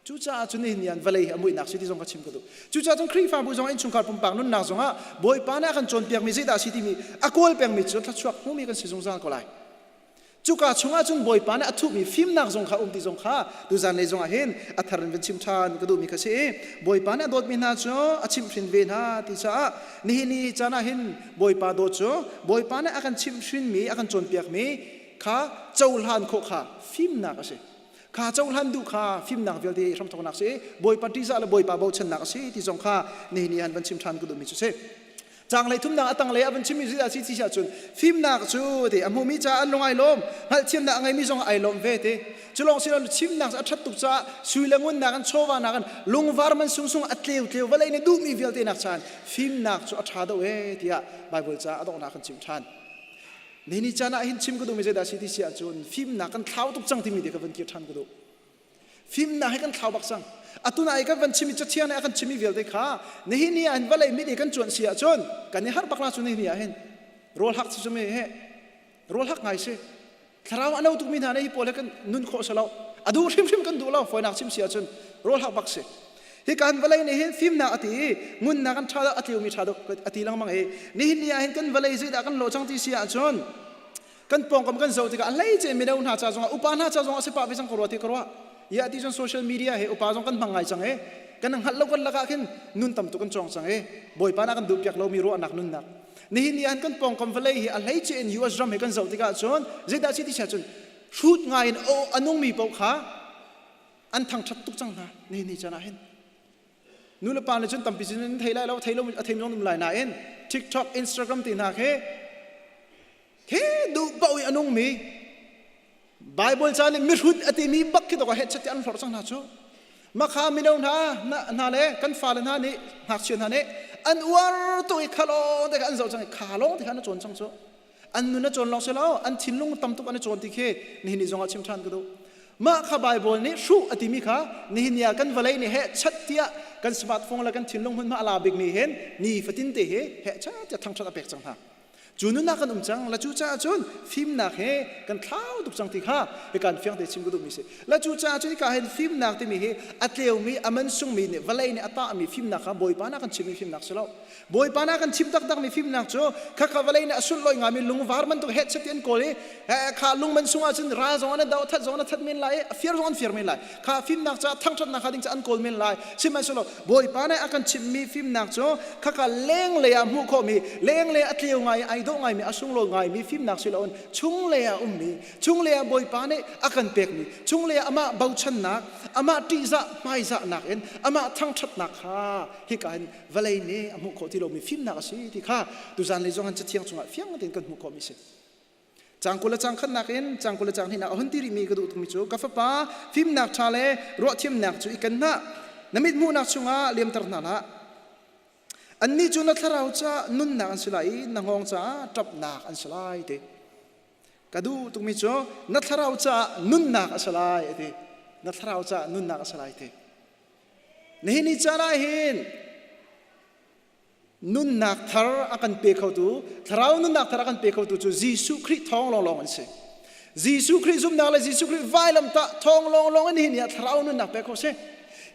Cucaah cun nihin ni ah vawlei hi a muihnak si ti zong ka chim ka duh. Cucaah cun Khrihfabu zong innchungkhar pumpak nunnak zongah Bawipa nih a kan cawnpiakmi zeidah a si timi a kawl pengmi cu thluachuak hmumi kan si zungzal ko lai. Cuka chungah cun Bawipa nih a thuhmi fimnak zong kha um ti zong kha tuzan lei zongah hin a thar in van chim ṭhan ka duhmi kha si i Bawipa nih a dawtmi hna cu a chimhhrin ve hna ti caah nihin ni caan ah hin Bawipa dawt cu Bawipa nih a kan chimhhrinmi a kan cawnpiakmi kha cohlan khawh kha fimnak a si. Kha cohlan duh kha fimnak vialte hramthawknak si i Bawipa ṭihzah le Bawipa bochannak a si ti zong kha nihin ni han van chim ṭhan ka duhmi cu si. Caanglei thumnak a tanglei a van chimmi cu si ti ahcun fimnak cu ti a hmumi caah an lung ai lawm hngalhthiamnak a ngeimi zong ai lawm ve ti cu lawng si lo chimnak cu a ṭhat tuk caah sui le ngun nakin chawva nakin lungvar man sungsung a tleu tleu vawlei nih duhmi vialte nak caan fimnak cu a ṭha deuh ee tiah Baibal ca a donghnak kan chim ṭhan. Nihin caan ah hin chim ka duhmi zeidah si ti si ahcun fimnak kan thlau tuk cang timi te ka van kir ṭhan ka duh. Fimnak hi kan thlau bak cang. Atu na i kan van chimi cathiang nih a kan chimi vialte kha nihin ni ah hin vawlei mit i kan cuanh si ahcun kan i harh bak la cu nihin ni ah hin rawl hak cu mi he rawl hak ngai si thlarau a no tukmi hna nih hi pawl he kan nun khawh si lo a duh hrimhrim kan duh lo fawinak chim si ahcun rawl hak bak si hi kan vawlei nih hin fimnak a ti i ngunnak an ṭha a tliumi ṭha a ti lengmang i nihin ni ah hin kan vawlei zeidah kan lawh cang ti si ahcun kan pawngkam kan zoh tikah a hleice mino hna ca zongah upa hna ca zongah si pah ve cang ko rua ti ka ruah. Ya ti cun social media he upa zong kan hmang ngai cang e. Kan hngalh lo kan lakah khin nun tam tuk kan cawng cang e. Bawipa na kan duh piak lomi ruahnak nunnak. Nihin ni han kan pawngkam vawlei hi a hleice in US ram he kan zoh tikah cun zeidah si ti sia cun hrut ngai in o a nungmi paoh kha an thangṭhat tuk cang hna nihin ni caan ah hin. Nu le pa nih cun tampi cun an thei lai lo, thei lo a thei zong um lai nain TikTok, Instagram ti hna khi khi duh paoh i a nungmi Bible ca nih mihrut a timi bak khi dawk hechet ti an hlorh cang hna cu. Makha mino hna hna le kan fale hna nih ngakchia hna nih an uar tuk i khalong te kha an zoh cang i kha lawng te kha an cawn cang cu. An nun a cawn lawng si lo, an thinlung tam tuk an i cawn ti khi nihin ni zongah chim ṭhan ka duh. Mah kha Bible nih hruh a timi kha nihin ni ah kan vawlei nih heh chat tiah kan smartphone le kan thinlung hmunhma a la bikmi hin ni fatin te hi heh chat tiah thangṭhat a pek cang hna. Cu nunnak kan um cang la cu caah cun fimnak he kan thlau tuk cang ti kha hi kan fiang te chim ka duhmi si. La cu caah cun hika hin fimnak timi hi a tleumi a man sungmi nih vawlei nih a tahmi fimnak kha Bawipa nih a kan chimmi fimnak si lo. Bawipa nih a kan chim taktakmi fimnak cu khakha vawlei nih a sunlawi ngaimi lungvar bantuk hehchet ti an kawl i kha lung man sung ahcun ral zong an do that zong an that men lai i a fir zong an fir men lai kha fimnak ca thangṭhatnak kha ding ca an kawl men lai sihmanhsehlaw Bawipa nih a kan chimhmi fimnak cu khakha lenglei ah hmuh khawhmi lenglei a tleu ngai ai dawh ngaimi a sunglawi ngaimi fimnak si loin chunglei ah ummi chunglei ah Bawipa nih a kan pekmi chunglei ah amah bochannak amah ṭihzah hmaizahnak in amah thangṭhatnak kha hika hin vawlei nih a hmuh khawh ti lomi fimnak a si ti kha tuzan lei zong an cathiang chungah fiang tein kan hmuh khawhmi si. Cang 20 le cang khatnak in cang 20 le cang hnihnak a hun ti rihmi ka duh tukmi cu ka fapa fimnak ṭha le ruahthiamnak cu i ken hna na mit hmuhnak chungah liamter hna hlah annih cu na thlarau ca nunnak an si lai i na hngawng caah ṭapnak an si lai ti ka duh tukmi cu na thlarau caah nunnak a si lai a ti na thlarau caah nunnak a si lai ti Nihin ni caan ah hin nunnak thar a kan pe khotu, thlarau nunnak thar a kan pe khotu cu Jesuh Khrih thawng lawnglawng an si. Jesuh Khrih zumhnak le Jesuh Khrih vailamtah thawng lawnglawng in nihin ni ah thlarau nunnak pe kho si.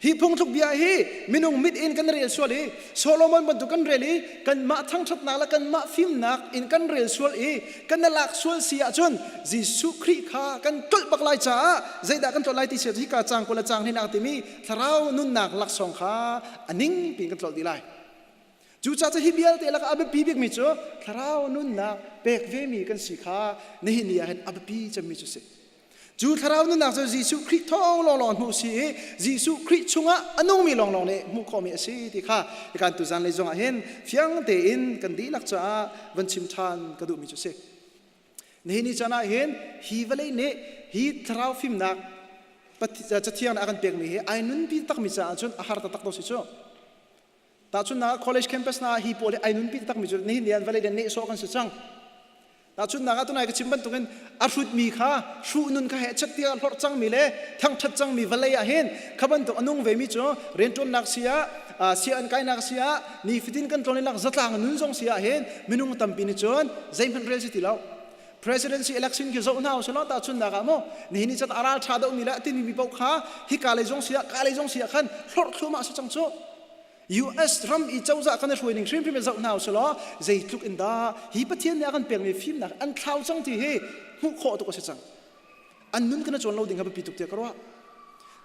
Hi phungthluk bia hi minung mit in kan rel sual i Solomon bantuk kan rel i kanmah thangṭhatnak le kanmah fimnak in kan rel sual i kan lak sual si ahcun Jesuh Khrih kha kan tlolh bak lai caah zeidah kan tlolh lai ti si hika caang 20 le caang hnih nak timi thlarau nunnak laksawng kha a ning piin kan tlolh dih lai. Cucaah cu hi vialte lakah a biapi bikmi cu thlarau nunnak pek vemi kan si kha nihin ni ah hin a biapi cemmi cu si. Cu thlarau nunnak cu Jesuh Khrih thawng lawnglawng hmuh si i Jesuh Khrih chungah a nungmi lawnglawng nih hmuh khawhmi a si ti kha kan tuzan lei zongah hin fiang tein kan dihlak caah van chim ṭhan ka duhmi cu si. Nihin ni caan ah hin hi vawlei nih hi thlarau fimnak cathiang nih a kan pekmi hi ai nunpi takmi caah cun a har taktak to si cu. Tahchunhnak ah college campus hna ah hi pawl hi ai nunpi takmi cu nihin ni ah vawlei le nehsawh kan si cang. Tahchunhnak ah tunai ka chim bantukin a hrutmi kha hruh nun kha hehchet tiah hlorh cangmi le thangṭhat cangmi vawlei ah hin kha bantuk a nung vemi cu rianṭuannak si ah sianginn kainak si ah nifatin kan tlawnnak zatlang nun zong si ah hin minung tampi nih cun zeihmanh rel si ti lo. Presidency election khi zoh hna usih law tahchunhnak ah maw nihin ni chan a ral ṭha deuhmi le a timi mi paoh kha hika lei zong si ah ka lei zong si ah khan hlorh thluahmah si cang cu. US ram i cozah kan i hruai ning hrimhrim in zoh hna usih law zeitluk in dah hi Pathian nih a kan pekmi fimnak an thlau cang ti hi hmuh khawh tuk a si cang. An nun kan i cawn lo ding kha biapi tuk tiah ka ruah.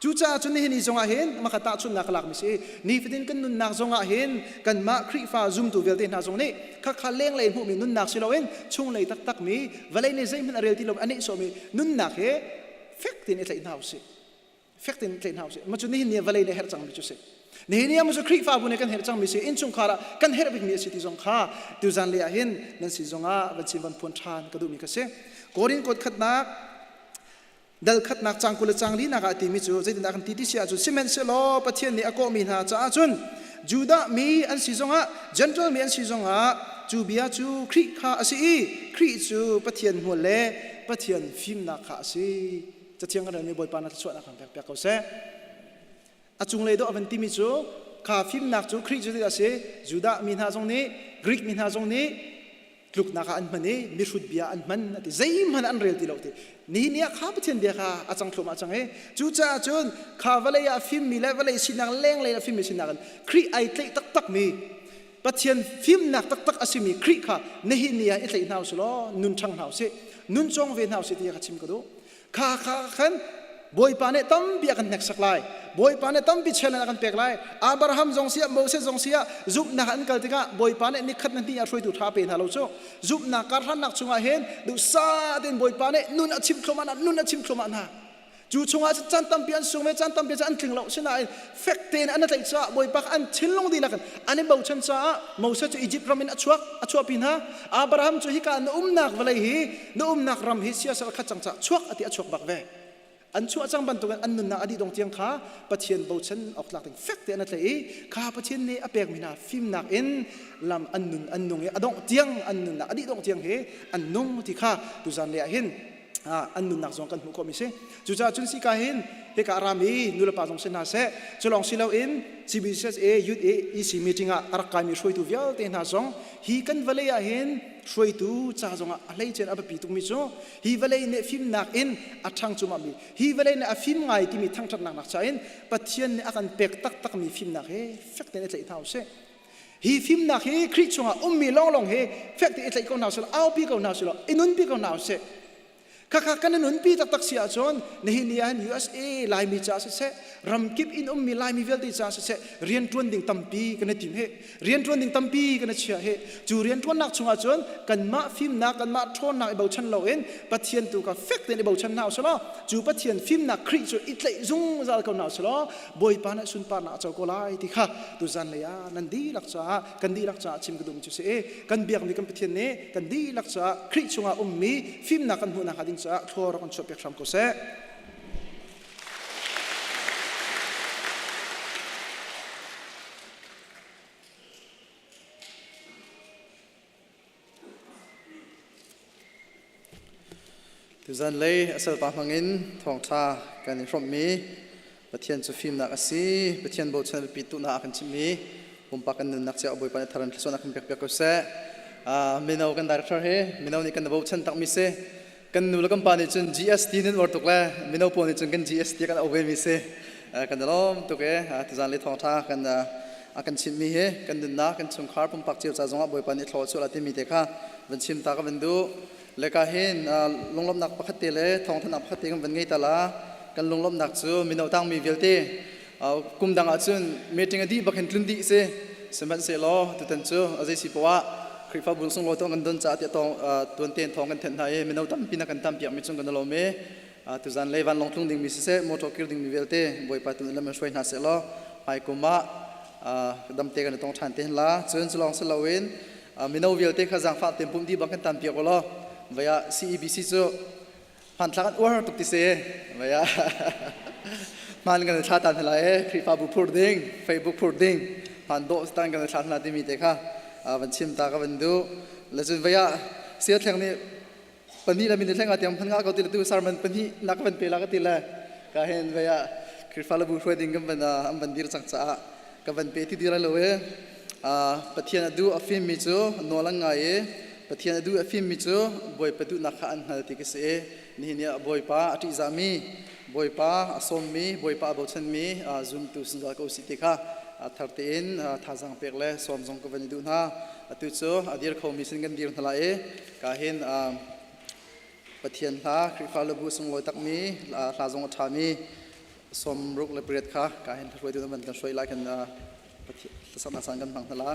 Cucaah cun nihin ni zongah hin maka tahchunhnak ka lakmi si nifatin kan nunnak zongah hin kanmah Khrihfa zumtu vialte hna zong nih khakha lenglei hmuhmi nunnak si loin chunglei taktakmi vawlei nih zeihmanh a rel ti lo a nehsawhmi nunnak he fek tein i tlaih hna usih. Fek tein tlaih hna usih. Mah cu nihin ni ah vawlei nih a herh cangmi cu si. Nihin ni ah cu Khrihfabu nih kan herh cangmi si innchungkhar ah kan herh bikmi a si ti zong kha tuzan lei ah hin nan si zongah van chim van phuan ṭhan ka duhmi ka si. Korin kuat khatnak dal khatnak cang 20 le cang linak ah a timi cu zeitindah kan ti ti si ahcun sihmanhsehlaw Pathian nih a kawhmi hna caah cun Judah mi an si zongah Gentile mi an si zongah cu bia cu Khrih kha a si i Khrih cu Pathian hmual le Pathian fimnak kha a si. Cathiang kan relmi Bawipa na thluachuahnak kan pek piak ko seh. A cunglei dawh a van timi cu kha fimnak cu Khrih cu a si Judah mi hna zong nih Greek mi hna zong nih tluknak ah an hman i mihrut bia an hman a ti zeihmanh an rel ti lo ti nihin ni ah kha Pathian bia kha a cang thluahmah cang i cucaah cun kha vawlei ah fimmi le vawlei sinak lenglei ah fimmi sinak in Khrih ai tlaih taktakmi Pathian fimnak taktak a simi Khrih kha nihin ni ah i tlaih hna usih law nun ṭhang hna usih nun cawng ve hna usih ti kha chim ka duh kha kha khan. Bawipa nih tampi a kan hneksak lai. Bawipa nih tampi challenge a kan pek lai. Abraham zong siah Moses zong siah zumhnak an kal tikah Bawipa nih nikhat na hnih ah hruaitu ṭha pe hna lo cu. Zumhnak karhlannak chungah hin duhsah tein Bawipa nih nun a chim thluahmah hna, nun a chim thluahmah hna. Cu chungah cun caan tampi an sung ve, caan tampi cu an tling lo. Sinain fek tein an tlaih caah Bawipa kha an thinlung dihlak in an i bochan caah Moses cu Izipt ram in a chuak, a chuahpi hna. Abraham cu hika na umnak vawlei hi, na umnak ram hi siasal khat cang caah chuak a ti a chuak bak ve. An chuah cang bantukin an nunnak a dih dong tiang kha Pathian bochan awk tlak ding fek tein a tlaih i kha Pathian nih a pekmi hna fimnak in lam an nun an nung i a dongh tiang an nunnak a dih dongh tiang hi an nung ti kha tuzan le ah hin an nunnak zong kan hmuh khawhmi si. Cucaah cun sika hin hika ram i nulepa zong si hna seh, cu lawng si loin CBCUSA Youth EC meeting ah a rak kaimi hruaitu vialte hna zong hi kan vawlei ah hin hruaitu ca zongah a hleicen a biapi tukmi cu hi vawlei nih fimnak in a ṭhang cuahmahmi hi vawlei nih a fim ngai timi thangṭhatnak nak cha in Pathian nih a kan pek taktakmi fimnak hi fek tein i tlaih hna usih. Hi fimnak hi Khrih chungah ummi lawnglawng hi fek tein i tlaih ko hna usih law aupi ko hna usih law i nunpi ko hna usih. Khakha kan i nunpi taktak si ahcun nihin ni ahhin USA Laimi caah siseh, ramkip in ummi Laimi vialte caah siseh, rianṭuan ding tampi kan i tim hi. Rianṭuan ding tampi kan i chiah hi. Cu rianṭuannak chungah cun kanmah fimnak, kanmah ṭhawnnak i bochan loin Pathian tu kha fek tein i bochan hna usih law cu Pathian fimnak Khrih cu i tlaih zungzal ko hna usih law Bawipa nih sunparnak a co ko lai ti kha tuzan lei ah nan dihlak caah kan dihlak caah chim ka duhmi cu si i kan biakmi kan Pathian nih kan dihlak caah Khrih chungah ummi fimnak kan hmuhnak hnga ding caah thlua rak kan chuahpiak hram ko seh. Tuzan lei a salpa hmangin thawngṭha kan i hrawmhmi Pathian cu fimnak a si. Pathian bochan biapi tuhnak a kan chimhmi pumpak kan nunnak cio Bawipa nih tharan thluachuah kan pek piak ko seh. Mino kan director hi mino nih kan bochan takmi si. Kan nu le kan pa nih cun GST nan uar tuk le mino pawl nih cun kan GST kan auh ve mi si. Kan i lawm tuk e. Tuzan lei thawngṭha kan a kan chimhmi hi kan nunnak kan chungkhar pumpak cio ca zongah Bawipa nih thlaw a chuah timi te kha van chim ta ka van duh. Le ka hin lunglawmhnak pakhat te le thawngthanhnak pakhat te kan van ngei ta la. Kan lunglawmhnak cu mino tangmi vialte kum dang ahcun meeting a dih bak hin tlun dih si. Sihmanhsehlaw tutan cu a zei si poah Khrihfabu sunglawi tuah kan don caah tiah tuan tein thawng kan thenh hna i mino tampi na kan tampiakmi cung kan i lawm i tuzan lei vanlawng tlung dingmi siseh motor kir dingmi vialte Bawipa tu lam in hruai hna seh law hmaikum ah damte kan i tong ṭhan te hin la. Cun cu lawng si loin mino vialte kha zaangfah tein pumh dih bang kan tampiak u law vei ah CEBC cu hmanthlak an uar tuk ti si vei ah hman kan i thla tan hna lai e Khrihfabu phur ding Facebook phur ding hman dawh tan kan i thla hna timi te kha van chim ta ka van duh le cun vei ah sia thleng nih pahnih le minute hleng ah tiang phan nga ko ti le tu sermon pahnih nak van pe la ka ti le ka hen vei ah Khrihfa le bu hruai ding kan van an van dir cang caah ka van pe ti dir lo e Pathian a duh a fimmi cu nawl an ngai i Pathian a duh a fimmi cu Bawipa duhnak kha an hngal ti ka si i nihin ni ah Bawipa a ṭihzahmi Bawipa a sawmmi Bawipa a bochanmi zumtu zungzal ko usih ti kha thar tein thazaang pek le sawm zong ka van i duh hna. Atu cu a dir khomi sin kan dir hna lai i ka hin Pathian hla Khrihfa lubu sunglawi takmi hla zong a ṭhami 68 kha ka hin hruaitu nan van kan hruai lai kan hlasaknak caan kan hmang hna la.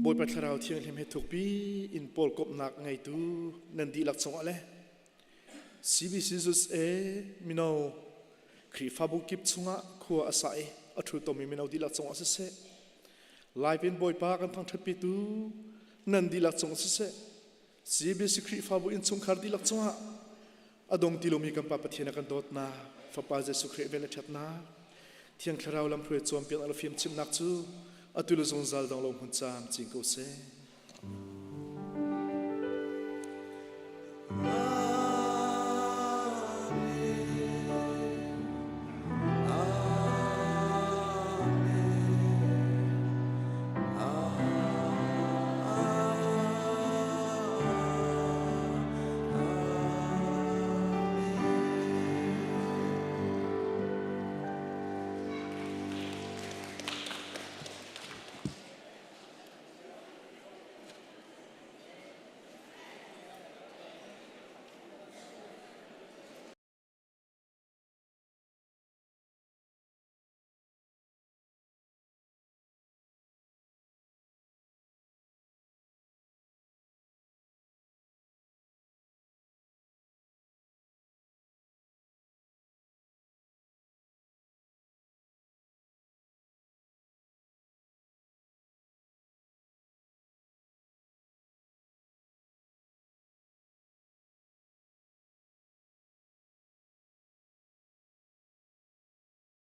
Bawipa Thlarau Thianghlim he thukpi in pawl komhnak ngeitu nan dihlak cungah le CBCUSA mino Khrihfabu kip chungah khua a sa i a ṭhu tomi mino dihlak cungah siseh, live in Bawipa kan thangṭhatpitu nan dihlak cungah siseh, CBC Khrihfabu innchungkhar dihlak cungah a dong ti lomi kan Pa Pathian a kan dawtnak, Fapa Jesuh Khrih vel le ṭhatnak, Thiang Thlarau lamhruai cawnpiak le fimchimhnak cu atu le zungzal dong lo hmun caam cing ko seh.